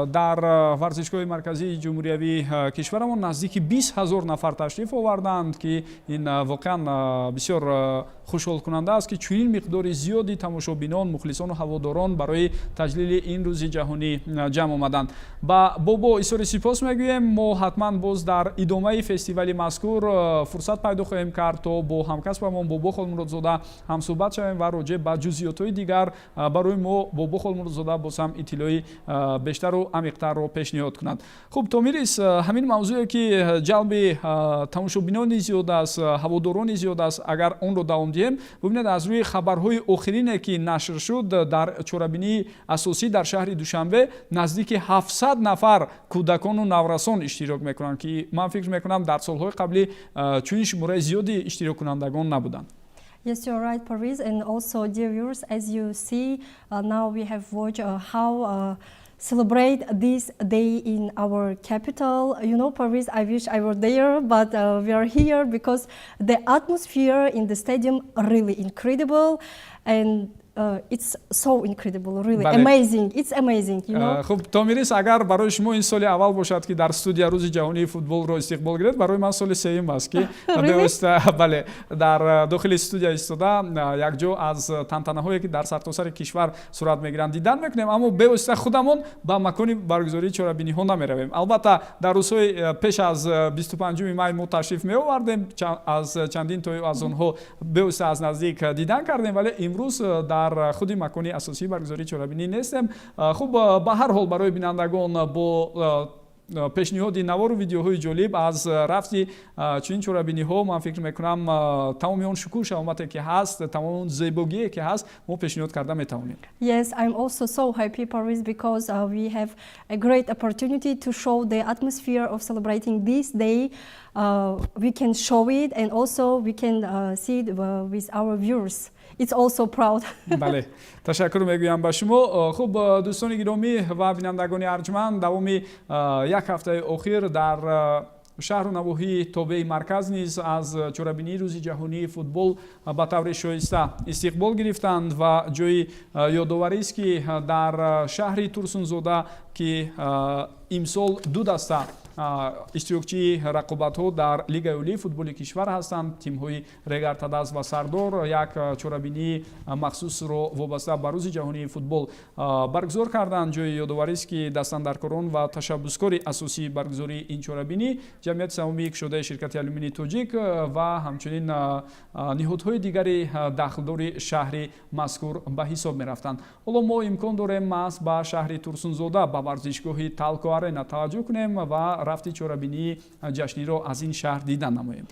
дар варзишгоҳи марказии ҷумҳуриявии кишварамон наздики 20 000 нафар ташриф оварданд, ки ин воқеан бисёр хушҳолкунанда аст, ки чунин миқдори зиёди тамошобинон, мухлисону ҳаводорон барои таҷлили ин рӯзи ҷаҳонӣ ҷамъ омаданд. Ба Бобо изҳори сипос мегӯем. Мо ҳатман боз дар идомаи фестивали мазкур фурсат пайдо хоҳем кард, то бо ҳамкасбамон Бобо Холмуродзода ҳамсӯҳбат шавем ва роҷеъ ба ҷузъиётҳои дигар барои мо Бобо Холмуродзода боз ҳам иттилои бештару амиқтарро пешниҳод кунад. Хуб, Томирис, ҳамин мавзӯе, ки ҷалби тамошобинони зиёд аст, ҳаводорони зиёд аст, агар онро давом диҳем, бубинед, аз рӯи хабарҳои охирине, ки нашр шуд, дар чорабинии асосӣ дар шаҳри Душанбе наздики 700 нафар кӯдакону наврасон иштирок мекунанд, ки ман фикр мекунам, дар солҳои қаблӣ чунин шумораи зиёди иштироккунандагон набуданд. Yes, you're right, Parviz. And also, dear viewers, as you see, now we have watched how celebrate this day in our capital. Parviz, I wish I were there, but we are here because the atmosphere in the stadium really incredible. And It's so incredible, really amazing. It's amazing. Хуб, Томирис, агар барои шумо ин соли аввал бошад, ки дар студия рӯзи ҷаҳонии футболро истиқбол гиред, барои ман соли сеюм аст, ки бевосита, бале, дар дохили студия истода, якҷо аз тантанаҳое, ки дар сартосари кишвар сурат мегиранд, дидан мекунем, аммо бевосита худамон ба макони баргузории чорабиниҳо намеравем. Албатта, дар рӯзҳои пеш аз 25 май мо ташриф меовардем, аз чандин тои аз онҳо бевосита аз наздик дидан кардем, вале имрӯз дар худи макони асосии баргузории чорабинӣ нестем. Хуб, ба ҳар ҳол, барои бинандагон бо пешниҳоди навору видеоҳои ҷолиб аз рафти чунин чорабиниҳо, ман фикр мекунам, тамоми он шукӯҳ шаҳомате, ки ҳаст, тамоми он зебогие, ки ҳаст, мо пешниҳод карда метавонем. Yes, I'm also so happy, Parviz, because we have a great opportunity to show the atmosphere of celebrating this day. We can show it and also we can see it with our viewers. It's also proud. Бале, ташаккур мегӯям ба шумо. Хуб, дӯстони гиромӣ ва бинандагони арҷманд, давоми як ҳафтаи охир дар шаҳру навоҳии тобеи марказ низ аз чорабинии рӯзи ҷаҳонии футбол ба таври шоиста истиқбол гирифтанд ва ҷои ёдоварист, ки дар шаҳри Турсунзода, ки имсол ду даста иштирокчии рақобатҳо дар Лигаи олии футболи кишвар ҳастанд, тимҳои Регар Тадаз ва Сардор, як чорабинии махсусро вобаста ба рӯзи ҷаҳонии футбол баргузор карданд. Ҷои ёдоварист, ки дастандаркорон ва ташаббускори асосии баргузории ин чорабинӣ Ҷамъияти саҳомии кушодаи ширкати Алюминии Тоҷик ва ҳамчунин ниҳодҳои дигари дахлдори шаҳри мазкур ба ҳисоб мерафтанд. Ҳоло мо имкон дорем маҳз ба шаҳри Турсунзода, ба варзишгоҳи Талко Арена таваҷҷӯҳ кунем ва рафти чорабинии ҷашниро аз ин шаҳр дидан намоем.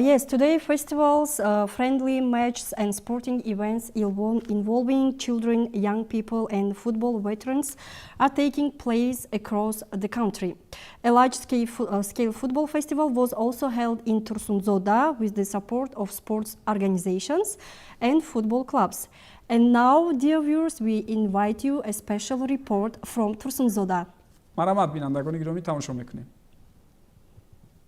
Yes, today festivals, friendly matches and sporting events involving children, young people and football veterans are taking place across the country. A large-scale scale football festival was also held in Tursunzoda with the support of sports organizations and football clubs. And now, dear viewers, we invite you a special report from Tursunzoda. Марҳамат, бинандагони гиромӣ, тамошо мекунем.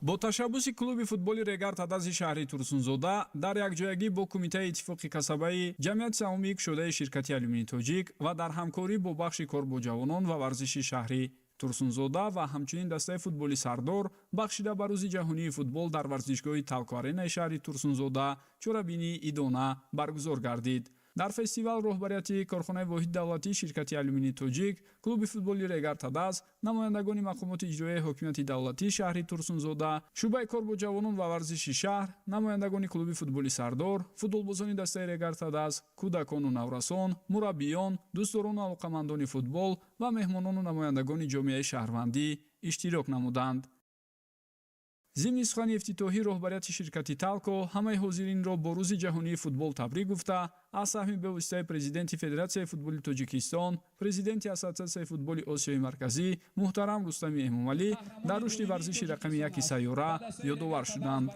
Бо ташаббуси клуби футболи Регар Тадази шаҳри Турсунзода дар якҷоягӣ бо Кумитаи иттифоқи касабаи Ҷамъияти саҳомии кушодаи ширкати Алюминии Тоҷик ва дар ҳамкорӣ бо бахши кор бо ҷавонон ва варзиши шаҳри Турсунзода ва ҳамчунин дастаи футболи Сардор, бахшида ба рӯзи ҷаҳонии футбол дар варзишгоҳи Талкоаренаи шаҳри Турсунзода чорабинии идона баргузор гардид. Дар фестивал роҳбарияти корхонаи воҳиди давлатии ширкати Алюминии Тоҷик, клуби футболи Регар Тадаз, намояндагони мақомоти иҷроияи ҳокимияти давлатии шаҳри Турсунзода, шӯъбаи кор бо ҷавонон ва варзиши шаҳр, намояндагони клуби футболи Сардор, футболбозони дастаи Регар Тадаз, кӯдакону наврасон, мураббиён, дӯстдорону алоқамандони футбол ва меҳмонону намояндагони ҷомеаи шаҳрвандӣ иштирок намуданд. Зимни сухани ифтитоҳӣ роҳбарияти ширкати Талко ҳамаи ҳозиринро бо рӯзи ҷаҳонии футбол табрик гуфта, аз саҳми бевоситаи президенти Федератсияи футболи Тоҷикистон, президенти Ассотсиатсияи футболи Осиёи Марказӣ муҳтарам Рустами Эмомалӣ дар рушди варзиши рақами яки сайёра ёдовар шуданд.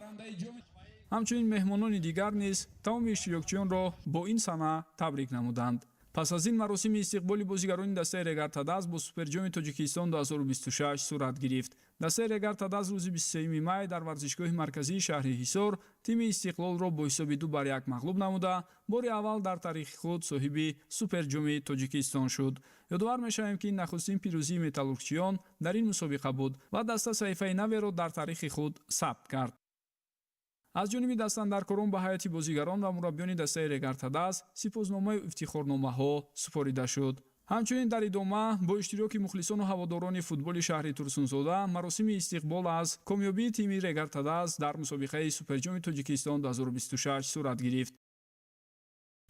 Ҳамчунин меҳмонони дигар низ тамоми иштирокчиёнро бо ин сана табрик намуданд. Пас аз ин маросими истиқболи бозигарони дастаи Регар Тадаз бо Суперҷоми Тоҷикистон 2026 сурат гирифт. Дастаи Регар Тадаз рӯзи 23 май дар варзишгоҳи марказии шаҳри Ҳисор тими Истиқлолро бо ҳисоби 2-1 мағлуб намуда, бори аввал дар таърихи худ соҳиби Суперҷоми Тоҷикистон шуд. Ёдовар мешавем, ки нахустин пирӯзии металлургчиён дар ин мусобиқа буд ва даста саҳифаи наверо дар таърихи худ сабт кард. Аз ҷониби дастандаркорон ба ҳайати бозигарон ва мураббиёни дастаи Регар Тадаз сипосномаю ифтихорномаҳо супорида шуд. Ҳамчунин дар идома бо иштироки мухлисону ҳаводорони футболи шаҳри Турсунзода маросими истиқбол аз комёбии тими Регар Тадаз дар мусобиқаи Суперҷоми Тоҷикистон 2026 сурат гирифт.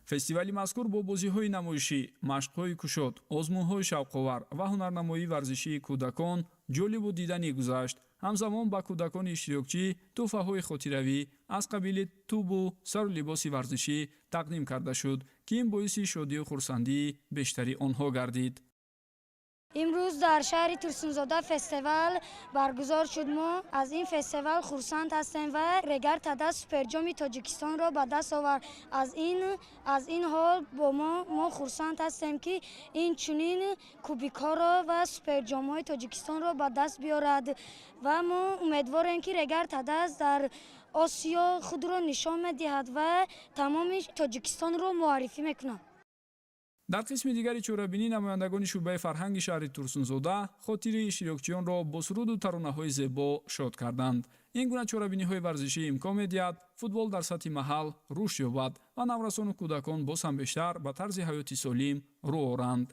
Фестивали мазкур бо бозиҳои намоишӣ, машқҳои кушод, озмунҳои шавқовар ва ҳунарнамоии варзишии кӯдакон ҷолибу диданӣ гузашт. Ҳамзамон ба кӯдакони иштирокчӣ тӯҳфаҳои хотиравӣ аз қабили тӯбу сару либоси варзишӣ тақдим карда шуд, ки ин боиси шодию хурсандии бештари онҳо гардид. Имрӯз дар шаҳри Турсунзода фестивал баргузор шуд. Мо аз ин фестивал хурсанд ҳастем ва Регар Тадаз Суперҷоми Тоҷикистонро ба даст овард. Аз ин ҳол бо мо хурсанд ҳастем, ки ин чунин кубикҳоро ва суперҷомҳои Тоҷикистонро ба даст биёрад, ва мо умедворем, ки Регар Тадаз дар Осиё худро нишон медиҳад ва тамоми Тоҷикистонро муаррифӣ мекунад. Дар қисми дигари чорабинӣ намояндагони шӯъбаи фарҳанги шаҳри Турсунзода хотири иштирокчиёнро бо суруду таронаҳои зебо шод карданд. Ин гуна чорабиниҳои варзишӣ имкон медиҳад футбол дар сатҳи маҳал рушд ёбад ва наврасону кӯдакон боз ҳам бештар ба тарзи ҳаёти солим рӯ оранд.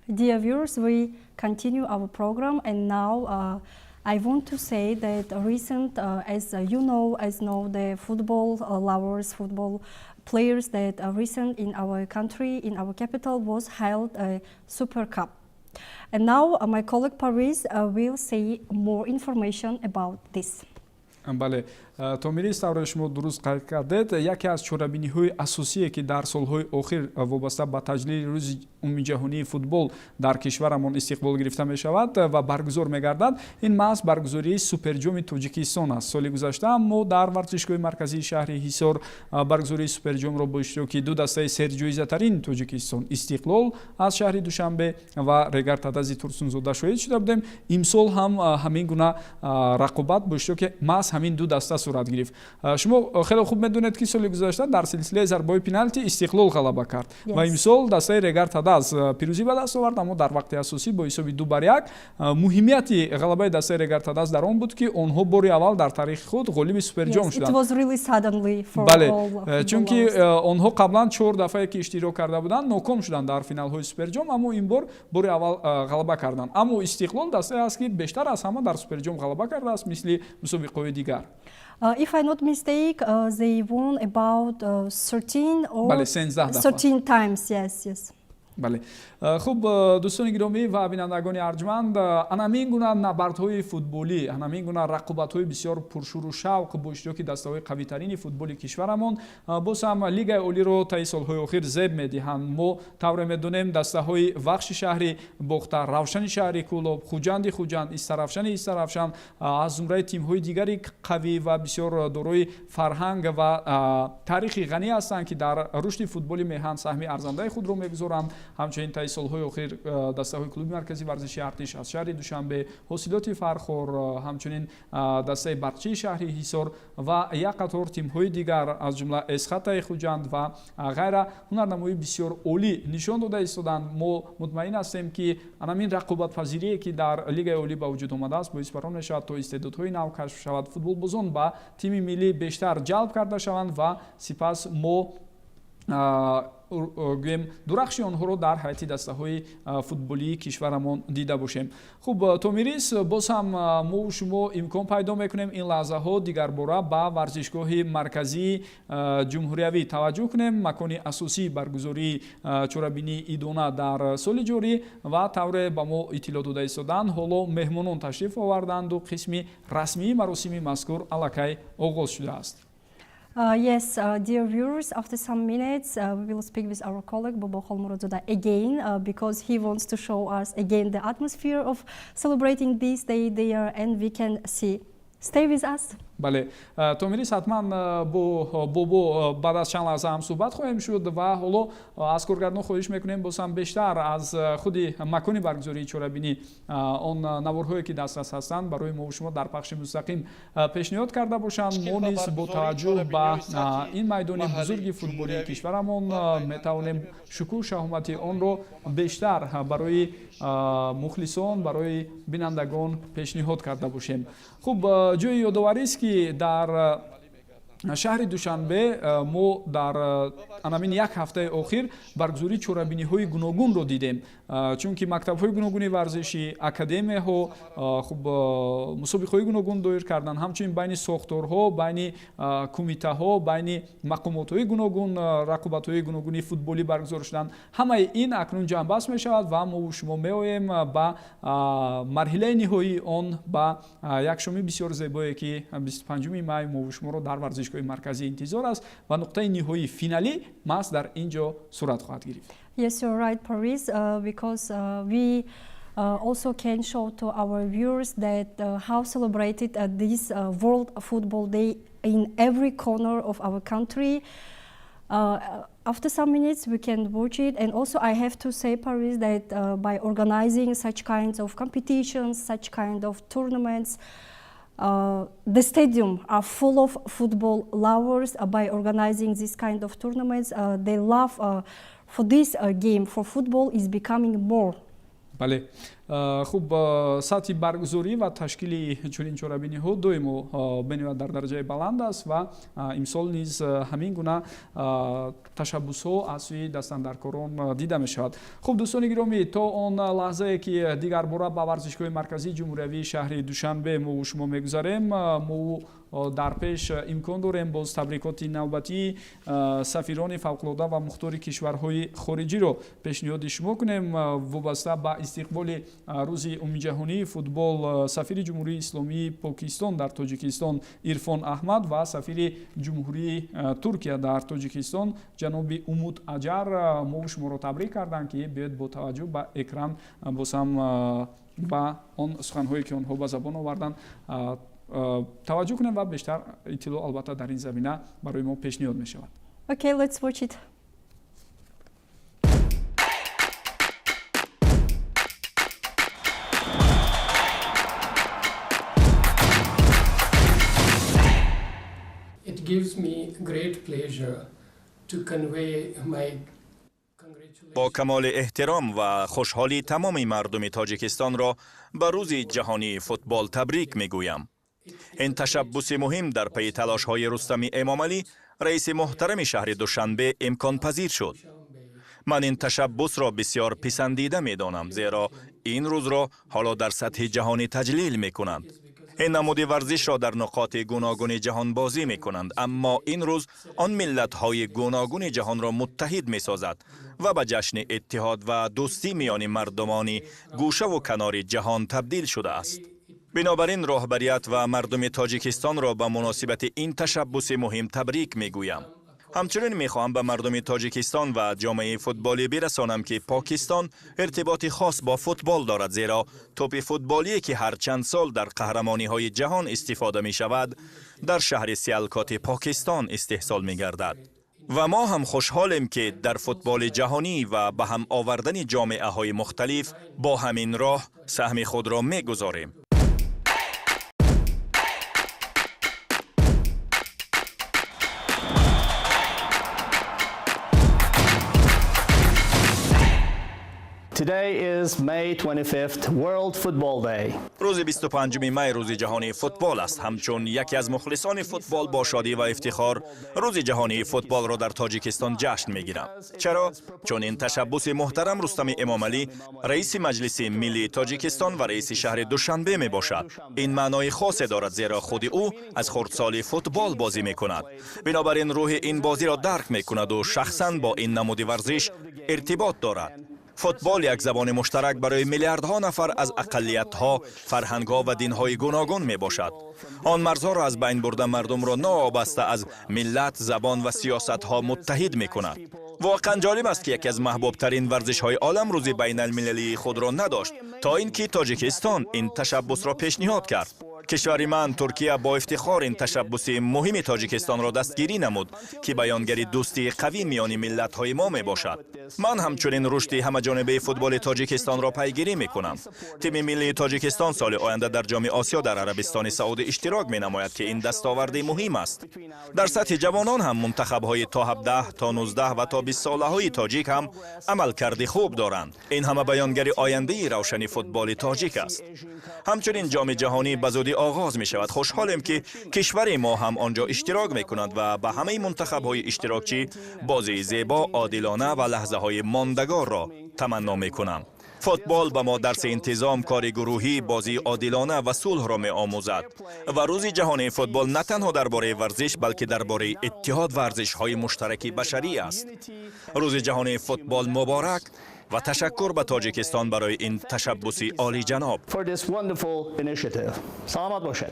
Dear viewers, we continue our program, and now I want to say that recent, as you know, as know the football lovers, football players, that recent in our country, in our capital, was held a Super Cup. And now my colleague Paris will say more information about this. Бале, Томирис, тавре шумо дуруст қайд кардед, яке аз чорабиниҳои асосие, ки дар солҳои охир вобаста ба таҷлили Рӯзи умумиҷаҳонии футбол дар кишварамон истиқбол гирифта мешавад ва баргузор мегардад, ин маҳз баргузории Суперҷоми Тоҷикистон аст. Соли гузашта мо дар варзишгоҳи марказии шаҳри Ҳисор баргузории Суперҷомро бо иштироки ду дастаи серҷоизатарини Тоҷикистон, Истиқлол аз шаҳри Душанбе ва Регар Тадази Турсунзода, шоҳид шуда будем. Имсол ҳам ҳамин гуна рақобат бо иштироки маҳз ҳамин ду даста сурат гирифт. Шумо хеле хуб медонед, ки соли гузашта дар силсилаи зарбаҳои пеналти Истиқлол ғалаба кард ва имсол дастаи Регар Тадаз пирӯзӣ ба даст овард, аммо дар вақти асосӣ бо ҳисоби 2-1. Муҳимияти ғалабаи дастаи Регар Тадаз дар он буд, ки онҳо бори аввал дар таърихи худ ғолиби Суперҷом шуданд. Бале, чунки онҳо қаблан чор дафъае ки иштирок карда буданд, ноком шуданд дар финалҳои Суперҷом, аммо ин бор бори аввал ғалаба карданд. Аммо Истиқлол дастае аст, ки бештар аз ҳама дар Суперҷом ғалаба кардааст, мисли мусобиқаҳои дигар. If I not mistake, they won about 13 or Бале, 13 дафъа. 13 times. Yes. Бале, хуб, дӯстони гиромӣ ва бинандагони арҷманд, анамин гуна набардҳои футболӣ, анамин гуна рақобатҳои бисёр пуршӯру шавқ бо иштироки дастаҳои қавитарини футболи кишварамон боз ҳам Лигаи Олиро таи солҳои охир зеб медиҳанд. Мо тавре медонем, дастаҳои Вахши шаҳри Бохтар, Равшани шаҳри Кӯлоб, Хуҷанди Хуҷанд, Истаравшани Истаравшан аз зумраи тимҳои дигари қавӣ ва бисёр дорои фарҳанг ва таърихи ғанӣ ҳастанд, ки дар рушди футболи меҳан саҳми арзандаи худро мегузоранд. Ҳамчунин таи солҳои охир дастаҳои клуби марказии варзиши Артиш аз шаҳри Душанбе, Ҳосилоти Фархор, ҳамчунин дастаи Барқчии шаҳри Ҳисор ва як қатор тимҳои дигар, аз ҷумла Эсхатаи Хуҷанд ва ғайра, ҳунарнамоии бисёр олӣ нишон дода истоданд. Мо мутмаин ҳастем, ки анамин рақобатпазирие, ки дар Лигаи Олӣ ба вуҷуд омадааст, боис бар он мешавад, то истеъдодҳои нав кашф шавад, футболбозон ба тими миллӣ бештар ҷалб карда шаванд ва сипас мо, гӯем, дурахши онҳоро дар ҳайати дастаҳои футболии кишварамон дида бошем. Хуб, Томирис, боз ҳам мову шумо имкон пайдо мекунем ин лаҳзаҳо дигарбора ба варзишгоҳи марказии ҷумҳуриявӣ таваҷҷӯҳ кунем, макони асосии баргузории чорабинии идона дар соли ҷорӣ. Ва тавре ба мо иттилоъ дода истоданд, ҳоло меҳмонон ташриф оварданду қисми расмии маросими мазкур аллакай оғоз шудааст. Yes, dear viewers, after some minutes we will speak with our colleague Bobo Kholmurodzoda again because he wants to show us again the atmosphere of celebrating this day there, and we can see. Stay with us. Бале, Томирис, ҳатман бо Бобо баъд аз чанд лаҳза ҳам суҳбат хоҳем шуд ва ҳоло аз коргардон хоҳиш мекунем, боз ҳам бештар аз худи макони баргузории чорабинӣ он наворҳое, ки дастрас ҳастанд, барои мову шумо дар пахши мустақим пешниҳод карда бошанд. Мо низ бо таваҷҷӯҳ ба ин майдони бузурги футболии кишварамон метавонем шукӯҳ шаҳомати онро бештар барои мухлисон, барои бинандагон пешниҳод карда бошем. Хуб, ҷои ёдоварист, ки дар шаҳри Душанбе мо дар анамин як ҳафтаи охир баргузории чорабиниҳои гуногунро дидем, чунки мактабҳои гуногуни варзишӣ, академияҳо, хуб, мусобиқаҳои гуногун доир карданд. Ҳамчунин байни сохторҳо, байни кумитаҳо, байни мақомотҳои гуногун рақобатҳои гуногуни футболӣ баргузор шуданд. Ҳамаи ин акнун ҷамъбаст мешавад ва мову шумо меоем ба марҳилаи ниҳоии он, ба як шоми бисёр зебое, ки 25 май мову шуморо дар варзишгоҳи марказӣ интизор аст ва нуқтаи ниҳоии финалӣ маҳз дар ин ҷо сурат хоҳад гирифт. Yes, you're right, Paris, because we also can show to our viewers that how celebrated this World Football Day in every corner of our country. After some minutes we can watch it, and also I have to say, Paris, that by organizing such kinds of competitions, such kind of tournaments, The stadium are full of football lovers by organizing this kind of tournaments. They love for this game, for football is becoming more. Бале, хуб, сатҳи баргузорӣ ва ташкили чунин чорабиниҳо доимо бениҳоят дар дараҷаи баланд аст ва имсол низ ҳамин гуна ташаббусҳо аз сӯи дастандаркорон дида мешавад. Хуб, дӯстони гиромӣ, то он лаҳзае ки дигарбора ба варзишгоҳи марказии ҷумҳуриявии шаҳри Душанбе мову шумо мегузарем, мо дар пеш имкон дорем боз табрикоти навбатии сафирони фавқулода ва мухтори кишварҳои хориҷиро пешниҳоди шумо кунем. Вобаста ба истиқболи рӯзи умумиҷаҳонии футбол, сафири Ҷумҳурии Исломии Покистон дар Тоҷикистон Ирфон Аҳмад ва сафири Ҷумҳурии Туркия дар Тоҷикистон ҷаноби Умуд Аҷар мову шуморо табрик карданд, ки биёед, бо таваҷҷӯҳ ба экран боз ҳам ба он суханҳое, ки онҳо ба забон оварданд, таваҷҷӯҳ кунем ва бештар иттилоъ, албатта, дар ин замина барои мо пешниҳод мешавад. Okay, let's watch it. It gives me great pleasure to convey my Бо камоли эҳтиром ва хушҳолӣ тамоми мардуми Тоҷикистонро ба Рӯзи ҷаҳонии футбол табрик мегӯям. Ин ташаббуси муҳим дар пайи талошҳои Рустами Эмомалӣ, раиси муҳтарами шаҳри Душанбе, имконпазир шуд. Ман ин ташаббусро бисёр писандида медонам, зеро ин рӯзро ҳоло дар сатҳи ҷаҳонӣ таҷлил мекунанд. Ин намуди варзишро дар нуқоти гуногуни ҷаҳон бозӣ мекунанд, аммо ин рӯз он миллатҳои гуногуни ҷаҳонро муттаҳид месозад ва ба ҷашни иттиҳод ва дӯстӣ миёни мардумони гӯшаву канори ҷаҳон табдил шудааст. Бинобар ин роҳбарият ва мардуми Тоҷикистонро ба муносибати ин ташаббуси муҳим табрик мегӯям. Ҳамчунин мехоҳам ба мардуми Тоҷикистон ва ҷомеаи футболӣ бирасонам, ки Покистон иртиботи хос бо футбол дорад, зеро тӯпи футболие, ки ҳар чанд сол дар қаҳрамониҳои ҷаҳон истифода мешавад, дар шаҳри Сиалкоти Покистон истеҳсол мегардад. Ва мо ҳам хушҳолем, ки дар футболи ҷаҳонӣ ва ба ҳам овардани ҷомеаҳои мухталиф бо ҳамин роҳ саҳми худро мегузорем. Today is May 25th, World Football Day. Рӯзи 25 май Рӯзи ҷаҳонии футбол аст. Ҳамчун яке аз мухлисони футбол бо шодӣ ва ифтихор Рӯзи ҷаҳонии футболро дар Тоҷикистон ҷашн мегирам. Чаро? Чун ин ташаббуси муҳтарам Рустами Эмомалӣ, раиси Маҷлиси миллии Тоҷикистон ва раиси шаҳри Душанбе мебошад. Ин маънои хосе дорад, зеро худи ӯ аз хурдсолӣ футбол бозӣ мекунад. Бинобар ин рӯҳи ин бозиро дарк мекунаду шахсан бо ин намуди варзиш иртибот дорад. Футбол як забони муштарак барои миллиардҳо нафар аз ақаллиятҳо, фарҳангҳо ва динҳои гуногун мебошад. Он марзҳоро аз байн бурда, мардумро новобаста аз миллат, забон ва сиёсатҳо муттаҳид мекунад. Воқеан ҷолиб аст, ки яке аз маҳбубтарин варзишҳои олам рӯзи байналмилалии худро надошт, то ин ки Тоҷикистон ин ташаббусро пешниҳод кард. Кишвари ман, Туркия, бо ифтихор ин ташаббуси муҳими Тоҷикистонро дастгирӣ намуд, ки баёнгари дӯстии қавӣ миёни миллатҳои мо мебошад. Ман ҳамчунин рушди ҳамаҷонибаи футболи Тоҷикистонро пайгирӣ мекунам. Тими миллии Тоҷикистон соли оянда дар Ҷоми Осиё дар Арабистони Саудӣ иштирок менамояд, ки ин дастоварди муҳим аст. Дар сатҳи ҷавонон ҳам мунтахабҳои то 17, то 19 ва то 20 солаҳои тоҷик ҳам амалкарди хуб доранд. Ин ҳама баёнгари ояндаи равшани футболи тоҷик аст. Ҳамчунин Ҷоми ҷаҳонӣ ба зудӣ оғоз мешавад. Хушҳолем, ки кишвари мо ҳам он ҷо иштирок мекунад ва ба ҳамаи мунтахабҳои иштирокчӣ бозии зебо, одилона ва лаҳзаҳои мондагорро таманно мекунам. Футбол ба мо дарси интизом, кори гурӯҳӣ, бозии одилона ва сулҳро меомӯзад. Ва Рӯзи ҷаҳонии футбол на танҳо дар бораи варзиш, балки дар бораи иттиҳод ва арзишҳои муштараки башарӣ аст. Рӯзи ҷаҳонии футбол муборак ва ташаккур ба Тоҷикистон барои ин ташаббуси олиҷаноб. For this wonderful initiative. Саломат бошед.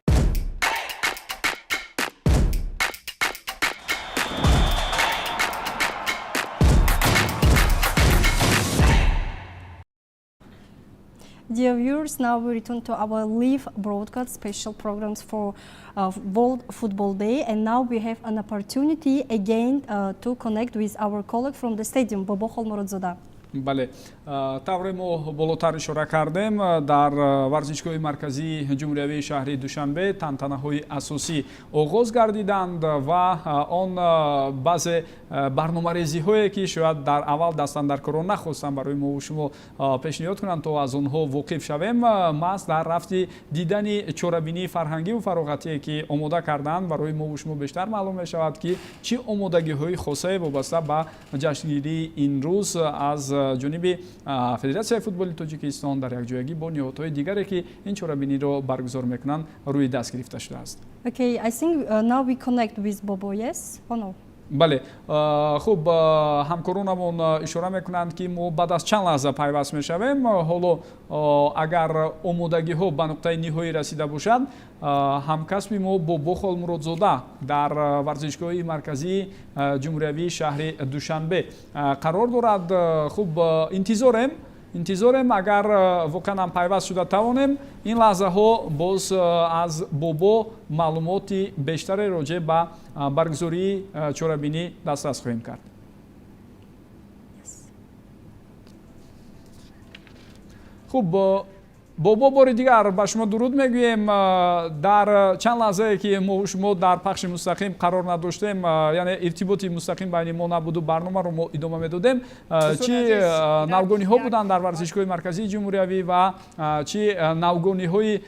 Dear viewers, now we return to our live broadcast special programs for World Football Day. And now we have an opportunity again to connect with our colleague from the stadium, Bobo Kholmurodzoda. Бале, Тавре мо болотар ишора кардем, дар варзишгоҳи марказии ҷумҳуриявии шаҳри Душанбе тантанаҳои асосӣ оғоз гардиданд ва он баъзе барномарезиҳое, ки шояд дар аввал дастандаркорон нахостанд барои мову шумо пешниҳод кунанд, то аз онҳо воқиф шавем, маҳз дар рафти дидани чорабинии фарҳангиву фароғатие, ки омода карданд, барои мову шумо бештар маълум мешавад, ки чӣ омодагиҳои хосае вобаста ба ҷашнгирии ин рӯз аз ҷониби Федератсияи футболи Тоҷикистон дар якҷоягӣ бо ниҳодҳои дигаре, ки ин чорабиниро баргузор мекунанд, рӯи даст гирифта шудааст. Okay, I think now we connect with Bobo, yes or no? Бале, хуб, ҳамкоронамон ишора мекунанд, ки мо баъд аз чанд лаҳза пайваст мешавем. Ҳоло агар омодагиҳо ба нуқтаи ниҳоӣ расида бошад, ҳамкасби мо Бобо Холмуродзода дар варзишгоҳи марказии ҷумҳуриявии шаҳри Душанбе қарор дорад. Хуб, интизорем, агар воқеан ҳам пайваст шуда тавонем, ин лаҳзаҳо боз аз Бобо маълумоти бештаре роҷеъ ба баргузории чорабинӣ дастрас хоҳем кард. Хуб, Бобо, бори дигар ба шумо дуруд мегӯем. Дар чанд лаҳзае, ки мо шумо дар пахши мустақим қарор надоштем, яъне иртиботи мустақим байни мо набуду барномаро мо идома медодем, чӣ навгониҳо буданд дар варзишгоҳи марказии ҷумҳуриявӣ ва чӣ навгониҳои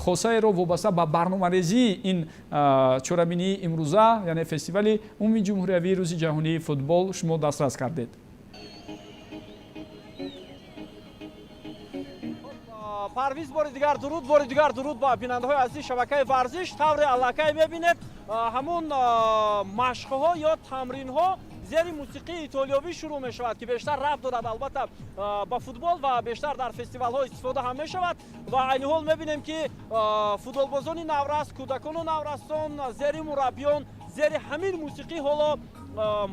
хосаеро вобаста ба барномарезии ин чорабинии имрӯза, яъне фестивали умумии ҷумҳуриявии Рӯзи ҷаҳонии футбол, шумо дастрас кардед? Парвиз, бори дигар дуруд, бори дигар дуруд ба бинандаҳои азизи шабакаи варзиш. Тавре аллакай мебинед, ҳамун машқҳо ё тамринҳо зери мусиқии итолиёвӣ шурӯъ мешавад, ки бештар рабт дорад, албатта, ба футбол ва бештар дар фестивалҳо истифода ҳам мешавад. Ва айни ҳол мебинем, ки футболбозони наврас, кӯдакону наврасон зери мураббиён, зери ҳамин мусиқӣ ҳоло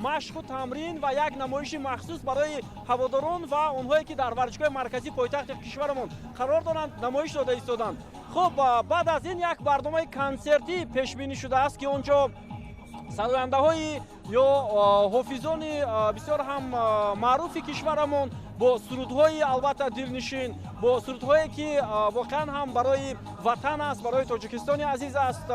машқу тамрин ва як намоиши махсус барои ҳаводорон ва онҳое, ки дар варзишгоҳи марказии пойтахти кишварамон қарор доранд, намоиш дода истоданд. Хуб, баъд аз ин як барномаи консертӣ пешбинӣ шудааст, ки он ҷо сарояндаҳои ё ҳофизони бисёр ҳам маъруфи кишварамон бо сурудҳои, албатта, дилнишин, бо сурудҳое, ки воқеан ҳам барои ватан аст, барои Тоҷикистони азиз аст,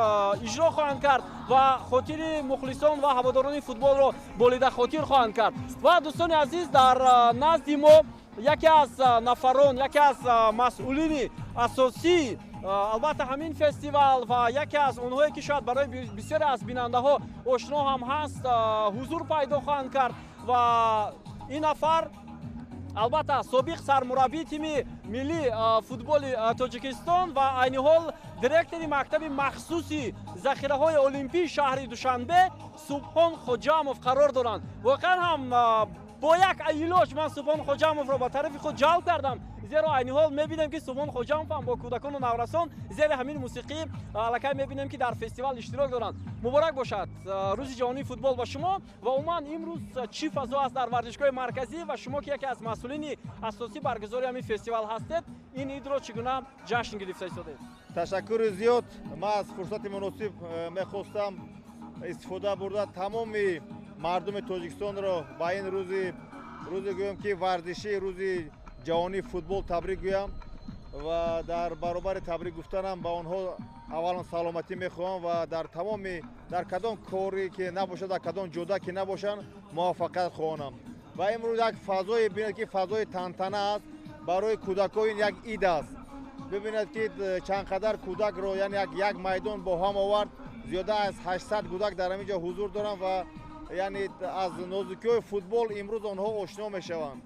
иҷро хоҳанд кард ва хотири мухлисон ва ҳаводорони футболро болида хотир хоҳанд кард. Ва дӯстони азиз, дар назди мо яке аз нафарон, яке аз масъулини асосии, албатта, ҳамин фестивал ва яке аз онҳое, ки шояд барои бисёре аз бинандаҳо ошно ҳам ҳаст, ҳузур пайдо хоҳанд кард. Ва ин нафар, албатта, собиқ сармураббии тими миллии футболи Тоҷикистон ва айни ҳол директори мактаби махсуси захираҳои олимпии шаҳри Душанбе Субҳон Хоҷамов қарор доранд. Воқеан ҳам бо як илоҷ ман Субҳон Хоҷамовро ба тарафи худ ҷалб кардам, зеро айни ҳол мебинем, ки Субҳон Хоҷамов ҳам бо кӯдакону наврасон зери ҳамин мусиқӣ аллакай мебинем, ки дар фестивал иштирок доранд. Муборак бошад Рӯзи ҷаҳонии футбол ба шумо. Ва умуман, имрӯз чӣ фазо аст дар варзишгоҳи марказӣ ва шумо, ки яке аз масъулини асосӣ баргузории ҳамин фестивал ҳастед, ин идро чӣ гуна ҷашн гирифта истодед? Ташаккури зиёд. Ман аз фурсати муносиб мехостам истифода бурда, тамоми мардуми Тоҷикистонро ба ин рӯзи, гӯем ки, варзишӣ, Рӯзи ҷаҳонии футбол табрик гӯям ва дар баробари табрик гуфтанам ба онҳо аввалан саломатӣ мехоҳам ва дар тамоми, дар кадом коре ки набошад, дар кадом ҷода ки набошанд, муваффақият хоҳонам. Ва имрӯз як фазое бинед, ки фазои тантана аст. Барои кӯдакҳо ин як ид аст. Бибинед, ки чанд қадар кӯдакро, яъне як майдон бо ҳам овард. Зиёда аз 800 кӯдак дар ҳамин ҷо ҳузур доранд ва яъне аз нозукиҳои футбол имрӯз онҳо ошно мешаванд.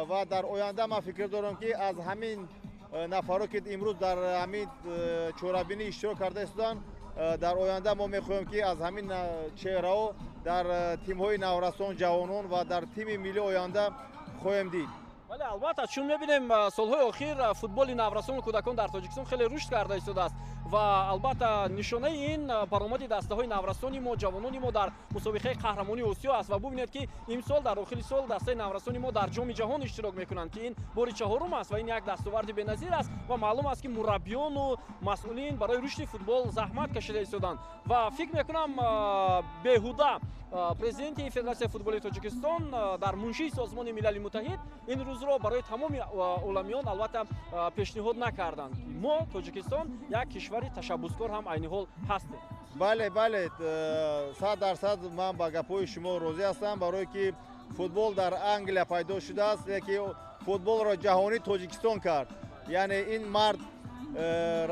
Ва дар оянда ман фикр дорам, ки аз ҳамин нафаро, ки имрӯз дар ҳамин чорабинӣ иштирок карда истоданд, дар оянда мо мехоҳем, ки аз ҳамин чеҳраҳо дар тимҳои наврасон, ҷавонон ва дар тими миллии оянда хоҳем дид. Бале, албатта, чун мебинем, солҳои охир футболи наврасону кӯдакон дар Тоҷикистон хеле рушд карда истодааст. Ва албатта нишонаи ин баромади дастаҳои наврасони мо, ҷавонони мо дар мусобиқаи қаҳрамонии Осиё аст. Ва бубинед, ки имсол дар охири сол дастаи наврасони мо дар Ҷоми ҷаҳон иштирок мекунанд, ки ин бори чаҳорум аст ва ин як дастоварди беназир аст. Ва маълум аст, ки мураббиёну масъулин барои рушди футбол заҳмат кашида истоданд. Ва фикр мекунам, беҳуда президенти Федератсияи футболи Тоҷикистон дар муншии Созмони Милали Муттаҳид ин рӯзро барои тамоми оламиён албатта пешниҳод накарданд. Мо, Тоҷикистон, як кишвари ташаббускор ҳам айни ҳол ҳастем. Бале, 100% ман ба гапҳои шумо розӣ ҳастам, барое ки футбол дар Англия пайдо шудааст, яке футболро ҷаҳонӣ Тоҷикистон кард. Яъне ин мард,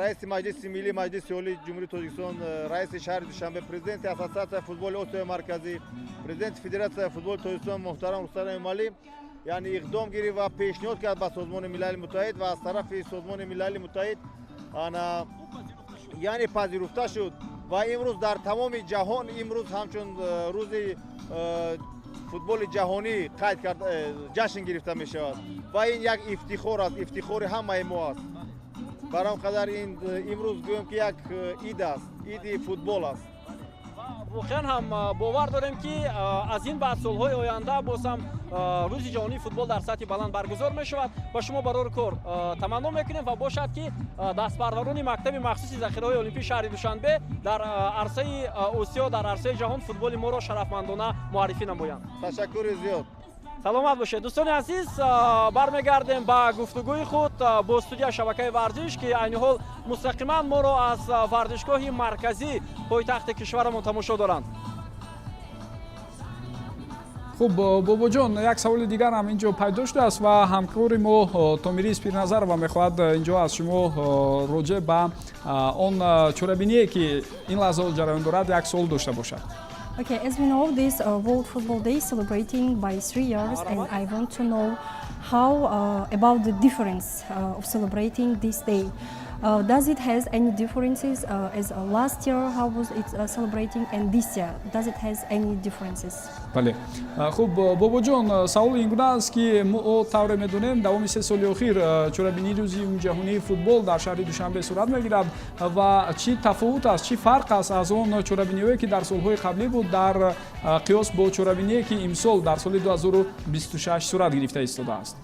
раиси Маҷлиси Миллӣ, Маҷлиси Олии Ҷумҳурии Тоҷикистон, раиси шаҳри Душанбе, президенти Ассотсиатсияи футболи Осиёи Марказӣ, президенти Федератсияи футболи Тоҷикистон муҳтарам Рустам Эмомалӣ, яъне иқдом гирифт ва пешниҳод кард ба Созмони Милали Муттаҳид ва аз тарафи Созмони Милали Муттаҳид ана яъне пазируфта шуд. Ва имрӯз дар тамоми ҷаҳон имрӯз ҳамчун рӯзи футболи ҷаҳонӣ қайд кард, ҷашн гирифта мешавад. Ва ин як ифтихор аст, ифтихори ҳамаи мо аст. Бар он қадар ин имрӯз гӯем, ки як ид аст, иди футбол аст. Воқеан ҳам бовар дорем, ки аз ин баъд солҳои оянда боз ҳам рӯзи ҷаҳонии футбол дар сатҳи баланд баргузор мешавад. Ба шумо барори кор таманно мекунем ва бошад, ки дастпарварони мактаби махсуси захираҳои олимпии шаҳри Душанбе дар арсаи Осиё, дар арсаи ҷаҳон футболи моро шарафмандона муаррифӣ намоянд. Ташаккури зиёд. Саломат бошед. Дӯстони азиз, бармегардем ба гуфтугӯи худ бо студия шабакаи варзиш, ки айни ҳол мустақиман моро аз варзишгоҳи марказӣ пойтахти кишварамон тамошо доранд. Хуб, Бобоҷон, як саволи дигар ҳам инҷо пайдо шудааст ва ҳамкори мо Томирис Пирназарова мехоҳад инҷо аз шумо роҷеъ ба он чорабиние, ки ин лаҳза ҷараён дорад, як суол дошта бошад. Okay, as we know, this World Football Day is celebrating by 3 years, and I want to know how about the difference of celebrating this day. Does it has any differences as last year? How was it celebrating, and this year? Does it has any differences? Бале, хуб, Бобоҷон, савол ин гуна аст, ки мо тавре медонем, давоми 3 соли охир чорабинии рӯзи умумиҷаҳонии футбол дар шаҳри Душанбе сурат мегирад. Ва чӣ тафовут аст, чӣ фарқ аст аз он чорабиниҳое, ки дар солҳои қаблӣ буд, дар қиёс бо чорабиние, ки имсол дар соли 2026 сурат гирифта истодааст?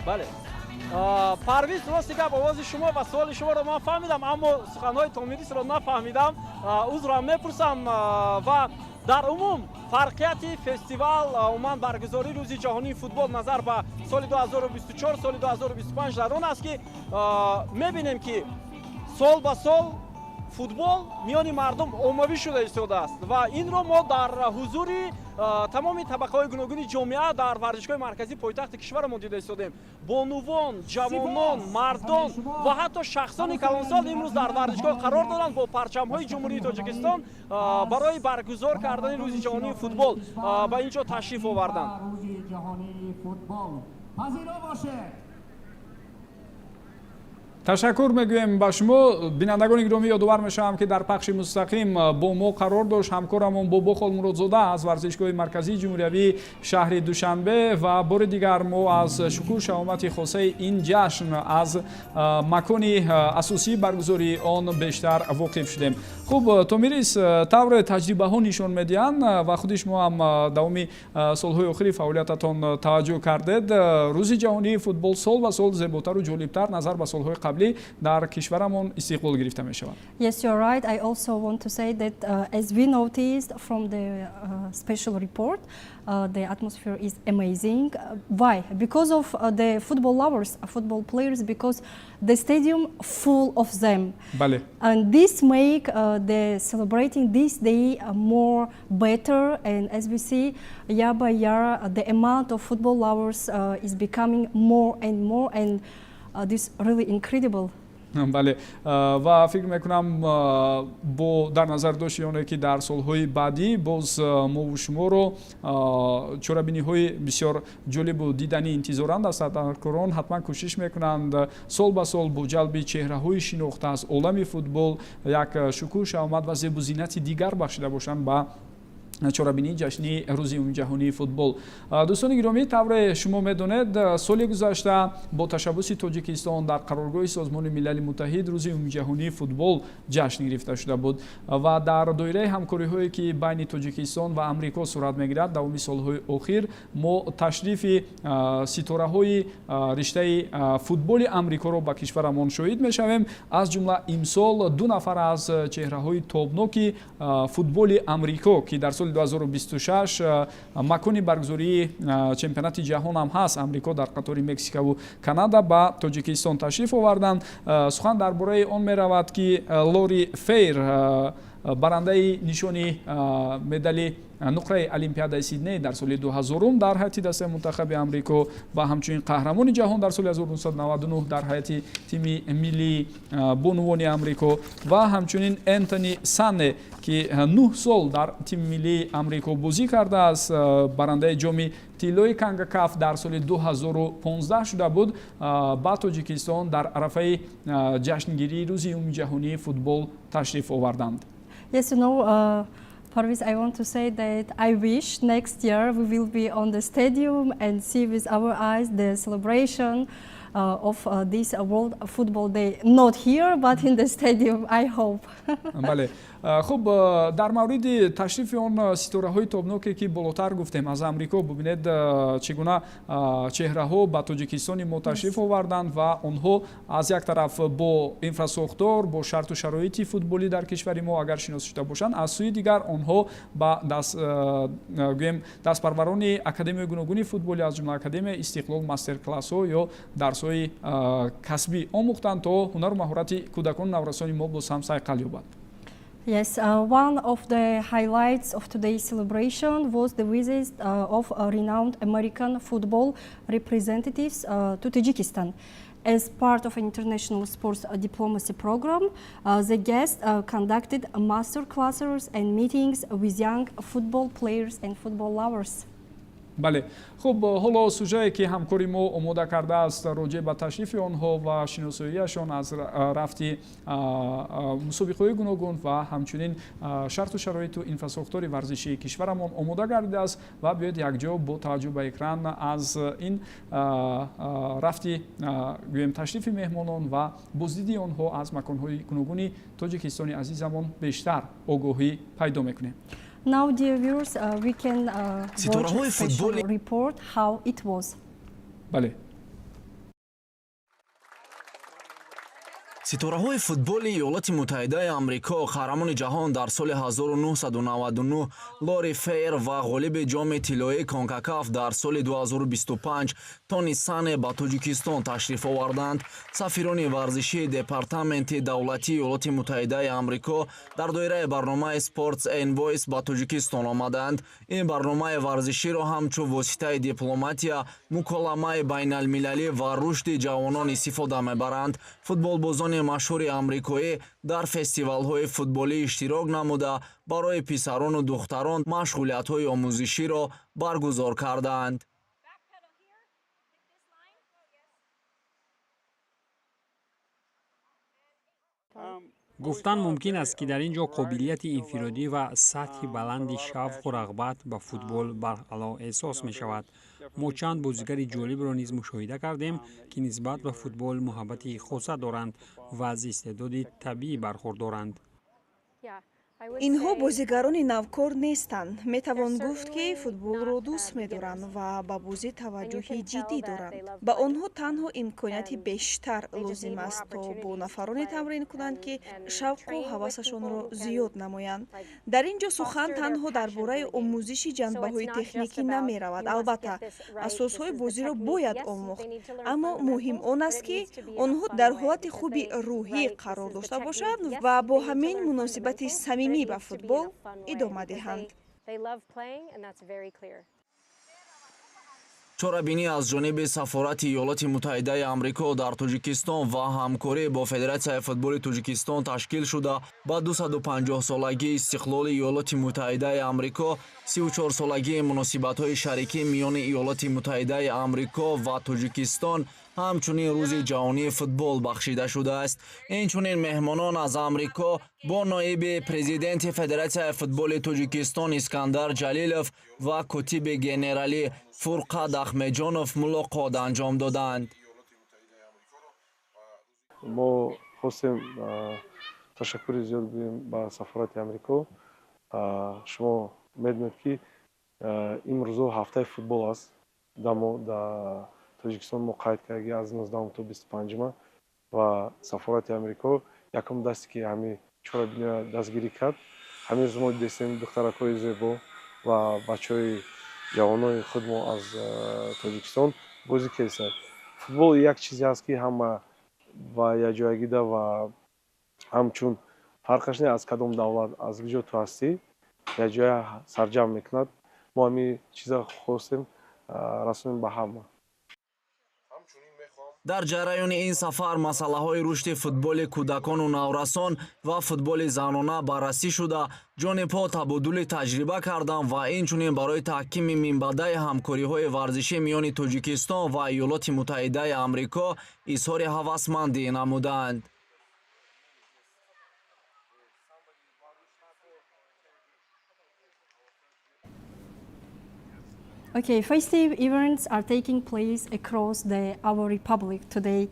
Бале, Парвиз, рости гап, овози шумо ва суоли шуморо ман фаҳмидам, аммо суханҳои Томирисро нафаҳмидам, узрам мепурсам. Ва дар умум фарқияти фестивал, умуман баргузории рӯзи ҷаҳонии футбол назар ба соли 2024, соли 2025 дар он аст, ки мебинем, ки сол ба сол футбол миёни мардум оммавӣ шуда истодааст. Ва инро мо дар ҳузури тамоми табақаҳои гуногуни ҷомеа дар варзишгоҳи марказии пойтахти кишварамон дида истодем. Бонувон, ҷавонон, мардон ва ҳатто шахсони калонсол имрӯз дар варзишгоҳ қарор доранд, бо парчамҳои Ҷумҳурии Тоҷикистон барои баргузор кардани рӯзи ҷаҳонии футбол ба ин ҷо ташриф оварданд. Пазиро бошед. Ташаккур мегӯем ба шумо. Бинандагони гиромӣ, ёдовар мешавам, ки дар пахши мустақим бо мо қарор дошт ҳамкорамон Бобо Холмуродзода аз варзишгоҳи марказии ҷумҳуриявии шаҳри Душанбе. Ва бори дигар мо аз шукӯҳу шаҳомати хосаи ин ҷашн аз макони асосии баргузории он бештар воқиф шудем. Хуб, Томирис, тавре таҷрибаҳо нишон медиҳанд ва худи шумо ҳам давоми солҳои охири фаъолиятатон таваҷҷӯҳ кардед, рӯзи ҷаҳонии футбол сол ба сол зеботару ҷолибтар назар ба солҳои қаблӣ дар кишварамон истиқбол гирифта мешавад. Yes, you're right. I also want to say that as we noticed from the special report, the atmosphere is amazing. Why? Because of the football lovers, football players, because the stadium full of them. Бале. And this make the celebrating this day more better. And as we see, year by year, the amount of football lovers is becoming more and more, and this really incredible. Бале, ва фикр мекунам, бо дар назар дошти оне, ки дар солҳои баъдӣ боз мову шуморо чорабиниҳои бисёр ҷолибу диданӣ интизоранд, дастандаркорон ҳатман кӯшиш мекунанд сол ба сол бо ҷалби чеҳраҳои шинохта аз олами футбол як шукӯҳ, шаҳомат ва зебу зинати дигар бахшида бошанд ба Чорабинии ҷашнии рӯзи умумиҷаҳонии футбол. Дӯстони гиромӣ, тавре шумо медонед, соли гузашта бо ташаббуси Тоҷикистон дар қароргоҳи Созмони Милали Муттаҳид рӯзи умумиҷаҳонии футбол ҷашн гирифта шуда буд ва дар доираи ҳамкориҳое ки байни Тоҷикистон ва Амрико сурат мегирад, давоми солҳои охир мо ташрифи ситораҳои риштаи футболи Амрикоро ба кишварамон шоҳид мешавем. Аз ҷумла имсол ду нафар аз чеҳраҳои тобноки футболи Амрико, ки дар соли 2026 макони баргузории чемпионати ҷаҳон ҳам ҳаст, Амрико дар қатори Мексикаву Канада ба Тоҷикистон ташриф оварданд. Сухан дар бораи он меравад, ки Лори Фейр, барандаи нишони медали нуқраи Олимпиадаи Сидней дар соли 2000 дар ҳайати дастаи мунтахаби Амрико ва ҳамчунин қаҳрамони ҷаҳон дар соли 1999 дар ҳайати тими миллии бонувони Амрико, ва ҳамчунин Энтони Санне, ки 9 сол дар тими миллии Амрико бозӣ кардааст, барандаи ҷоми тиллои Конкакаф дар соли 2015 шуда буд, ба Тоҷикистон дар арафаи ҷашнгирии рӯзи умумиҷаҳонии футбол ташриф оварданд. Yes, you know, Parviz, I want to say that I wish next year we will be on the stadium and see with our eyes the celebration of this World Football Day. Not here, but in the stadium, I hope. Бале, хуб, дар мавриди ташрифи он ситораҳои тобноке, ки болотар гуфтем, аз Амрико, бубинед, чӣ гуна чеҳраҳо ба Тоҷикистони мо ташриф оварданд ва онҳо аз як тараф бо инфрасохтор, бо шарту шароити футболӣ дар кишвари мо агар шинос шуда бошанд, аз сӯи дигар онҳо ба гӯем дастпарварони академияи гуногуни футболӣ, аз ҷумла Академияи Истиқлол, мастер-классҳо ё дарсҳои касбӣ омӯхтанд, то ҳунару маҳорати кӯдакону наврасони мо боз ҳам сайқал ёбад. Yes, one of the highlights of today's celebration was the visit of renowned American football representatives to Tajikistan. As part of an international sports diplomacy program, the guests conducted master classes and meetings with young football players and football lovers. Бале, хуб, ҳоло сужае, ки ҳамкори мо омода кардааст роҷеъ ба ташрифи онҳо ва шиносоияшон аз рафти мусобиқаҳои гуногун ва ҳамчунин шарту шароиту инфрасохтори варзишии кишварамон омода гардидааст ва биёед якҷо бо таваҷҷӯҳ ба экран аз ин рафти, гӯем, ташрифи меҳмонон ва боздиди онҳо аз маконҳои гуногуни Тоҷикистони азизамон бештар огоҳӣ пайдо мекунем. Now, dear viewers, we can watch a special report how it was. Бале. Ситораҳои футболи Иёлоти Муттаҳидаи Амрико, қаҳрамони ҷаҳон дар соли 1999 Лори Фейр ва ғолиби ҷоми тиллоии Конкакаф дар соли 2025 Тони Сане ба Тоҷикистон ташриф оварданд. Сафирони варзишии Департаменти давлатии Иёлоти Муттаҳидаи Амрико дар доираи барномаи Sports Envoys ба Тоҷикистон омаданд. Ин барномаи варзиширо ҳамчун воситаи дипломатия, муколамаи байналмилалӣ ва рушди ҷавонон истифода мебаранд. Футболбозони машҳури амрикоӣ дар фестивалҳои футболӣ иштирок намуда, барои писарону духтарон машғулиятҳои омӯзиширо баргузор карданд. Гуфтан мумкин аст, ки дар ин ҷо қобилияти инфиродӣ ва сатҳи баланди шавқу рағбат ба футбол баръало эҳсос мешавад. Мо чанд бозигари ҷолибро низ мушоҳида кардем, ки нисбат ба футбол муҳаббати хоса доранд ва аз истеъдоди табиӣ бархурдоранд. Инҳо бозигарони навкор нестанд. Метавон гуфт, ки футболро дӯст медоранд ва ба бозӣ таваҷҷӯҳи ҷиддӣ доранд. Ба онҳо танҳо имконияти бештар лозим аст, то бо нафароне тамрин кунанд, ки шавқу ҳавасашонро зиёд намоянд. Дар ин ҷо сухан танҳо дар бораи омӯзиши ҷанбаҳои техникӣ намеравад. Албатта, асосҳои бозиро бояд омӯхт, аммо муҳим он аст, ки онҳо дар ҳолати хуби рӯҳӣ қарор дошта бошанд ва бо ҳамин муносибати самимӣ ба футбол идома диҳанд. Чорабинӣ аз ҷониби сафорати Иёлоти Муттаҳидаи Амрико дар Тоҷикистон ва ҳамкорӣ бо Федератсияи футболи Тоҷикистон ташкил шуда, ба 250-солагии истиқлоли Иёлоти Муттаҳидаи Амрико, 34-солагии муносибатҳои шарикӣ миёни Иёлоти Муттаҳидаи Амрико ва Тоҷикистон Ҳамчунин Рӯзи ҷаҳонии футбол бахшида шудааст. Инчунин меҳмонон аз Амрико бо ноиби президенти Федератсияи футболи Тоҷикистон Искандар Ҷалилов ва котиби генералӣ Фурқат Ахмеҷонов мулоқот анҷом доданд. Мо хостем ташаккури зиёд гӯем ба сафорати Амрико. Шумо медонед, ки имрӯзо ҳафтаи футбол аст. Дамо дар Тоҷикистон мо қайд кардаги аз 19 то 25, ва сафорати Амрико якум дасте, ки ҳамин чорабиниро дастгирӣ кард. Ҳамин рӯз мо дидестем духтаракҳои зебо ва бачаҳои ҷавонои худмо аз Тоҷикистон бозӣ карданд. Футбол як чизе аст, ки ҳама ба якҷоягида ва ҳамчун фарқаш не, аз кадом давлат, аз куҷо ту ҳастӣ, якҷоя сарҷамъ мекунад. Мо ҳамин чиза хостем расонем ба ҳама. Дар ҷараёни ин сафар масъалаҳои рушди футболи кӯдакону наврасон ва футболи занона баррасӣ шуда, ҷонибҳо табодули таҷриба карданд ва инчунин барои таҳкими минбаъдаи ҳамкориҳои варзишӣ миёни Тоҷикистон ва Иёлоти Муттаҳидаи Амрико изҳори ҳавасмандӣ намуданд. Okay, festive events are taking place across our republic today.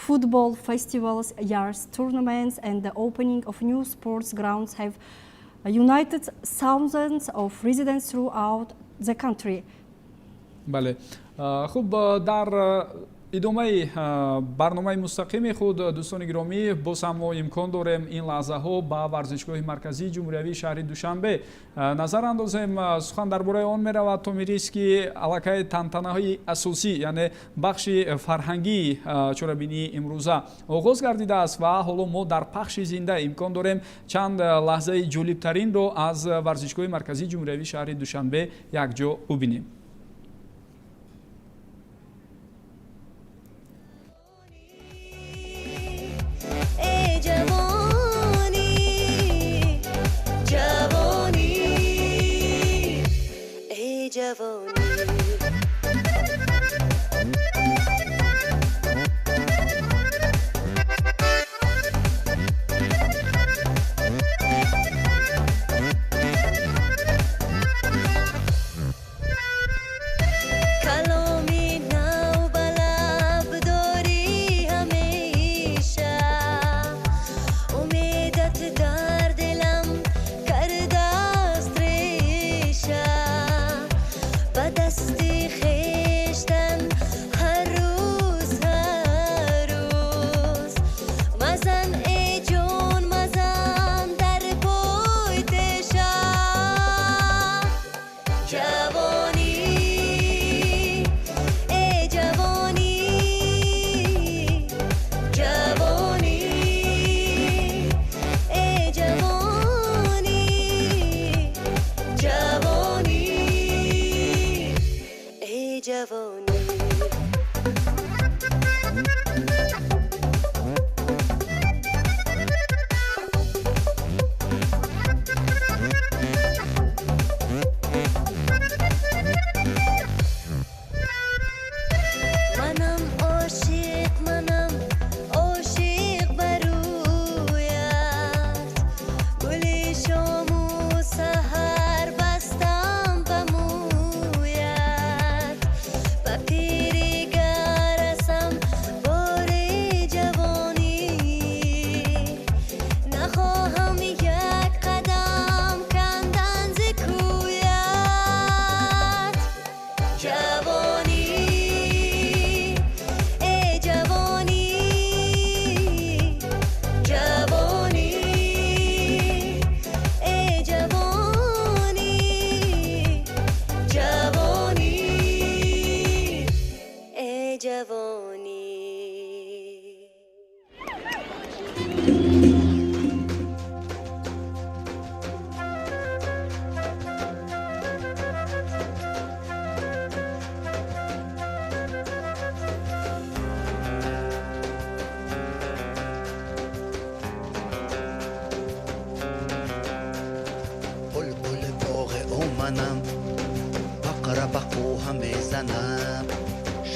Football festivals, yards, tournaments, and the opening of new sports grounds have united thousands of residents throughout the country. Бале. Хуб, дар идомаи барномаи мустақими худ, дӯстони гиромӣ, боз ҳам мо имкон дорем ин лаҳзаҳо ба варзишгоҳи марказии ҷумҳуриявии шаҳри Душанбе назар андозем. Сухан дар бораи он меравад, Томирис, ки аллакай тантанаҳои асосӣ, яъне бахши фарҳангии чорабинии имрӯза оғоз гардидааст ва ҳоло мо дар пахши зинда имкон дорем чанд лаҳзаи ҷолибтаринро аз варзишгоҳи марказии ҷумҳуриявии шаҳри Душанбе якҷо бубинем.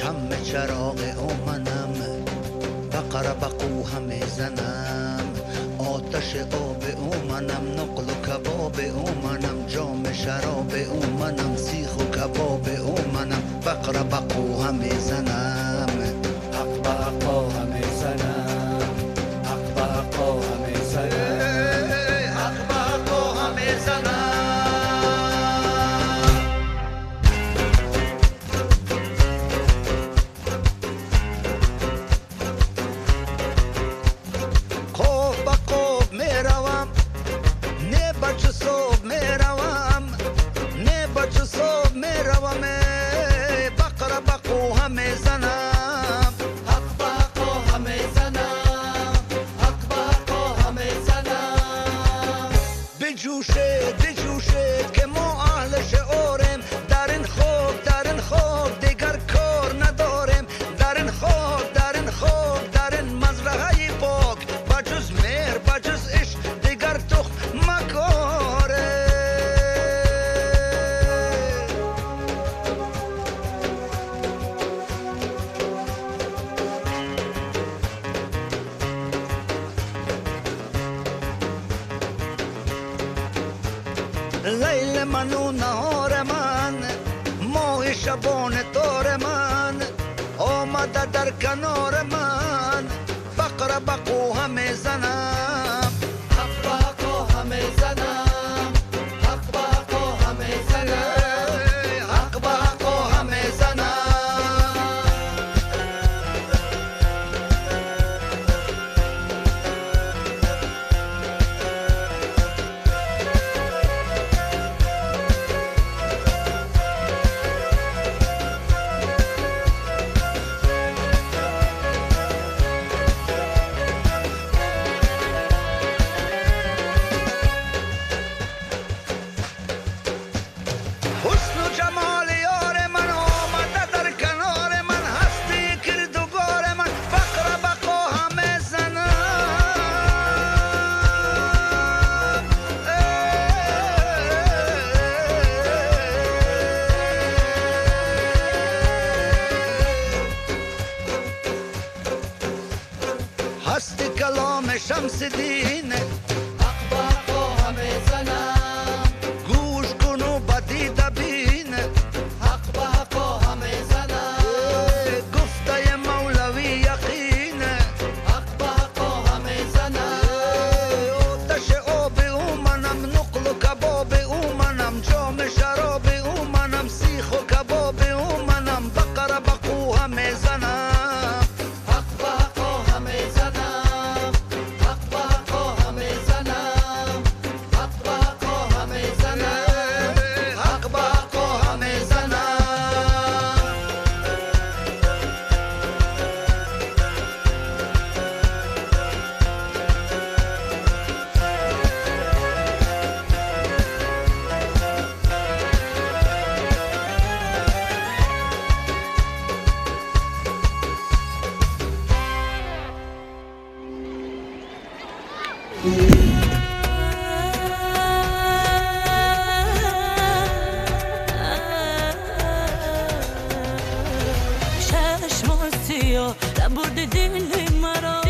شمع چراغ او منم، بقره به کوه میزنم، آتش آب او منم، نقل و کباب او منم، جام شراب او منم، سیخ و کباب او منم، بقره به کوه میزنم، حق به حقا میزنم، حق به حقا میزنم، حق به حقا میزنم. لیل من و نهار من، ماه شبان تار من، آمده در کنار من، بقره به کوه میزنم، حق به حقا میزنم، حق به حقا میزنم، حق به حقا میزنم. شمس دین، حق به حقا میزنم، گوش کن و بدیده بین، حق به حقا میزنم، گفته مولوی یقین، حق به حقا میزنم، آتش آب او منم، نقل و کباب او منم، جام شراب او منم، سیخ و کباب او منم، بقره به کوه میزنم، حق به حقا میزنم، حق به حقا میزنم، حق به حقا میزنم، حق به حقا میزنم. چشم سیاه ربرده دل مرا،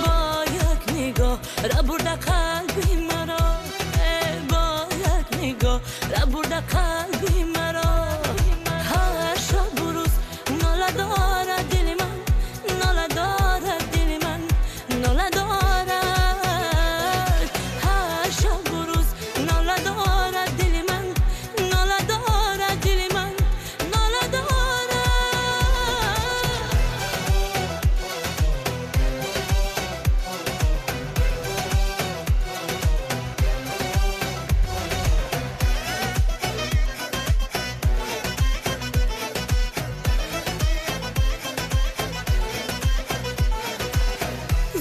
با یک نگاه ربرده قلبی مرا، با یک نگاه ربرده قلبی مرا. هر شب و روز ناله دارد دل من، ناله دارد دل من، ناله دارد. هر شب و روز ناله دارد دل من، ناله دارد دل من، ناله دارد.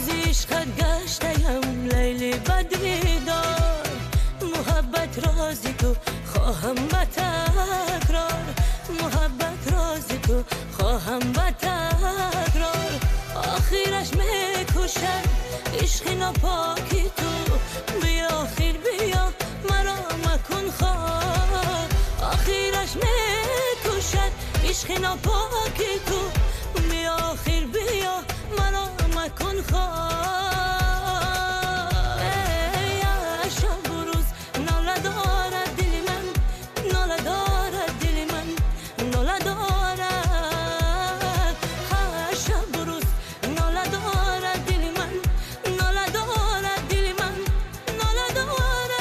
ز عشقت گشته‌ام لیلی بدیدار، محبت رازی تو خواهم به تکرار، محبت رازی تو خواهم به تکرار. آخرش میکشد عشق ناپاکی تو، بیا آخر بیا مرا مکن خوار. آخرش میکشد عشق عشق ناپاکی تو بیا آخر بیا مرا مکن خوار ای شب و روز ناله دارد دل من ناله دارد دل من ناله دارد شب و روز ناله دارد دل من ناله دارد دل من ناله دارد.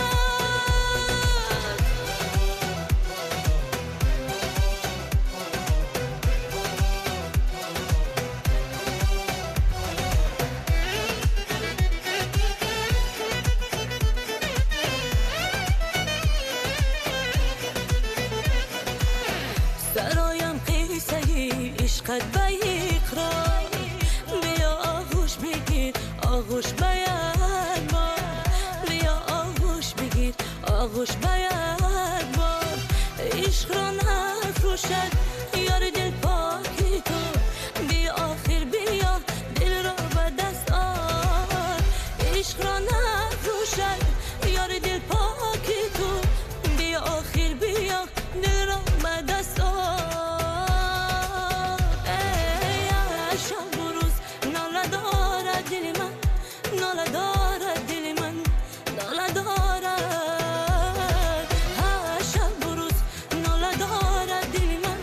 سرایم قصه عشقت به اقرار بیا آغوش بگیر آغوش به یک بار بیا آغوش بگیر آغوش به یک بار عشق را نفروشد یار دل پاکی تو بیا آخر بیا دل را به دست آر عشق را نفروشد یار دل پاکی تو بیا آخر بیا دل را به دست آر ای شب و روز ناله دارد دل من ناله دارد دل من ناله دارد شب و روز ناله دارد دل من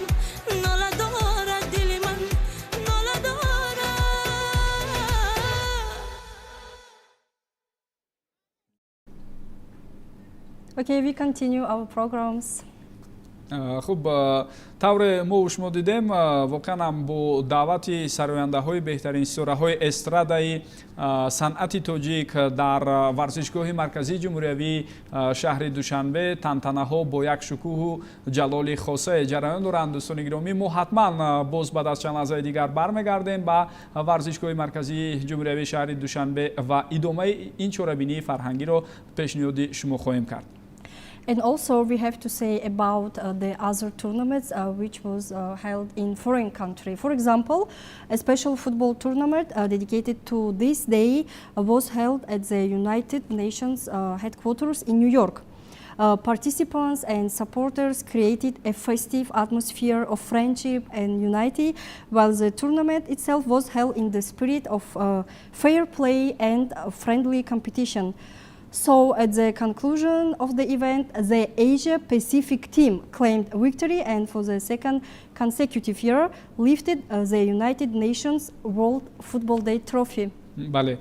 ناله دارد دل من ناله دارد. Okay, we continue our programs. Хуб, тавре мо шумо дидем, воқеан ҳам бо даъвати сарояндаҳои беҳтарин ситораҳои эстрадаи санъати тоҷик дар варзишгоҳи марказии ҷумҳуриявии шаҳри Душанбе тантанаҳо бо як шукӯҳу ҷалоли хосае ҷараён доранд. Дӯстони гиромӣ, мо ҳатман боз баъд аз чанд лаҳзаи дигар бармегардем ба варзишгоҳи марказии ҷумҳуриявии шаҳри Душанбе ва идомаи ин чорабинии фарҳангиро пешниҳоди шумо хоҳем кард. And also we have to say about the other tournaments which was held in foreign country. For example, a special football tournament dedicated to this day was held at the United Nations headquarters in New York. Participants and supporters created a festive atmosphere of friendship and unity, while the tournament itself was held in the spirit of fair play and friendly competition. So at the conclusion of the event, the Asia Pacific team claimed victory and for the second consecutive year lifted the United Nations World Football Day trophy. Бале,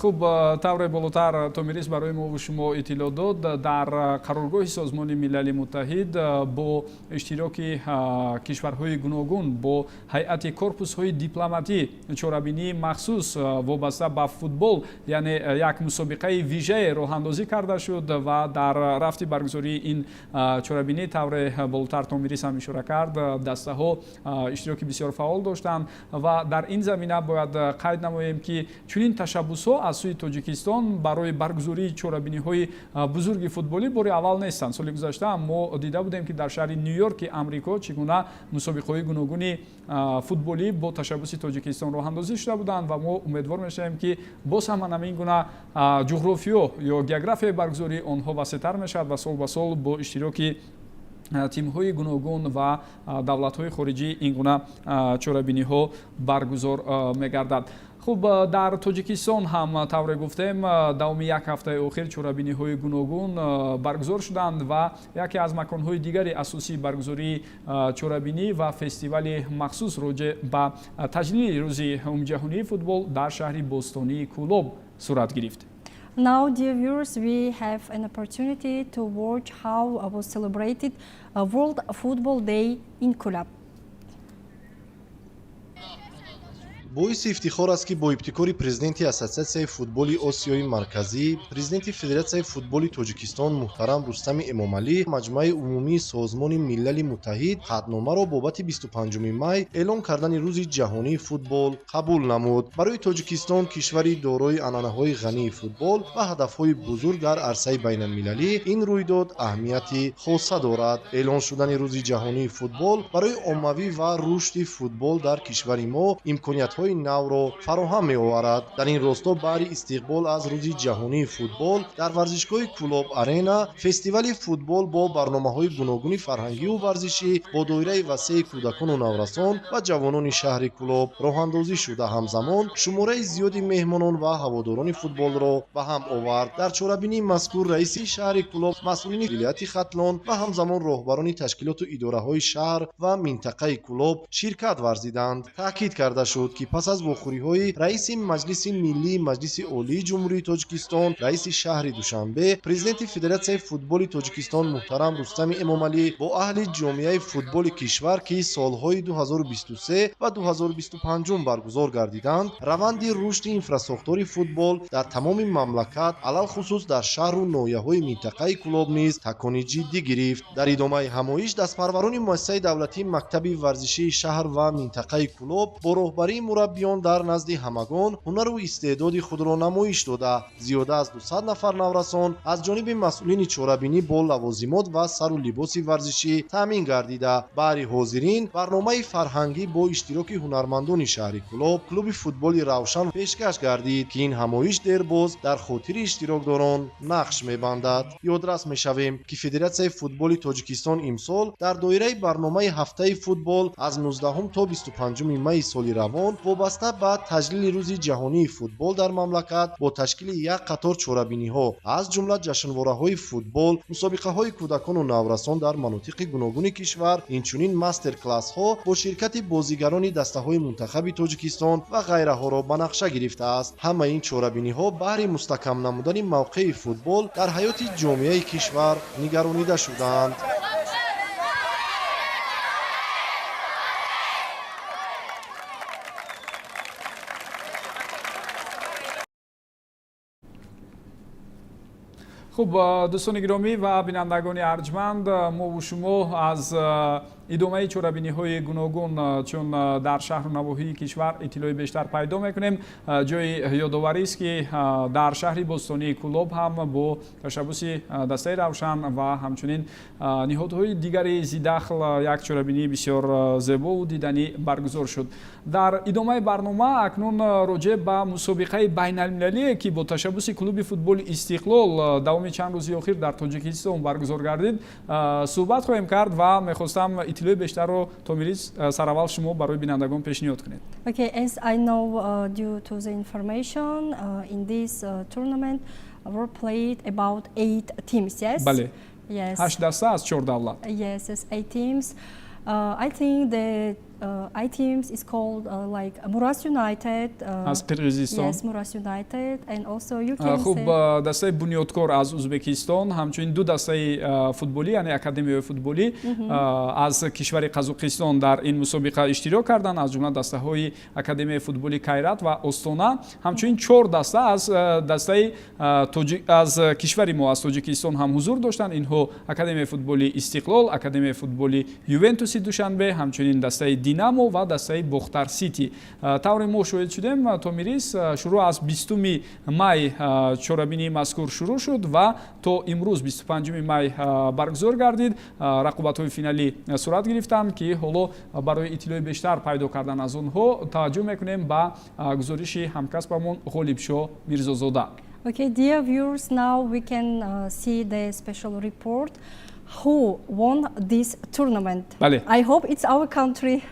хуб, тавре болотар Томирис барои мо шумо иттилоъ дод, дар қароргоҳи Созмони Милали Муттаҳид бо иштироки кишварҳои гуногун бо ҳайати корпусҳои дипломатӣ чорабинии махсус вобаста ба футбол, яъне як мусобиқаи вижае роҳандозӣ карда шуд ва дар рафти баргузории ин чорабинӣ, тавре болотар Томирис ҳам ишора кард, дастаҳо иштироки бисёр фаъол доштанд ва дар ин замина бояд қайд намоем, ки чунин ташаббусҳо аз сӯи Тоҷикистон барои баргузории чорабиниҳои бузурги футболӣ бори аввал нестанд. Соли гузашта мо дида будем, ки дар шаҳри Ню-Йорки Амрико чӣ гуна мусобиқаҳои гуногуни футболӣ бо ташаббуси Тоҷикистон роҳандозӣ шуда буданд ва мо умедвор мешавем, ки боз ҳам ҳамин гуна ҷуғрофиё ё географияи баргузории онҳо васеътар мешавад ва сол ба сол бо иштироки тимҳои гуногун ва давлатҳои хориҷӣ ин гуна чорабиниҳо баргузор мегардад. Хуб, дар Тоҷикистон ҳам, тавре гуфтем, давоми як ҳафтаи охир чорабиниҳои гуногун баргузор шуданд ва яке аз маконҳои дигари асосии баргузории чорабинӣ ва фестивали махсус роҷеъ ба таҷлили рӯзи умумиҷаҳонии футбол дар шаҳри бостонии Кӯлоб сурат гирифт. Now, dear viewers, we have an opportunity to watch how was celebrated World Football Day in Kulob. Боиси ифтихор аст, ки бо ибтикори президенти Ассотсиатсияи футболи Осиёи Марказӣ, президенти Федератсияи футболи Тоҷикистон муҳтарам Рустами Эмомалӣ Маҷмӯаи умумии Созмони Милали Муттаҳид қатъномаро бобати 25 май эълон кардани Рӯзи ҷаҳонии футбол қабул намуд. Барои Тоҷикистон, кишвари дорои анъанаҳои ғании футбол ва ҳадафҳои бузург дар арсаи байналмилалӣ, ин рӯйдод аҳамияти хоса дорад. Эълон шудани Рӯзи ҷаҳонии футбол барои оммавӣ ва рушди футбол дар кишвари мо имкониятҳои имкониятҳои навро фароҳам меоварад. Дар ин росто баҳри истиқбол аз Рӯзи ҷаҳонии футбол дар варзишгоҳи Кӯлоб Арена фестивали футбол бо барномаҳои гуногуни фарҳангиву варзишӣ бо доираи васеи кӯдакону наврасон ва ҷавонони шаҳри Кӯлоб роҳандозӣ шуда, ҳамзамон шумораи зиёди меҳмонон ва ҳаводорони футболро ба ҳам овард. Дар чорабинии мазкур раиси шаҳри Кӯлоб, масъулини вилояти Хатлон ва ҳамзамон роҳбарони ташкилоту идораҳои шаҳр ва минтақаи Кӯлоб ширкат варзиданд. Таъкид карда шуд, ки пас аз вохӯриҳои раиси Маҷлиси Миллии Маҷлиси Олии Ҷумҳурии Тоҷикистон, раиси шаҳри Душанбе, президенти Федератсияи футболи Тоҷикистон муҳтарам Рустами Эмомалӣ бо аҳли ҷомеаи футболи кишвар, ки солҳои 2023 ва 2025 баргузор гардиданд, раванди рушди инфрасохтори футбол дар тамоми мамлакат, алалхусус дар шаҳру ноҳияҳои минтақаи Кӯлоб низ такони ҷиддӣ гирифт. Дар идомаи ҳамоиш дастпарварони муассисаи давлатии мактаби варзишии шаҳр ва минтақаи Кӯлоб бо роҳбарии мураббиён дар назди ҳамагон ҳунару истеъдоди худро намоиш дода, зиёда аз 200 нафар наврасон аз ҷониби масъулини чорабинӣ бо лавозимот ва сару либоси варзишӣ таъмин гардида, баҳри ҳозирин барномаи фарҳангӣ бо иштироки ҳунармандони шаҳри Кӯлоб, клуби футболи Равшан пешкаш гардид, ки ин ҳамоиш дербоз дар хотири иштирокдорон нақш мебандад. Ёдрас мешавем, ки Федератсияи футболи Тоҷикистон имсол дар доираи барномаи ҳафтаи футбол аз 19 то 25 майи соли равон вобаста ба таҷлили Рӯзи ҷаҳонии футбол дар мамлакат бо ташкили як қатор чорабиниҳо, аз ҷумла ҷашнвораҳои футбол, мусобиқаҳои кӯдакону наврасон дар манотиқи гуногуни кишвар, инчунин мастер-классҳо бо ширкати бозигарони дастаҳои мунтахаби Тоҷикистон ва ғайраҳоро ба нақша гирифтааст. Ҳамаи ин чорабиниҳо баҳри мустаҳкам намудани мавқеи футбол дар ҳаёти ҷомеаи кишвар нигаронида шудаанд. Хуб, дӯстони гиромӣ ва бинандагони арҷманд, мову шумо аз идомаи чорабиниҳои гуногун чун дар шаҳру навоҳии кишвар иттилои бештар пайдо мекунем. Ҷои ёдоварист, ки дар шаҳри бостонии Кӯлоб ҳам бо ташаббуси дастаи Равшан ва ҳамчунин ниҳодҳои дигари зидахл як чорабинии бисёр зебову диданӣ баргузор шуд. Дар идомаи барнома акнун роҷеъ ба мусобиқаи байналмилалие, ки бо ташаббуси клуби футболи Истиқлол давоми чанд рӯзи охир дар Тоҷикистон баргузор гардид, суҳбат хоҳем кард ва мехостам иттилои бештарро, Томирис, сараввал шумо барои бинандагон пешниҳод кунед. Okay, as I know, due to the information, in this tournament were played about eight teams, yes? Бале. Yes. Ҳашт даста аз чор давлат. Yes, eight teams. I think the eight teams is called like Muras United. Аз Қирғизистон. Yes, Muras United, and also you can Хуб, say дастаи Бунёдкор аз Узбекистон, ҳамчунин ду дастаи футболӣ, яъне академияи футболӣ аз кишвари Қазоқистон дар ин мусобиқа иштирок карданд, аз ҷумла дастаҳои академияи футболи Кайрат ва Остона. Ҳамчунин чор даста аз дастаи аз кишвари мо, аз Тоҷикистон ҳам ҳузур доштанд. Инҳо академияи футболи Истиқлол, академияи футболи Ювентуси Душанбе, ҳамчунин дастаи Динамо ва дастаи Бохтар Сити. Тавре мо шоҳид шудем, Томирис, шурӯъ аз 20 май чорабинии мазкур шурӯъ шуд ва то имрӯз, 25 май, баргузор гардид. Рақобатҳои финалӣ сурат гирифтанд, ки ҳоло барои иттилои бештар пайдо кардан аз онҳо таваҷҷӯҳ мекунем ба гузориши ҳамкасбамон Ғолибшоҳ Мирзозода. Okay, dear viewers, now we can see the special report who won this tournament. Бале. I hope it's our country.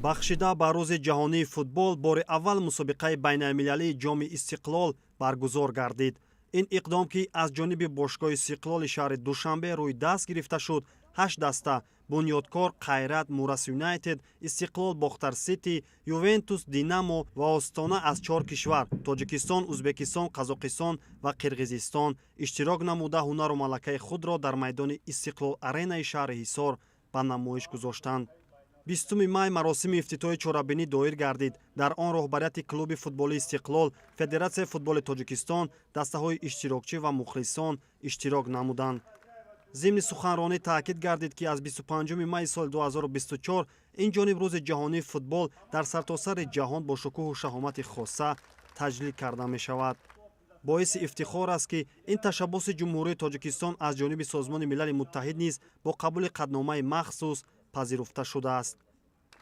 Бахшида ба Рӯзи ҷаҳонии футбол бори аввал мусобиқаи байналмилалии Ҷоми Истиқлол баргузор гардид. Ин иқдом, ки аз ҷониби бошгоҳи Истиқлоли шаҳри Душанбе рӯи даст гирифта шуд, ҳашт даста: Бунёдкор, Қайрат, Мурас Юнайтед, Истиқлол, Бохтар Сити, Ювентус, Динамо ва Остона аз чор кишвар: Тоҷикистон, Узбекистон, Қазоқистон ва Қирғизистон иштирок намуда, ҳунару малакаи худро дар майдони Истиқлол Аренаи шаҳри Ҳисор ба намоиш гузоштанд. 20 май маросими ифтитоҳи чорабинӣ доир гардид. Дар он роҳбарияти клуби футболи Истиқлол, Федератсияи футболи Тоҷикистон, дастаҳои иштирокчӣ ва мухлисон иштирок намуданд. Зимни суханронӣ таъкид гардид, ки аз 25 майи соли 2024 ин ҷониб Рӯзи ҷаҳонии футбол дар сартосари ҷаҳон бо шукӯҳу шаҳомати хоса таҷлил карда мешавад. Боиси ифтихор аст, ки ин ташаббуси Ҷумҳурии Тоҷикистон аз ҷониби Созмони Милали Муттаҳид низ бо қабули қатъномаи махсус пазируфта шудааст.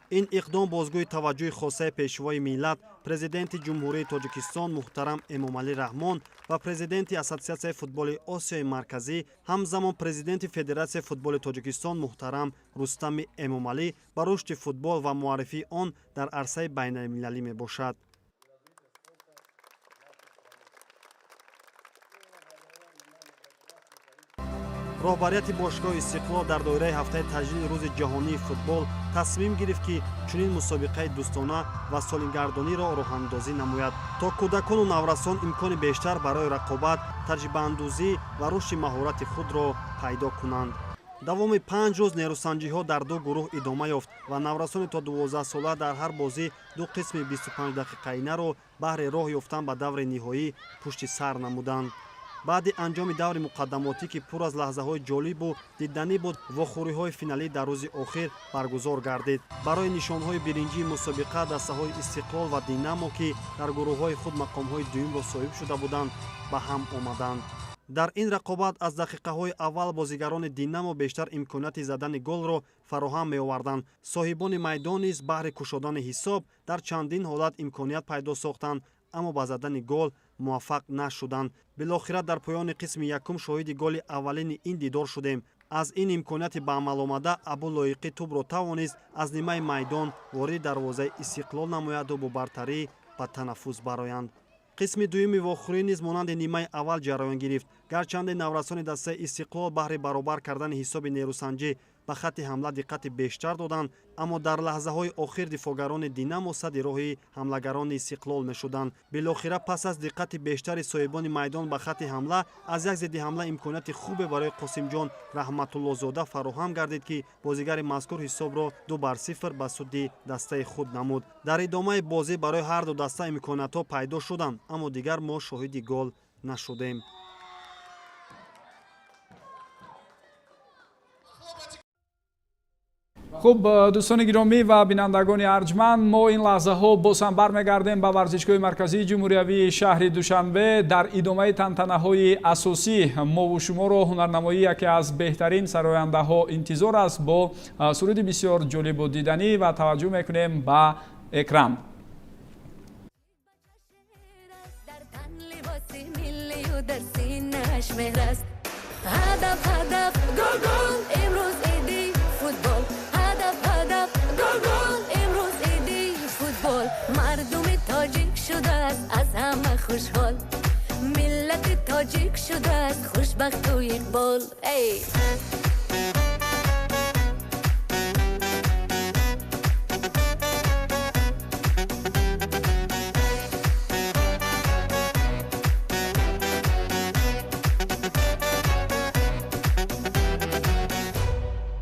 Ин иқдом бозгӯи таваҷҷӯҳи хосаи Пешвои миллат, Президенти Ҷумҳурии Тоҷикистон муҳтарам Эмомалӣ Раҳмон ва президенти Ассотсиатсияи футболи Осиёи Марказӣ, ҳамзамон президенти Федератсияи футболи Тоҷикистон муҳтарам Рустами Эмомалӣ ба рушди футбол ва муаррифии он дар арсаи байналмилалӣ мебошад. Роҳбарияти бошгоҳи Истиқлол дар доираи ҳафтаи таҷлили Рӯзи ҷаҳонии футбол тасмим гирифт, ки чунин мусобиқаи дӯстона ва солимгардониро роҳандозӣ намояд, то кӯдакону наврасон имкони бештар барои рақобат, таҷрибаандӯзӣ ва рушди маҳорати худро пайдо кунанд. Давоми 5 рӯз нерӯсанҷиҳо дар ду гурӯҳ идома ёфт ва наврасони то 12сола дар ҳар бозӣ ду қисми 25 дақиқаинаро баҳри роҳ ёфтан ба даври ниҳоӣ пушти сар намуданд. Баъди анҷоми даври муқаддамотӣ, ки пур аз лаҳзаҳои ҷолибу диданӣ буд, вохӯриҳои финалӣ дар рӯзи охир баргузор гардид. Барои нишонҳои биринҷии мусобиқа дастаҳои Истиқлол ва Динамо, ки дар гурӯҳҳои худ мақомҳои дуюмро соҳиб шуда буданд, ба ҳам омаданд. Дар ин рақобат аз дақиқаҳои аввал бозигарони Динамо бештар имконияти задани голро фароҳам меоварданд. Соҳибони майдон низ баҳри кушодани ҳисоб дар чандин ҳолат имконият пайдо сохтанд, аммо ба задани гол муваффақ нашуданд. Билохира дар поёни қисми якум шоҳиди голи аввалини ин дидор шудем. Аз ин имконияти ба амал омада Абу Лоиқӣ тӯбро тавонист аз нимаи майдон вориди дарвозаи Истиқлол намояду бо бартарӣ ба танаффус бароянд. Қисми дуюми вохӯрӣ низ монанди нимаи аввал ҷараён гирифт. Гарчанде наврасони дастаи Истиқлол баҳри баробар кардани ҳисоби нерӯсанҷӣ ба хатти ҳамла диққати бештар доданд, аммо дар лаҳзаҳои охир дифоъгарони Динамо садди роҳи ҳамлагарони Истиқлол мешуданд. Билохира пас аз диққати бештари соҳибони майдон ба хатти ҳамла, аз як зидди ҳамла имконияти хубе барои Қосимҷон Раҳматуллозода фароҳам гардид, ки бозигари мазкур ҳисобро 2-0 ба суди дастаи худ намуд. Дар идомаи бозӣ барои ҳарду даста имкониятҳо пайдо шуданд, аммо дигар мо шоҳиди гол нашудем. Хуб, дӯстони гиромӣ ва бинандагони арҷманд, мо ин лаҳзаҳо боз ҳам бармегардем ба варзишгоҳи марказии ҷумҳуриявии шаҳри Душанбе. Дар идомаи тантанаҳои асосӣ мову шуморо ҳунарнамоии яке аз беҳтарин сарояндаҳо интизор аст бо суруди бисёр ҷолибу диданӣ ва таваҷҷӯҳ мекунем ба экран. Ҳадаф, ҳадаф, гол, гол, имрӯз иди футбол. Ҳадаф, ҳадаф, гол, гол, имрӯз иди футбол. Мардуми тоҷик шудааст аз ҳама хушҳол, миллати тоҷик шудааст хушбахту иқбол. Эй!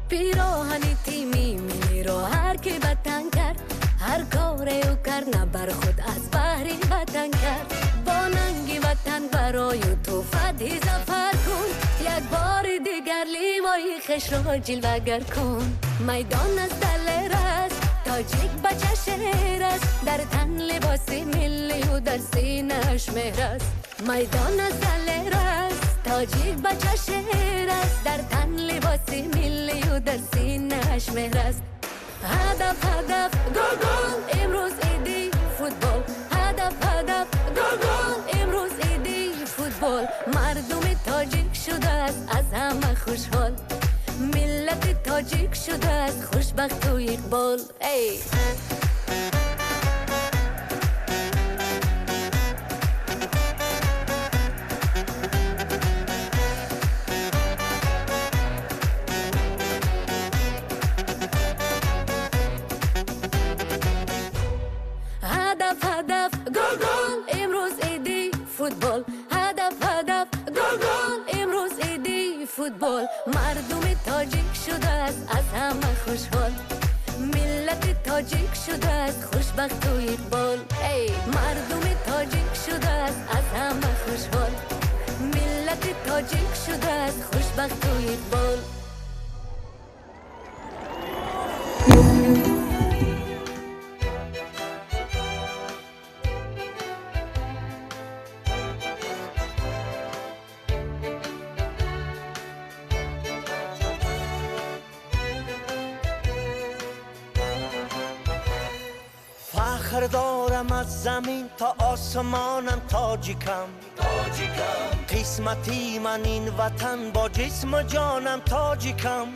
Пироҳани тими миллиро ҳар ки ба тан кард, ҳар коре ӯ кард, на бар худ, аз баҳри ватан кард. Бо нанги ватан барою ту фатҳи зафар кун, як бори дигар лимои хешро ҷилвагар кун. Майдон аз далер аст, тоҷик бача шер аст, дар тан либоси миллию дар синааш меҳр аст. Майдон аз далер аст, тоҷик бача шер аст, дар тан либоси миллию дар синааш меҳр аст. Ҳадаф, ҳадаф, гол, гол, имрӯз иди футбол. Ҳадаф, ҳадаф, гол, гол, имрӯз иди футбол. Мардуми тоҷик шудааст аз ҳама хушҳол, миллати тоҷик шудааст хушбахту иқбол. Эй! Ҳадаф, ҳадаф, гол, гол, имрӯз иди футбол. Ҳадаф, ҳадаф, гол, гол, имрӯз иди футбол. Мардуми тоҷик шудааст аз ҳама хушҳол, миллати тоҷик шудааст хушбахту иқбол. Эй! Мардуми тоҷик шудааст аз ҳама хушҳол, миллати тоҷик шудааст хушбахту иқбол. Фахр дорам аз замин то осмонам, тоҷикам. Қисмати ман ин ватан, бо ҷисму ҷонам тоҷикам.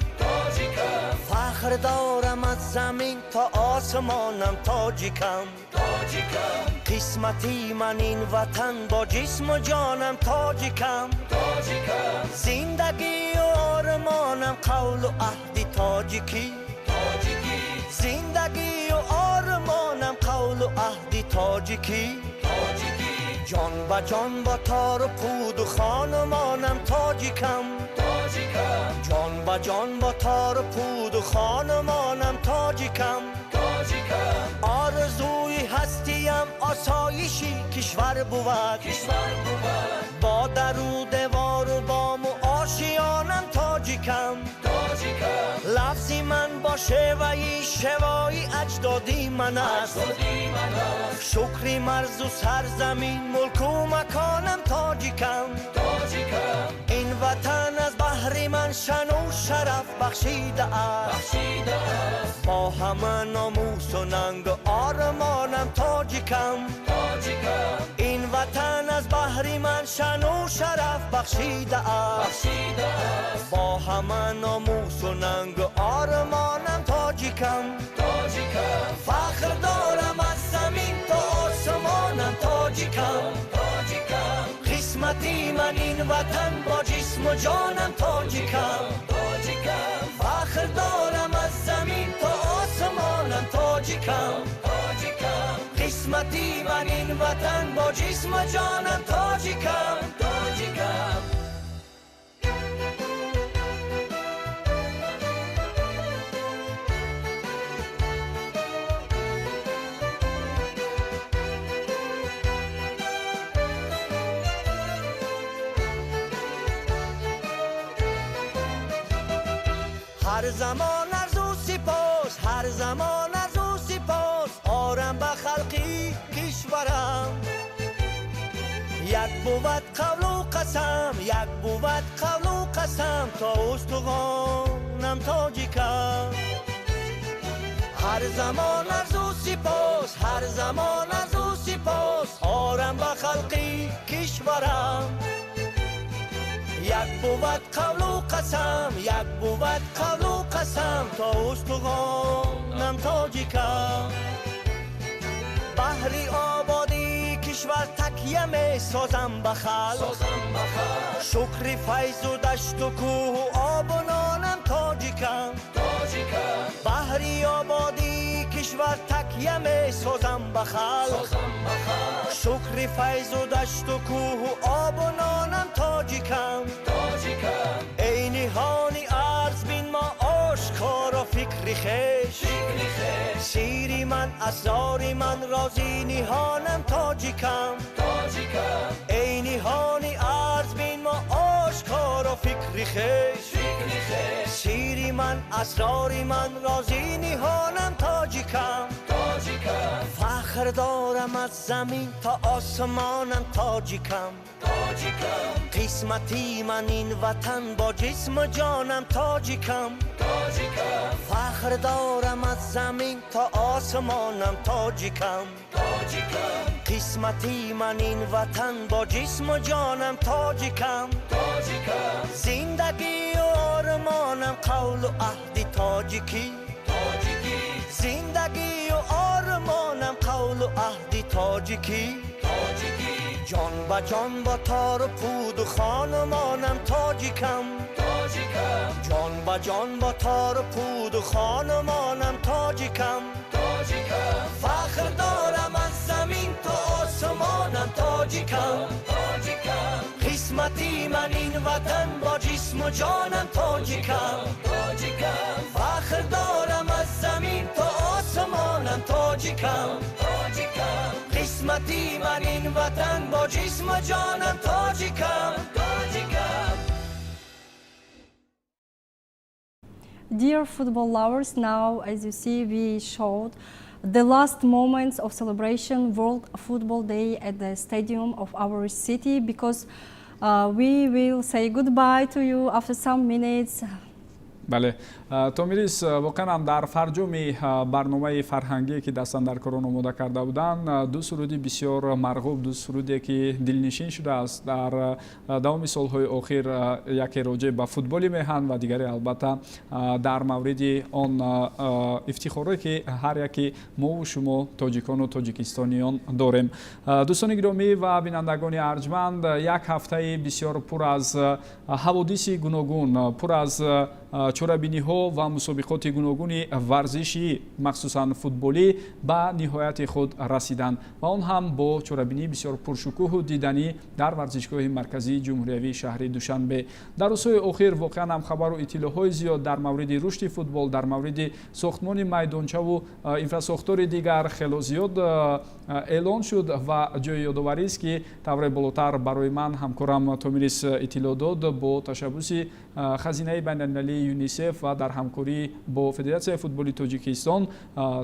Фахр дорам аз замин то осмонам, тоҷикам. Қисмати ман ин ватан, бо ҷисму ҷонам тоҷикам. Зиндагию ормонам қавлу аҳди тоҷикӣ. Зиндагию ормонам қавлу аҳди тоҷикӣ. Ҷон ба ҷон бо тору пуду хонумонам тоҷикам. Ҷон ба ҷон бо тору пуду хонумонам тоҷикам. Орзуи ҳастиям осоиши кишвар бувад. Бо дару девору бому ошиёнам тоҷикам. Лафзи ман бо шеваи шевои аҷдодӣ ман аст. Шукри марзу сарзамин, мулку маконам тоҷикам. Ин ватан аз баҳри ман шану шараф бахшидааст. Бо ҳама номусу нангу ормонам тоҷикам. Ин ватан аз баҳри ман шану шараф бахшидааст. Бо ҳама номусу нангу ормонам тоҷикам. Фахр дорам аз замин то осмонам, тоҷикам. Қисмати ман ин ватан, бо ҷисму ҷонам тоҷикам. Фахр дорам аз замин то осмонам, тоҷикам. Қисмати ман ин ватан, бо ҷисму ҷонам тоҷикам. Тоҷикам. Ҳар замон арзу сипос, ҳар замон арзу сипос орам ба халқи кишварам. Як бувад қавлу қасам, як бувад қавлу қасам, то устухонам тоҷикам. Ҳар замон арзу сипос, ҳар замон арзу сипос орам ба халқи кишварам. Як бувад қавлу қасам, як бувад қавлу қасам, то устухонам тоҷикам. Баҳри ободии кишвар такя месозам ба халқ. Шукри файзу дашту кӯҳу обу нонам тоҷикам. Баҳри ободии кишвар такя месозам ба халқ. Шукри файзу дашту кӯҳу обу нонам тоҷикам. Эй ниҳони арз бин мо ошкоро фикри хеш. Сири ман, асрори ман, рози ниҳонам тоҷикам. Эй ниҳони арз бин мо ошкоро фикри хеш. Сири ман, асрори ман, рози ниҳонам тоҷикам. Фахр дорам аз замин то осмонам, тоҷикам. Қисмати ман ин ватан, бо ҷисму ҷонам тоҷикам. Фахр дорам аз замин то осмонам, тоҷикам. Қисмати ман ин ватан, бо ҷисму ҷонам тоҷикам. Зиндагию ормонам қавлу аҳди тоҷикӣ. Зиндагию ормонам қавлу аҳди тоҷикӣ. Ҷон ба ҷон бо тору пуду хонумонам тоҷикам. Ҷон ба ҷон бо тору пуду хонумонам тоҷикам. Фахр дорам аз замин то осмонам, тоҷикам. Қисмати ман ин ватан, бо ҷисму ҷонам тоҷикам. Фахр дорам аз замин то осмонам, тоҷикам. Қисмати ман ин ватан, бо ҷисму ҷонам тоҷикам. Тоҷикам. Dear football lovers, now, as you see, we showed the last moments of celebration World Football Day at the stadium of our city, because we will say goodbye to you after some minutes. Бале, Томирис, воқеан ҳам дар фарҷоми барномаи фарҳангие, ки дастандаркорон омода карда буданд, ду суруди бисёр марғуб, ду суруде, ки дилнишин шудааст дар давоми солҳои охир, яке роҷеъ ба футболи меҳан ва дигаре, албатта, дар мавриди он ифтихоре, ки ҳар яки мову шумо, тоҷикону тоҷикистониён, дорем. Дӯстони гиромӣ ва бинандагони арҷманд, як ҳафтаи бисёр пур аз ҳаводиси гуногун, пур аз чорабиниҳо ва мусобиқоти гуногуни варзишӣ, махсусан футболӣ, ба ниҳояти худ расиданд ва он ҳам бо чорабинии бисёр пуршукӯҳу диданӣ дар варзишгоҳи марказии ҷумҳуриявии шаҳри Душанбе. Дар рӯзҳои охир воқеан ҳам хабару иттилоъҳои зиёд дар мавриди рушди футбол, дар мавриди сохтмони майдончаву инфрасохтори дигар хело зиёд эълон шуд ва ҷои ёдоварист, ки тавре болотар барои ман ҳамкорам Томирис иттилоъ дод, бо ташаббуси хазинаи байналмилалии ЮНИСЕФ ва дар ҳамкорӣ бо Федератсияи футболи Тоҷикистон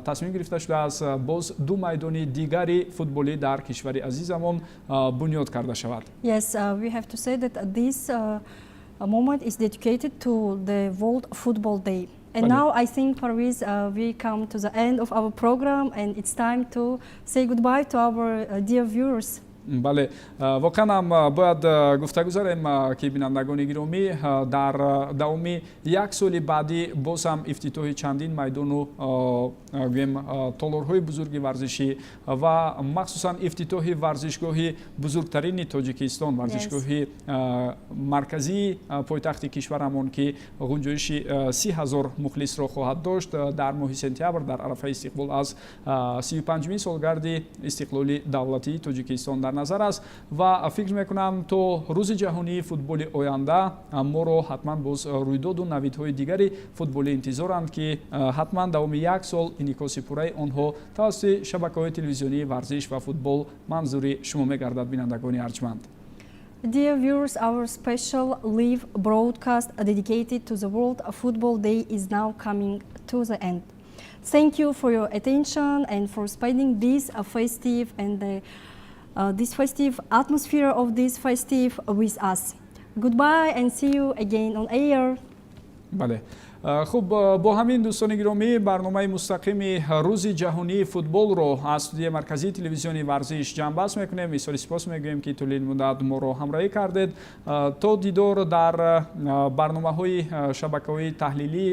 тасмим гирифта шудааст, боз ду майдони дигари футболӣ дар кишвари азизамон бунёд карда шавад. Yes, we have to say that this moment is dedicated to the World Football Day. And now I think, Parviz, we come to the end of our program and it's time to say goodbye to our dear viewers. Бале, воқеан ҳам бояд гуфта гузарем, ки, бинандагони гиромӣ, дар давоми як соли баъдӣ боз ҳам ифтитоҳи чандин майдону, гӯем, толорҳои бузурги варзишӣ ва махсусан ифтитоҳи варзишгоҳи бузургтарини Тоҷикистон, варзишгоҳи марказии пойтахти кишварамон, ки ғунҷоиши 30 000 мухлисро хоҳад дошт, дар моҳи сентябр, дар арафаи истиқбол аз 35-умин солгарди истиқлоли давлатии Тоҷикистон дар назар аст. Ва фикр мекунам, то Рӯзи ҷаҳонии футболи оянда моро ҳатман боз рӯйдоду навидҳои дигари футболӣ интизоранд, ки ҳатман давоми як сол инъикоси пурраи онҳо тавассути шабакаҳои телевизионии варзиш ва футбол манзури шумо мегардад, бинандагони арҷманд. Dear viewers, our special live broadcast dedicated to the World Football Day is now coming to the end. Thank you for your attention and for spending this festive and this festive atmosphere of this festive with us. Goodbye and see you again on air. Бале, хуб, бо ҳамин, дӯстони гиромӣ, барномаи мустақими Рӯзи ҷаҳонии футболро аз студияи марказии телевизиони варзиш ҷамъбаст мекунем. Изҳори сипос мегӯем, ки тӯли ин муддат моро ҳамроҳӣ кардед. То дидор дар барномаҳои шабакаҳои таҳлилӣ,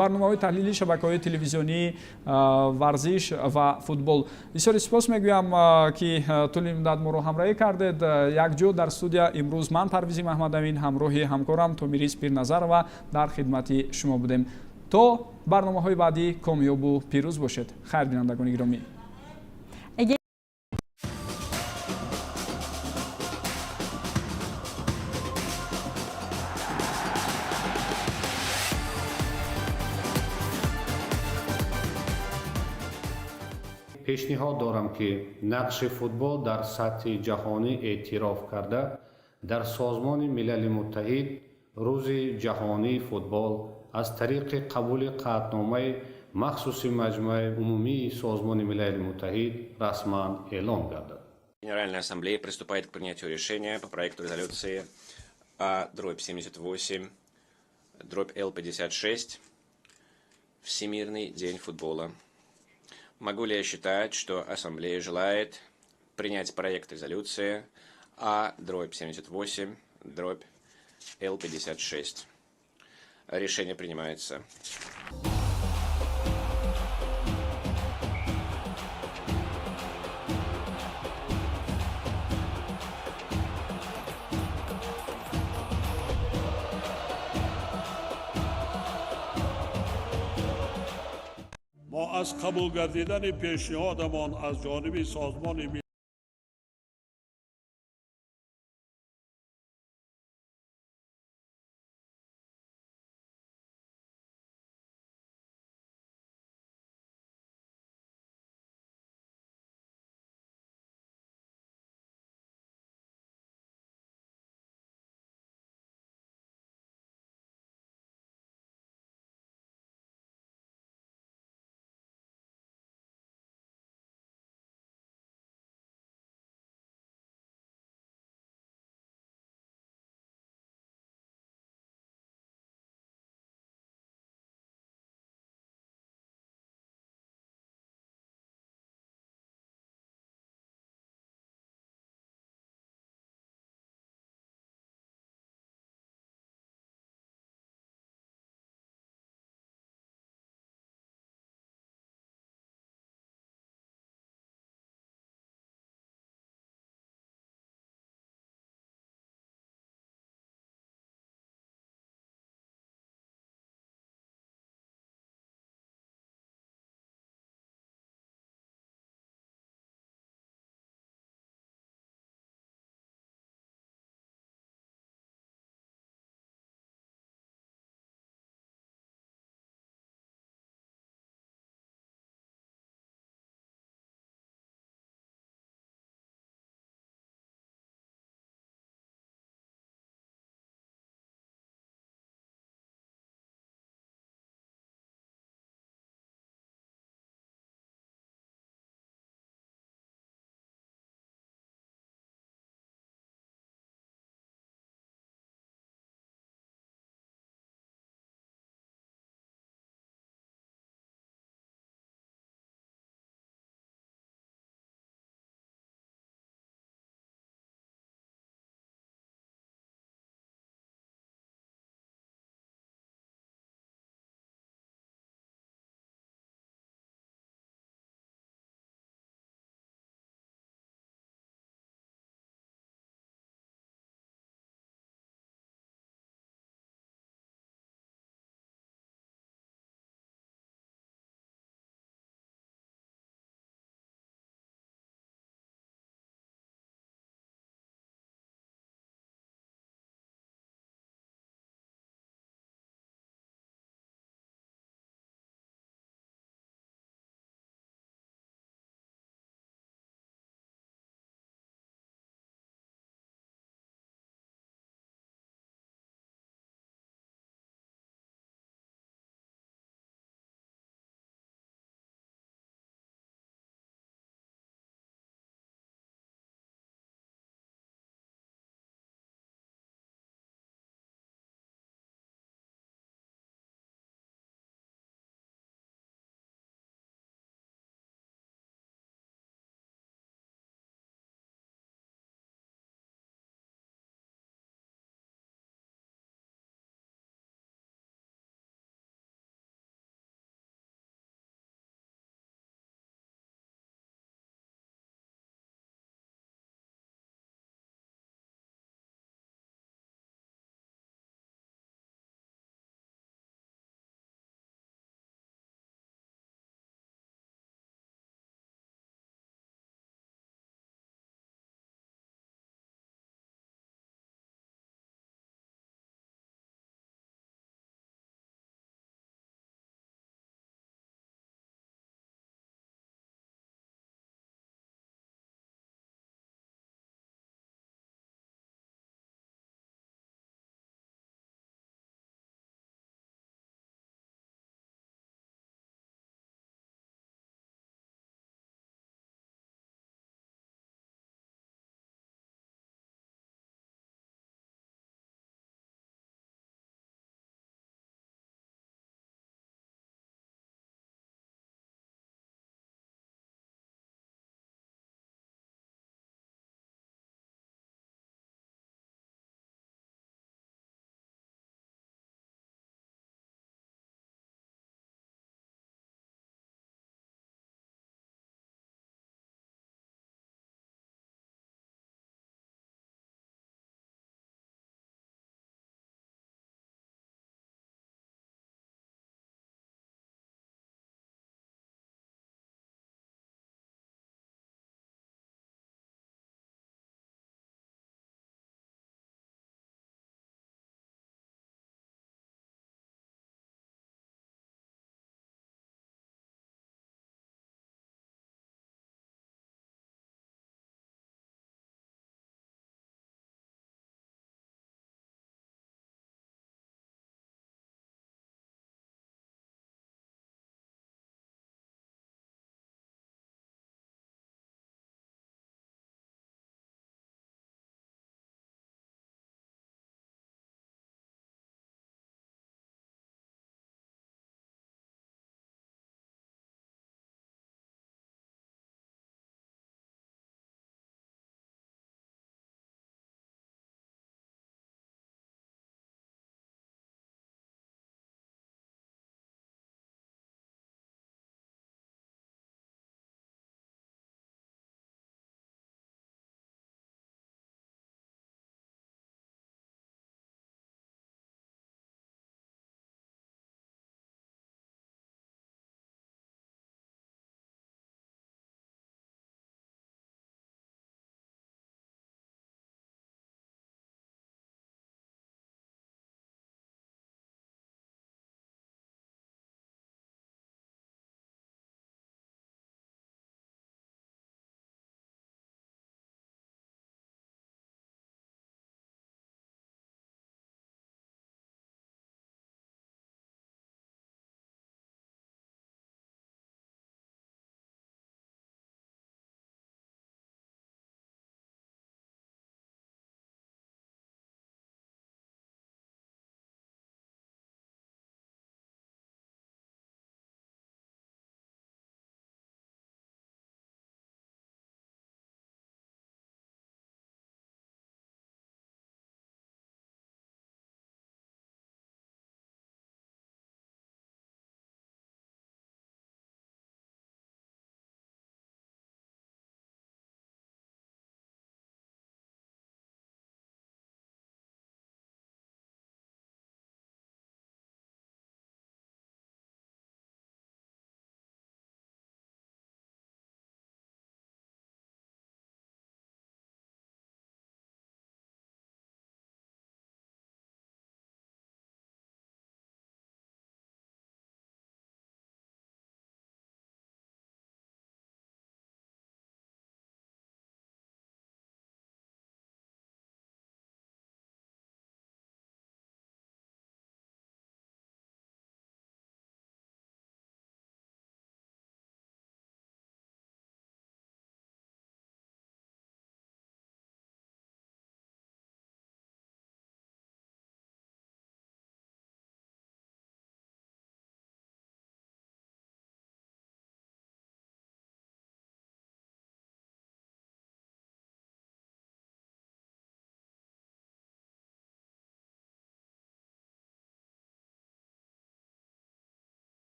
барномаҳои таҳлилии шабакаҳои телевизионии варзиш ва футбол. Изҳори сипос мегӯям, ки тӯли ин муддат моро ҳамроҳӣ кардед. Якҷо дар студия имрӯз ман, Парвизи Маҳмадамин, ҳамроҳи ҳамкорам Томирис Пирназарова дар хидмати шумо будем. То барномаҳои баъдӣ комёбу пирӯз бошед. Хайр, бинандагони гиромӣ. Again. Пешниҳод дорам, ки нақши футбол дар сатҳи ҷаҳонӣ эътироф карда, дар Созмони Милали Муттаҳид Рӯзи ҷаҳонии футбол аз тариқи қабули қатъномаи махсуси Маҷмӯаи умумии Созмони Милали Муттаҳид расман эълон гардад. Генеральная Ассамблея приступает к принятию решения по проекту резолюции А/78/Л-56 «Всемирный день футбола». Могу ли я считать, что Ассамблея желает принять проект резолюции А/78/Л-56? Решение принимается. Мо аз қабул гардидани пешниҳодамон аз ҷониби Созмони